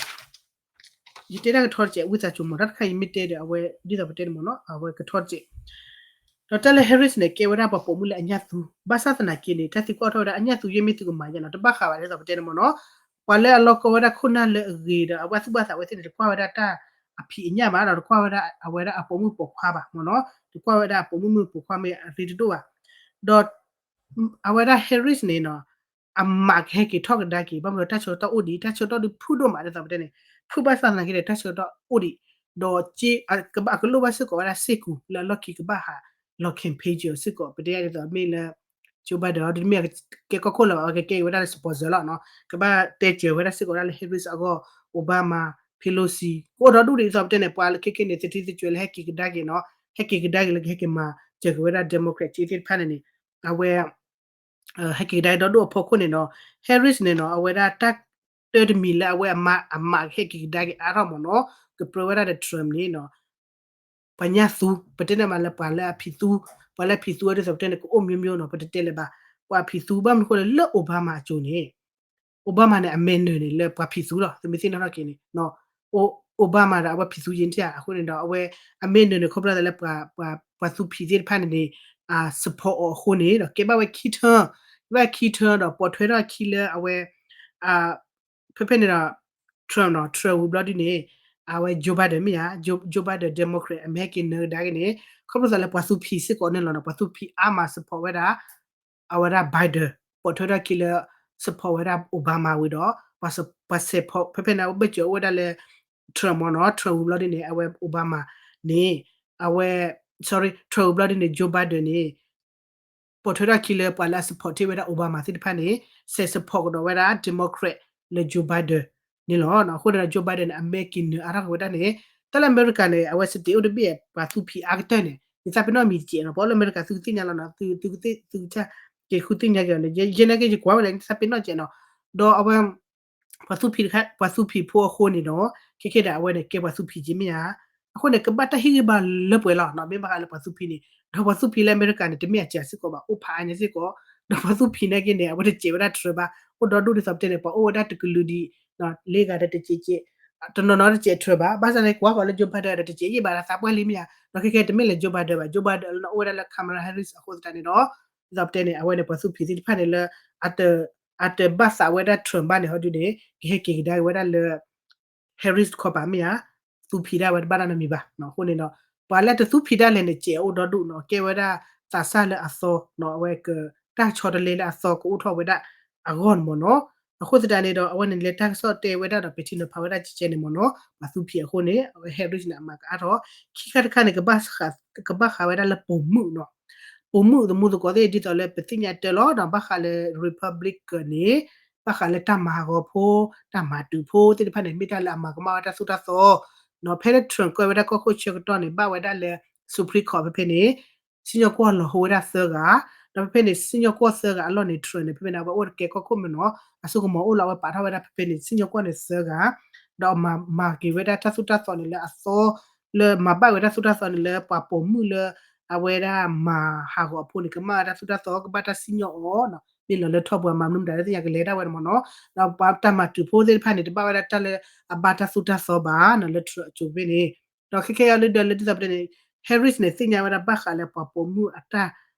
ယတဲတၢ်ကထီတစဲး ဝံသးစူၤမ့ၢ် တၢ်တခါအံၤမ့ၢ်တဲဒီး အဝဲဒ်သိးပတဲန့ၣ်မ့ၢ်နီၤ အဝဲကထီတစဲး ဒီးတၢ်လၢ Harris န့ၣ် ကဲဝဲဒၣ်ပှၤပိာ်မုၣ်လၢအညၣ်သူ ဘၣ်ဆၣ်သနာ်က့န့ၣ် တၢ်သံကွၢ်ထီၣ်ဝဲဒၣ် အညၣ်သူယဲၢ်မ့ၢ်သုကမၤယဲနီၤ တဘၣ်ဃးဘၣ်ဒ်သိးပတဲန့ၣ်မ့ၢ်နီၤ ပှၤလၢအလီၢ်ကီဝဲဒၣ်ခိၣ်နၢ်လၢအဂ့ၤဒီး အဝဲသူၣ်ဘၣ်သးဝဲသ့ၣ်န့ၣ် တကွၢ်ဝဲဒၣ်တၢ်အဖံးအညၣ်ဘၣ်ဒီး တကွၢ်ဝဲဒၣ်အဝဲဒၣ်အပိာ်မုၣ်ပိာ်ခွါဘၣ်မ့ၢ်နီၤ တကွၢ်ဝဲဒၣ်အပိာ်မုၣ်မုၣ်ပိာ်ခွါမ့ၢ်အရ့တဒိၣ်ဘၣ် ဒီး အဝဲဒၣ် Harris န့ၣ်နီၤ အမးကဟဲက့ၤထီၣ်ကဒါက့ၤ ဘၣ်မနုၤတၢ်ဆၢကတီၢ်အိၣ်ဒံး တၢ်ဆၢကတီၢ်ဒုးဖုၣ်ဒိၣ်မးဒ်သိးပတဲန့ၣ် ဖုၣ်ဘၣ်ဆၣ်သနာ်က့ဒီး တၢ်ဆၢကတီၢ်အိၣ်ဒံး ဒီးကဘၣ်ကလိၣ်ဘၣ်စ့ၢ်ကီးဝဲဒၣ်စ့ၢ်ကီး လၢအလီၢ်ခံကဘၣ်ဟး လီၤ campaign စ့ၢ်ကီး ပတဲဒ်သိးမ့ၢ်လၢ Joe Biden ဒီးမ့ၢ်ကဲကီၢ်ခိၣ်လၢၤဘၣ် အဝဲကကဲက့ၤဝဲဒၣ်လၢ sponsor လီၤနီၤ ကဘၣ်တဲစၢၤဝဲဒၣ်စ့ၢ်ကီးဝဲဒၣ်လၢ Harris အဂီၢ် Obama Pelosi ကအိၣ်ဒီဒူၣ်ဒံးဒ်သိးပတဲန့ၣ် ပှၤလၢခဲခဲန့ၣ် သထံသကွဲးလၢဟဲက့ၤကဒါက့ၤနီၤ ဟဲက့ၤကဒါက့ၤလၢကဟဲက့ၤမၤစၢၤက့ၤဝဲဒၣ် Democrat က့သ့ၣ်တဖၣ်န့ၣ်န့ၣ် အဝဲ ဟဲက့ၤကဒါက့ၤဒီဒူၣ်အဖီခိၣ်န့ၣ်နီၤ Harris န့ၣ်နီၤ အဝဲဒၣ်တၢ်တၢတမံၤလၢအဝဲအမး အမးကဟဲက့ၤကဒါက့ၤအါထီၣ်မ့ၢ်နီၤ ကပြၢဝဲဒၣ်ဒီး Trump န့ၣ်နီၤ ပှၤညၣ်သူ ပတဲန့ၣ်မးလၢပှၤလၢအဖံးသူ ပှၤလၢအဖံးသူဝဲဒ်သိးပတဲန့ၣ် ကအိၣ်မျိုးမျိုးနီၤ ပတတဲလၢၤဘၣ် ပှၤဖံးသူဘၣ်မနုၤဃိလၢ လၢ Obama အစိၤန့ၣ် Obama န့ၣ် အမဲာ်နၢၤန့ၣ် လၢပှၤဖံးသူလီၤ သုမ့ၢ်သ့ၣ်နီၣ်ထီၣ်က့ၤန့ၣ် အိၣ် Obama ဒီးအဝဲဖံးသူယံၤထံၣ်ဧါ အဃိန့ၣ်ဒီး အဝဲအမ့ၢ်နၢၤန့ၣ် ခီဖျိသးလၢ ပှၤသူဖံးသ့ၣ်တဖၣ်န့ၣ်န့ၣ် support အီၤအဃိန့ၣ်ဒီး ကဲဘၣ်ဝဲခံထၢၣ်, ကဲဘၣ်ခံထၢၣ်ဒီး ပိာ်ထွဲထီၣ်အခံလၢအဝဲ ဖဲဖဲန့ၣ်ဒီး Trump နီၤ Trump ဝံၤဘျီဒ်န့ၣ် အဝဲ Joe Biden မ့ၢ်ဧါ, Joe Biden Democrat အမ့ၢ်ဟဲက့ၤနၢၤကဒါက့ၤန့ၣ် ခီဖျိသးလၢပှၤသူဖံးစ့ၢ်ကီးန့ၣ်လီၤနီၤ ပှၤသူဖံးအါမး support ဝဲဒၣ် အဝဲဒၣ် Biden ပိာ်ထွဲထီၣ်ခံလၢ support ဝဲဒၣ် Obama ဝံၤဒီး ပှၤ support ဖဲဖဲန့ၣ် အဝဲဘၢၣ်စၢၤအိၣ်ဝဲဒၣ်လၢ Trump မ့ၢ်နီၤ Trump ဝံၤဘျီဒ်န့ၣ် အဝဲ Obama န့ၣ် အဝဲ sorry Trump ဝံၤဘျီဒ်န့ၣ် Joe Biden န့ၣ် ပိာ်ထွဲထီၣ်ခံလၢပှၤလၢအ support ဝဲဒၣ် Obama သ့ၣ်တဖၣ်န့ၣ် ဆဲး support ကဒီးဝဲဒၣ် Democrat လၢ Joe Biden န့ၣ်လီၤ. အဃိန့ၣ်ဒီး Joe Biden န့ၣ် အမ့ၢ်က့ၤနၢၤအါထီၣ်က့ၤဝဲဒၣ်န့ၣ် တၢ်လၢအမဲရကၤန့ၣ် အဝဲစတ့းအိၣ်တဘ့ၣ် ပှၤသူဖံးအါကတၢၢ်န့ၣ် ယသးပ့ၤနီၣ်မံၤတကဲးနီၤ ပှၤလၢအမဲရကၤသုကသ့ၣ်ညါလီၤနီၤ သုကသ့ၣ်သုကစၢ် က့ၤဃုသ့ၣ်ညါက့ၤအီၤလၢ ယဲန့ၣ်က့ၤယကွၢ်ဝဲဒၣ် ယသးပ့ၤနီၣ်ကဲးနီၤ ဒီးအဝဲ ပှၤသူဖံးဖိအဃိန့ၣ်ဒီး ခဲခဲဒီးအဝဲန့ၣ် ကဲပှၤသူဖံးက့ၤမ့ၢ်ဧါ. အဃိန့ၣ် ကဘၣ်တၢ်ဟ့ၣ်ဂံၢ်ဘါလၢပှဲၤလီၤနီၤ မ့ၢ်ဘၣ်ဃးလၢပှၤသူဖံးန့ၣ် ဒီးပှၤသူဖံးလၢအမဲရကၤန့ၣ် တမ့ၢ်အစှၤစ့ၢ်ကီးဘၣ် အိၣ်ဖးအါညါစ့ၢ်ကီး ဒီးပှၤသူဖံးနာ်က့န့ၣ် အဝဲတစဲးဝဲဒၣ် Trump ဘၣ် အိၣ်ဒီဒူၣ်ဒ်သိးပတဲန့ၣ် ပှၤအိၣ်ဝဲဒၣ်တကလုာ်ဒံး လ့ဂၤဒီးတစဲးကဲး တနီၤနီၤတစဲး Trump ဘၣ် ဘၣ်ဆၣ်န့ၣ် ကွၢ်ဃီၤလၢ Joe Biden ဒီးတစဲးယံာ်ဘၣ်ဒီးသးပှၢ်လံမ့ၢ်ဧါ ဒီးခဲခဲတမ့ၢ်လၢ Joe Biden ဘၣ် Joe Biden လၢအိၣ်ဝဲဒၣ်လၢ Kamala Harris အဃိသတးန့ၣ်ဒီး ဒ်သိးပတဲန့ၣ် အဝဲန့ၣ် ပှၤသူဖံးသ့ၣ်တဖၣ်န့ၣ်လၢ အတဘၣ်သးဝဲဒၣ် Trump ဘၣ်န့ၣ် ဟီဒုန့ၣ် ကဟဲက့ၤကဒါက့ၤဝဲဒၣ်လၢ Harris တခီပၤမ့ၢ်ဧါ သူဖံးဒၣ်ဝဲတဘၣ်ဒၣ်နီတမံၤဘၣ်. အဃိန့ၣ်ဒီး ပှၤလၢတသူဖံးဒၣ်လဲာ်န့ၣ် စဲးအိၣ်ဒီဒူၣ်နီၤ ကဲဝဲဒၣ်သးစၢ်လၢအသီနီၤ အဝဲက တၢ်ဆီတလဲလၢအသီကအိၣ်ထီၣ်ဝဲဒၣ်အဂီၢ်န့ၣ်မ့ၢ်နီၤ. အဃိသတးန့ၣ်ဒီး အဝဲန့ၣ်လဲၤတၢ်ကစီၣ်တဲဝဲဒၣ်ဒီး ပထံနီၤဖးဝဲဒၣ်ကဲကဲန့ၣ်မ့ၢ်နီၤ ပှၤသူဖံးအဃိန့ၣ် အဝဲ Harris န့ၣ် အမၤကအါထီၣ် ခံခါတခါန့ၣ် ကဘၣ်ဃးဝဲဒၣ်လၢပိာ်မုၣ်နီၤ ပိာ်မုၣ်သမူသကိးသ့ၣ် ဒ်သိးလၢပသ့ၣ်ညါတၢ်လီၤဒီး ဘၣ်ဃးလၢ Republican န့ၣ် ဘၣ်ဃးလၢတၢ်မၤဟးဂီၤဖိ တၢ်မၤတုၤဖိသ့ၣ်တဖၣ်န့ၣ် မ့ၢ်တၢ်လၢအမၤကမၣ်ဝဲတၢ်သိၣ်တၢ်သီနီၤ ဖဲလၢ Trump ကွဲးဝဲဒၣ်ကီၢ်ခိၣ်ဆၢကတီၢ်န့ၣ် ဘၣ်ဝဲဒၣ်လၢ Supreme Court ဖဲဖဲန့ၣ် စံၣ်ညီၣ်ကွီၢ်လီၤဟိဝဲဒၣ်သၢဂၤ ဒီးဖဲဖဲန့ၣ် စံၣ်ညီၣ်ကွီၢ်သၢဂၤအလီၢ်န့ၣ် Trump န့ၣ် ဖဲဖဲန့ၣ် အဝဲအိၣ်တကဲကီၢ်ခိၣ်မ့ၢ်နီၤ အစိကမီၤအိၣ်လီၤ အဝဲပာ်ထီၣ်ဝဲဒၣ်ဖဲဖဲန့ၣ် စံၣ်ညီၣ်ကွီၢ်န့ၣ်သၢဂၤ ဒီးမၤ မၤက့ၤဝဲဒၣ်တၢ်သိၣ်တၢ်သီန့ၣ်လၢအသီ လၢမၤဘၣ်ဝဲတၢ်သိၣ်တၢ်သီန့ၣ်လၢပှၤပိာ်မုၣ်လၢ အဝဲဒၣ်မၤဟးဂီၤအဖိန့ၣ် ကမၣ်ဝဲတၢ်သိၣ်တၢ်သီ ကဘၣ်တၢ်စံၣ်ညီၣ်အီၤ မ့ၢ်လီၤလၢထီၣ်ပှၤမၤမနုၤမတၤလၢသ့ၣ်ညါကလဲၤဒၣ်ဝဲန့ၣ်မ့ၢ်နီၤ ဒီးပှၤတၢ်မၤတုၤဖိသ့ၣ်တဖၣ်န့ၣ် တဘၣ်ဝဲဒၣ်တၢ်လၢအဘၣ်တၢ်သိၣ်တၢ်သီဘၣ်နီၤ လၢ Trump အစိၤဖဲန့ၣ် ဒီးခဲခဲအံၤလၢဒီးလၢဒ်သိးပတဲန့ၣ် Harris န့ၣ် သ့ၣ်ညါဝဲဒၣ်ဘၣ်ဃးလၢပှၤပိာ်မုၣ်အတၢ်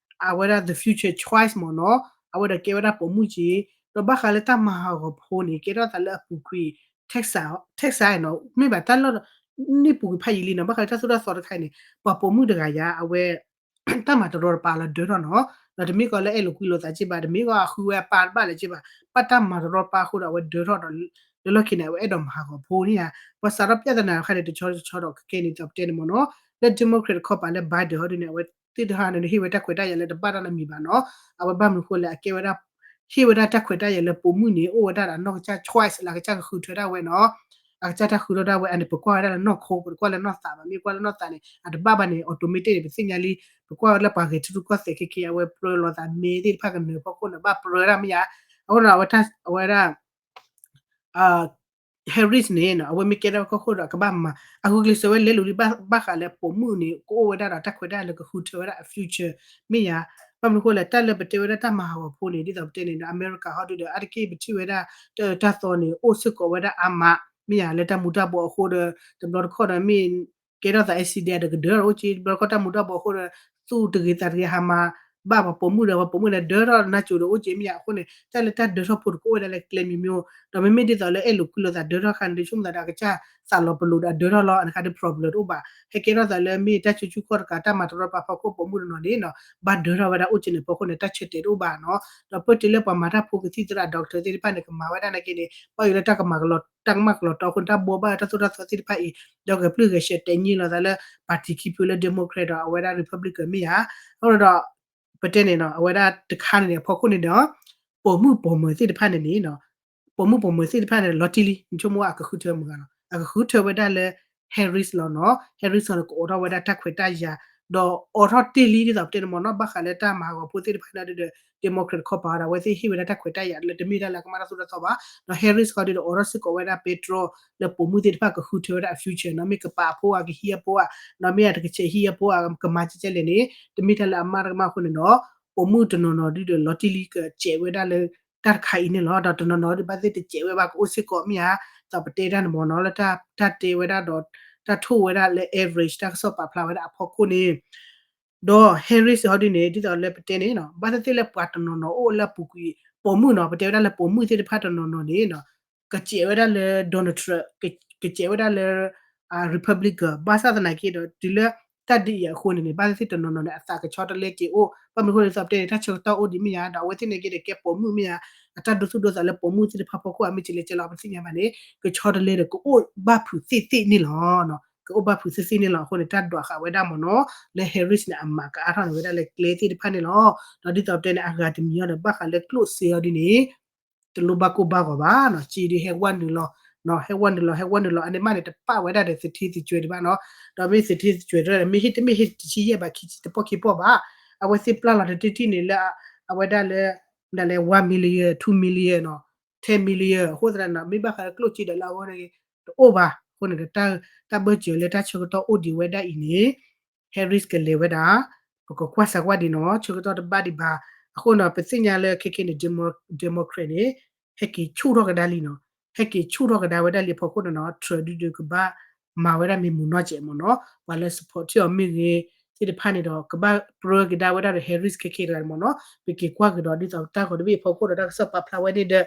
အဝဲဒၣ် the future choice မ့ၢ်နီၤ အဝဲဒီးကဲဝဲဒၣ်ပိာ်မုၣ်က့ၤ ဒီးဘၣ်ဃးလၢတၢ်မၤဟးဂီၤဖိန့ၣ် ကဲထီၣ်သးလၢအပူၤကွံာ် Texas Texas နီၤ မ့ၢ်ဘၣ်တၢ်လီၢ် န့ၢ်ပူၤကွံာ်ဖးယံာ်လံနီၤ ဘၣ်ဃးလၢတၢ်သိၣ်တၢ်သီတခါအံၤန့ၣ် ပှၤပိာ်မုၣ်တဂၤယါ အဝဲ တၢ်မၤတရီတပါလီၤဒၢထီၣ်နီၤ ဒီးတမ့ၢ်ကီးလၢအဲၣ်လိာ်ကွံလိာ်သးက့ဘၣ် တမ့ၢ်ကီးအဃုဝဲအပၢ်တဘၣ်လၢၤက့ဘၣ် ဘၣ်တၢ်မၤတရီတပါအဃိဒီးအဝဲဒၢထီၣ်ဒီး လၢလီၢ်ခံန့ၣ် အဝဲအဲၣ်ဒိးမၤဟးဂီၤဖိန့ၣ်ဧါ ပှၤစးထီၣ်ပြဿနာတခါန့ၣ် တဆီတဆီဒီးကကဲန့ၣ် ဒ်သိးပတဲန့ၣ်မ့ၢ်နီၤ လၢ Democrat တခီပၤလၢ Biden ဟီဒုန့ၣ် အဝဲသ့ၣ်တဖၣ်န့ၣ် ဟ့ၣ်ဝဲတၢ်ခွဲးတၢ်ယာ်လၢတဘၣ်တၢ်နီတမံၤဘၣ်နီၤ အဝဲဘၣ်မနုၤအဃိလဲၣ် အကဲဝဲဒၣ် ဟ့ၣ်ဝဲဒၣ်တၢ်ခွဲးတၢ်ယာ်လၢပိာ်မုၣ်န့ၣ် အိၣ်ဝဲဒၣ်ဒီးအနီၢ်ကစၢ် choice လၢအကစၢ်ကဃုထၢဒၣ်ဝဲနီၤ အကစၢ်တၢ်ဃုထၢဒၣ်ဝဲအန့ၣ် ပကွၢ်ဝဲဒၣ်လၢနီၢ်ခိ ပတကွၢ်လၢနီၢ်သးဘၣ် မ့ၢ်ကွၢ်လၢနီၢ်သးန့ၣ် အတဘၣ်ဘၣ်န့ၣ် automatic န့ၣ် ပသ့ၣ်ညါလံ ပကွၢ်ဝဲလၢပှၤဂဲၤထံရူၢ်ကီၢ်သဲးခဲခဲ အဝဲပြၢလိာ်သးမ့ၢ်သ့ၣ်တဖၣ်ကနၢၤဖီခိၣ်န့ၣ် ဘၣ်ပြၢဒၣ်မ့ၢ်ဧါ အဃိန့ၣ် အဝဲဒၣ် Harris န့ၣ် အဝဲမ့ၢ်ကဲထီၣ်ကီၢ်ခိၣ်ဒီး ကဘၣ်မၤ အဂုာ်ကျဲးစၢးဝဲလဲလိာ်လံ ဘၣ်ဃးလၢပိာ်မုၣ်န့ၣ် ကအိၣ်ဝဲဒၣ်ဒီးတၢ်ခွဲးတၢ်ယာ်လၢကဃုထၢဝဲဒၣ်အ future မ့ၢ်ဧါ ဘၣ်မနုၤအဃိလဲၣ် တၢ်လၢပတဲဝဲဒၣ်တၢ်မၤဟးဂီၤဖိန့ၣ် ဒ်သိးပတဲန့ၣ်ဒီး အမဲရကၤဟီဒုဒီး အါတက့ၢ်ပထံၣ်ဝဲဒၣ် တၢ်သိၣ်တၢ်သီန့ၣ် အိၣ်စ့ၢ်ကီးဝဲဒၣ်အါမး မ့ၢ်ဧါ လၢတၢ်မူၤတၢ်ဘှီးအဃိဒီး တဘျီတခီၣ်ဒီးမ့ၢ် ကဲထီၣ်သး accident ဒီးကဒၢထီၣ်ဒီးအိၣ်က့ တဘျီတခီၣ်တၢ်မူၤတၢ်ဘှီးအဃိဒီး သူၣ်တဂ့ၤသးတဂ့ၤ ဟးမၤဘၣ်ပှၤပိာ်မုၣ်ဒီး ပှၤပိာ်မုၣ်ဒီးဒၢထီၣ်နါစိၤဒီးအိၣ်က့မ့ၢ်ဧါ အဃိန့ၣ် တၢ်လၢတၢ်ဒၢထီၣ်ဖိတကအိၣ်ဝဲဒၣ်လၢကျဲမံၤမံၤ ဒီးမ့မ့ၢ်ဒ်သိးလၢအဲၣ်လိာ်ကွံလိာ်သးဒၢထီၣ်ခါန့ၣ် ဆိကမိၣ်သးဒီးအကစၢ်သးလီၤပလိာ်ဒီးအဒၢထီၣ်လီၤ အန့ၣ်ခါဒီး problem တအိၣ်ဘၣ် ဟဲကဲထီၣ်သးလၢမ့ၢ်တၢ်ကၠိကၠူကီၢ်တကး တၢ်မၤတရီတပါဖီခိၣ်ပိာ်မုၣ်တနီၤန့ၣ်နီၤ ဘၣ်ဒၢထီၣ်ဝဲဒၣ်အိၣ်က့န့ၣ်ဖီခိၣ်န့ၣ် တၢ်ဆၢတဲာ်တအိၣ်ဘၣ်နီၤ ဒီးပၢၢ်တုၤလၢပှၤမၤတၢ်ဖိကသံၣ်သရၣ် doctor သ့ၣ်တဖၣ်န့ၣ် ကမၤဝဲဒၣ်နာ်က့န့ၣ် ဘၣ်ယိၣ်လၢတၢ်ကမၣ်ကလီၤ တၢ်ကမၣ်ကလီၤတီအဃိန့ၣ် တၢ်ဘှီဘၣ်လၢတၢ်သိၣ်တၢ်သီသ့ၣ်တဖၣ်အံၤ ဒီးဂဲၤပျုၢ်ဂဲၤဆှဲတဲာ်ညံလီၤသးလၢ party ခံဖုလၢ Democrat ဒီးအဝဲဒၣ် Republican မ့ၢ်ဧါ အဃိဒီး ပတဲန့ၣ်နီၤ အဝဲဒၣ်တခါန့ၣ်န့ၣ် အဖီခိၣ်န့ၣ်ဒီး ပိာ်မုၣ်ပိာ်မၢၤသ့ၣ်တဖၣ်န့ၣ်န့ၣ် ပိာ်မုၣ်ပိာ်မၢၤသ့ၣ်တဖၣ်န့ၣ် လီၤတံၢ်လံ နဆိကမိၣ်အကဃုထၢမုၢ်ဂၤလီၤ အကဃုထၢဝဲဒၣ်လၢ Harris လီၤနီၤ Harris န့ၣ် ကအိးထီၣ်ဝဲဒၣ်တၢ်ခွဲးတၢ်ယာ် ဒီးအိးထီၣ်တ့ၢ်လံဒ်သိးပတဲန့ၣ်မ့ၢ်နီၤ ဘၣ်ဃးလၢတၢ်မၤဟးဂီၤဖိသ့ၣ်တဖၣ်န့ၣ်ဒီး Democrat တခီပၤဒီး အဝဲသ့ၣ်ဟ့ၣ်ဝဲဒၣ်တၢ်ခွဲးတၢ်ယာ်လၢတမ့ၢ်တၢ်လၢအကမၣ်တၢ်သိၣ်တၢ်သီဘၣ် ဒီး Harris ဃီဒီး အိးထီၣ်စ့ၢ်ကီးဝဲဒၣ် patrol လၢပိာ်မုၣ်သ့ၣ်တဖၣ်ကဃုထၢဝဲဒၣ်အ future နီၤ မ့ၢ်ကပာ်အဖိဧါ ကဟံးအဖိဧါ နီၤ မ့ၢ်အတကဆဲးဟံးအဖိဧါ ကမၤကဲကဲလဲၣ်န့ၣ် တမ့ၢ်တၢ်လၢအမ့ၢ်တၢ်ကမၣ်အဃိန့ၣ်ဒီး ပိာ်မုၣ်တနီၤနီၤဒုဒီး လီၤတံၢ်လံကစဲးဝဲဒၣ်လၢ တၢ်တခါအံၤန့ၣ်လီၤ ဒီးတနီၤနီၤဒုဘၣ်သ့ၣ်တစဲးဝဲဘၣ်ကအိၣ်စ့ၢ်ကီးမ့ၢ်ဧါ ဒ်သိးပတဲတၢ်န့ၣ်မ့ၢ်နီၤ လၢတၢ်တဲဝဲဒၣ်ဒီး တၢ်ထိၣ်ဝဲဒၣ်လၢ average တၢ်ကစီၣ်ပာ်ဖျါဝဲဒၣ်အဖီခိၣ်န့ၣ် ဒီး Harris ဟီဒ်န့ၣ် ဒ်သိးလၢပတဲန့ၣ်နီၤ ဘၣ်သ့ၣ်သ့ၣ်လၢပှၤတနီၤနီၤအိၣ်လၢအပူၤကွံာ် ပိာ်မုၣ်နီၤ ပတဲဝဲဒၣ်လၢပိာ်မုၣ်သ့ၣ်တဖၣ်တနီၤနီၤန့ၣ်နီၤ ကစဲးဝဲဒၣ်လၢ Donald Trump ကစဲးဝဲဒၣ်လၢ Republican ဘၣ်ဆၣ်သနာ်က့ဒီး တုၤလၢတၢ်ဒ်အံၤအဃိန့ၣ်န့ၣ် ဘၣ်သ့ၣ်သ့ၣ်တနီၤနီၤန့ၣ် အသးကဆီတလဲက့ၤအိၣ် ဘၣ်မနုၤအဃိန့ၣ် ဒ်သိးပတဲန့ၣ် တၢ်ဆၢကတီၢ်အိၣ်ဒံးမ့ၢ်ဧါ ဒီးအဝဲသ့ၣ်န့ၣ်က့ဒီးကဲပိာ်မုၣ်မ့ၢ်ဧါ အတၢ်ဒိသူၣ်ဒိသးလၢပိာ်မုၣ်သ့ၣ်တဖၣ်ဖီခိၣ် အမ့ၢ်စံးလဲၤကဲလီၤ ပသ့ၣ်ညါဘၣ်န့ၣ် ကဆီတလဲဒီးကအိၣ်ဘၣ်ဖုးသ့ၣ်သ့ၣ်န့ၣ်လီၤ. ကအိၣ်ဘၣ်ဖုးသ့ၣ်သ့ၣ်န့ၣ်လီၤ. အဃိန့ၣ် တၢ်ဒွးဃာ်ဝဲဒၣ်မ့ၢ်နီၤ လၢ Harris န့ၣ် အမၤကအါထီၣ်န့ၣ်ဝဲဒၣ်လၢကျဲသ့ၣ်တဖၣ်န့ၣ်လီၤ. ဒီးဒ်သိးပတဲန့ၣ် အဂၤတမံၤအံၤဒီး ဘၣ်ဃးလၢကျိၣ်စ့အီၤဒ်န့ၣ် တလိၣ်ဘၣ်ကိၢ်ဘၣ်ဂီၤဘၣ်နီၤ စ့ဒုးဟဲဝဲနုာ်လီၤ ဟဲဝဲနုာ်လီၤ ဟဲဝဲနုာ်လီၤ အန့ၣ်မးန့ၣ် တပာ်ဝဲဒၣ်ဒီးသုးထံသုးစှဲၤဒံးဘၣ်နီၤ ဒီးမ့ၢ်သုးထံသုးစှဲၤတမ့ၢ်ဟ့ၣ်တမ့ၢ်ဟ့ၣ်တဆံယဲၢ်ဘးခံဆံတပီၢ်ခံပီၢ်ဘၣ် အဝဲသ့ၣ်ပျၢ်လီၤတထံၣ်ထံၣ်န့ၣ်လၢ အဝဲဒၣ်လၢ ဒၣ်လဲာ် one million two million နီၤ ten million အဃိသတးန့ၣ် မ့ၢ်ဘၣ်ဃးလၢကျိၣ်စ့ဒီးလၢအဝဲန့ၣ် တအိၣ်ဘၣ် အဃိန့ၣ်ဒီး တၢ်ဘၢၣ်စၢၤလၢတၢ်ဆၢကတီၢ်အိၣ်ဒံးဝဲဒၣ်အံၤန့ၣ် Harris ကလဲၤဝဲဒၣ် ပကကွၢ်စးကွၢ်ဒံးနီၤ ဆၢကတီၢ်တဘၣ်ဒံးဘၣ် အဃိနီၤ ပသ့ၣ်ညါလၢခဲခဲန့ၣ် Demo- Democrat န့ၣ် ဟဲက့ၤဆူၣ်ထီၣ်ကဒါလံနီၤ ဟဲက့ၤဆူၣ်ထီၣ်ကဒါဝဲဒၣ်လံအဖီခိၣ်န့ၣ်နီၤ Trump ဒုးဒုးကဘၣ်မၤဝဲဒၣ်မ့ၢ်မူနီၢ်ကဲးမ့ၢ်နီၤ ပှၤလၢ support ထံၣ်အီၤမ့ၢ်ဂ့ၤ သ့ၣ်တဖၣ်န့ၣ်ဒီး ကဘၣ်ပြၢကဒါဝဲဒၣ်ဒီး Harris ခဲခဲတဂၤန့ၣ်မ့ၢ်နီၤ ပက့ၤကွၢ်ကဒီးဒ်သိးတၢ်ဂီၤတဘ့ၣ်အဖီခိၣ်ဒီးတၢ်ကစီၣ်ပာ်ဖျါဝဲန့ၣ်ဒီး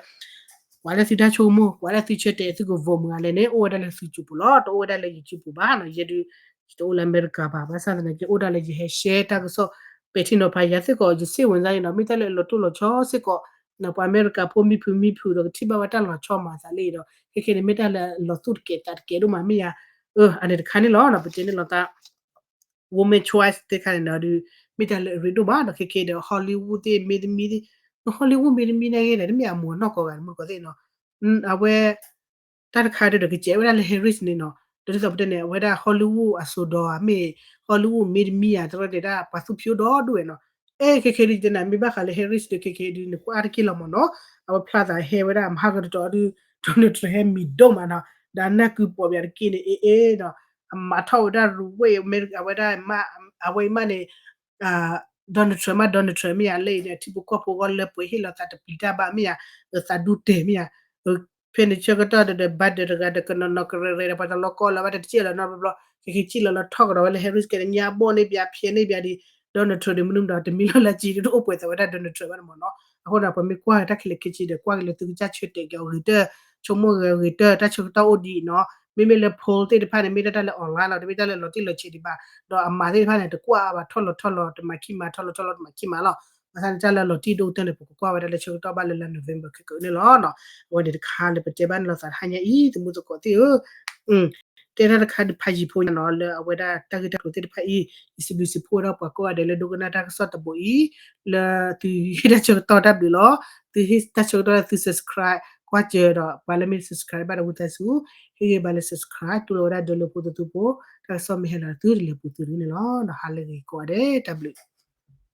ပှၤလၢသုတၢ်ဆိကမိၣ် ပှၤလၢသုဆၢတဲာ်သုက vote မုၢ်ဂၤလဲၣ်န့ၣ် အိၣ်ဝဲဒၣ်လၢသုကၠူပူၤလီၤ တအိၣ်ဝဲဒၣ်လၢယကၠူပူၤဘၣ်နီၤ ယဲဒုး ယတအိၣ်လၢအမဲရကၤဘၣ် ဘၣ်ဆၣ်သနာ်က့ အိၣ်ဒၣ်လၢယဟဲ share တၢ်ကစီၣ် ပဲာ်ထံနီၤဖး ယၤစ့ၢ်ကီး ယစ့ၢ်ဝင်စားန့ၣ်နီၤ မ့ၢ်တၢ်လၢအလီၤတိၢ်လီၤဆီစ့ၢ်ကီး ပှၤအမဲရကၤဖိမံဖုးမံဖုးဒီးကထံၣ်ဘၣ်ဝဲတၢ်လီၤဆီမၤသးလၢအံၤဒီး ခဲခဲန့ၣ် မ့ၢ်တၢ်လၢအလီၤသူၣ်တကဲးသးတကဲးဒိၣ်မးမ့ၢ်ယၤ အန့ၣ်တခါန့ၣ်လီၤ ပတဲန့ၣ်လီၤသး women choice သ့ၣ်တခါန့ၣ်ဒီး မ့ၢ်တၢ်လၢအရ့ဒိၣ်မးဒီးခဲခဲဒီး Hollywood သ့ၣ်မ့တမံ Hollywood မ့တမံန့ၣ်ဂ့ၤန့ၣ် တမ့ၢ်အမိၢ်နီၢ်ကီၢ်ဂၤမုၢ်ကီၢ်သ့ၣ်နီၤ အဝဲ တၢ်တခါဒီးကစဲးဝဲဒၣ်လၢ Harris န့ၣ်နီၤ ဒီးဒ်သိးပတဲန့ၣ် အဝဲဒၣ် Hollywood အစိၤဒီးမ့ၢ် Hollywood မ့တမံဧါ တရၢတဲဒၣ် ပှၤသူၣ်ဖၠိဒိၣ်ဒိၣ်ဝဲနီၤ အဲ ခဲခဲဒ်ယတဲန့ၣ် မ့ၢ်ဘၣ်ဃးလၢ Harris ဒီးခဲခဲဒ်န့ၣ် ကွၢ်အါတက့ၢ်လီၤမ့ၢ်နီၤ အဝဲဖျါသးဟဲဝဲဒၣ် မဟါကတတီၤဒုး Donald Trump ဟဲမံၤဒိၣ်မးနီၤ ဒီးနၢ်ကုပီၣ်ပယီၤတက့ၢ်န့ၣ် အ့ၣ်အ့ၣ်ဒီး အမၤထီၣ်ဝဲဒၣ်ရူဝ့ၢ် အဝဲဒၣ် အဝဲအံၤမးန့ၣ် Donald Trump မး Donald Trump မ့ၢ်ယၤလၢအံၤန့ၣ် အထံဖိကီၢ်ဖိအဂီၢ်လၢပှဲၤဟ့ၣ်လီၤသးတပျံၤတၢ်ဘၣ်မ့ၢ်ယၤ သးဒူတဲာ်မ့ၢ်ယၤ ဖဲန့ၣ်ဆၢကတီၢ်ဒီး Biden တဂၤဒီးကနီၤနီၤကရဲၤရဲၤဒီး ပှၤတလီၤကီလီၤဘၣ်တကဲလီၤနီတဘျီဘျီ ခဲခဲစံၣ်လီၤလီၤထီၣ်ကဒီးဝဲလၢ Harris ကဲန့ၣ် ညါဘီၣ်န့ၢ်ပှၤဖျဲးန့ၢ်ပှၤဒံး Donald Trump ဒံး မနုၤမတၤတမံၤလီၤလၢကံဒုးတအိၣ်ပှဲၤသးဝဲဒၣ် Donald Trump ဘၣ်န့ၣ်မ့ၢ်နီၤ အဃိဒီး ပမ့ၢ်ကွၢ်တၢ်ခဲလၢာ်ခဲဆ့ဒီး ကွၢ်က့ၤလၢသုကစၢ်ဆၢတဲာ်က့ၤအီၤဂ့ၤတၢၢ် ဆိကမိၣ်ဂ့ၤဂ့ၤတၢၢ် တၢ်ဆၢကတီၢ်အိၣ်ဒံးနီၤ မ့မ့ၢ်လၢ poll သ့ၣ်တဖၣ်န့ၣ် မ့ၢ်တၢ်လၢ online လီၤ တမ့ၢ်တၢ်လၢလီၤတံၢ်လီၤဆဲးဒံးဘၣ် ဒီးအမၤသ့ၣ်တဖၣ်န့ၣ် တကွၢ်ဘၣ်ထီၣ်လီၤထီၣ်လီၤ တမၤခံမၤထီၣ်လီၤထီၣ်လီၤ တမၤခံမၤလီၤ ဘၣ်ဆၣ်န့ၣ် တၢ်လၢလီၤတံၢ်ဒိၣ်ကတၢၢ်န့ၣ် ပကကွၢ်ဝဲဒၣ်လၢဆၢကတီၢ်ဘၣ်လၢလါ November ခဲကနံၣ်န့ၣ်လီၤ. အဝဲန့ၣ်တခါလၢပတဲဘၣ်န့ၣ်လီၤသးတဟါညါအံၤ သမူသကိးသ့ၣ်ဧၢ တဲတၢ်တခါဒုးဖးယံၤဖိညါနီၤ လၢအဝဲဒၣ်တၢ်ဂ့ၢ်တၢ်ကျိၤသ့ၣ်တဖၣ်အံၤ ယစံးဘျုးစံးဖှိၣ်ဝဲဒၣ်ပှၤကိးဂၤဒဲးလၢဒိကနၣ်တၢ်ကစီၣ်တဘိအံၤ လၢသုဟ့ၣ်တၢ်ဆၢကတီၢ်တၢ်ဘျုးလီၤ. သုဟ့ၣ်တၢ်ဆၢကတီၢ်လၢသု subscribe ကွၢ်စၢၤဒီး ပှၤလၢမ့ၢ် subscribe ဘၣ်ဒီးဝံသးစူၤ ဟ့ၣ်ဂံၢ်ဘါလၢ subscribe တူၢ်လိာ်ဝဲဒၣ်ဒၢလၢဖိသသူဖိ တၢ်ကစီၣ်မ့ၢ်ဟဲလီၤသုတလဲၤပူၤသုဒ်န့ၣ်လီၤ. ဒီးဟါလၢအဂ့ၤကိးဂၤဒဲး တၢ်ဘျုး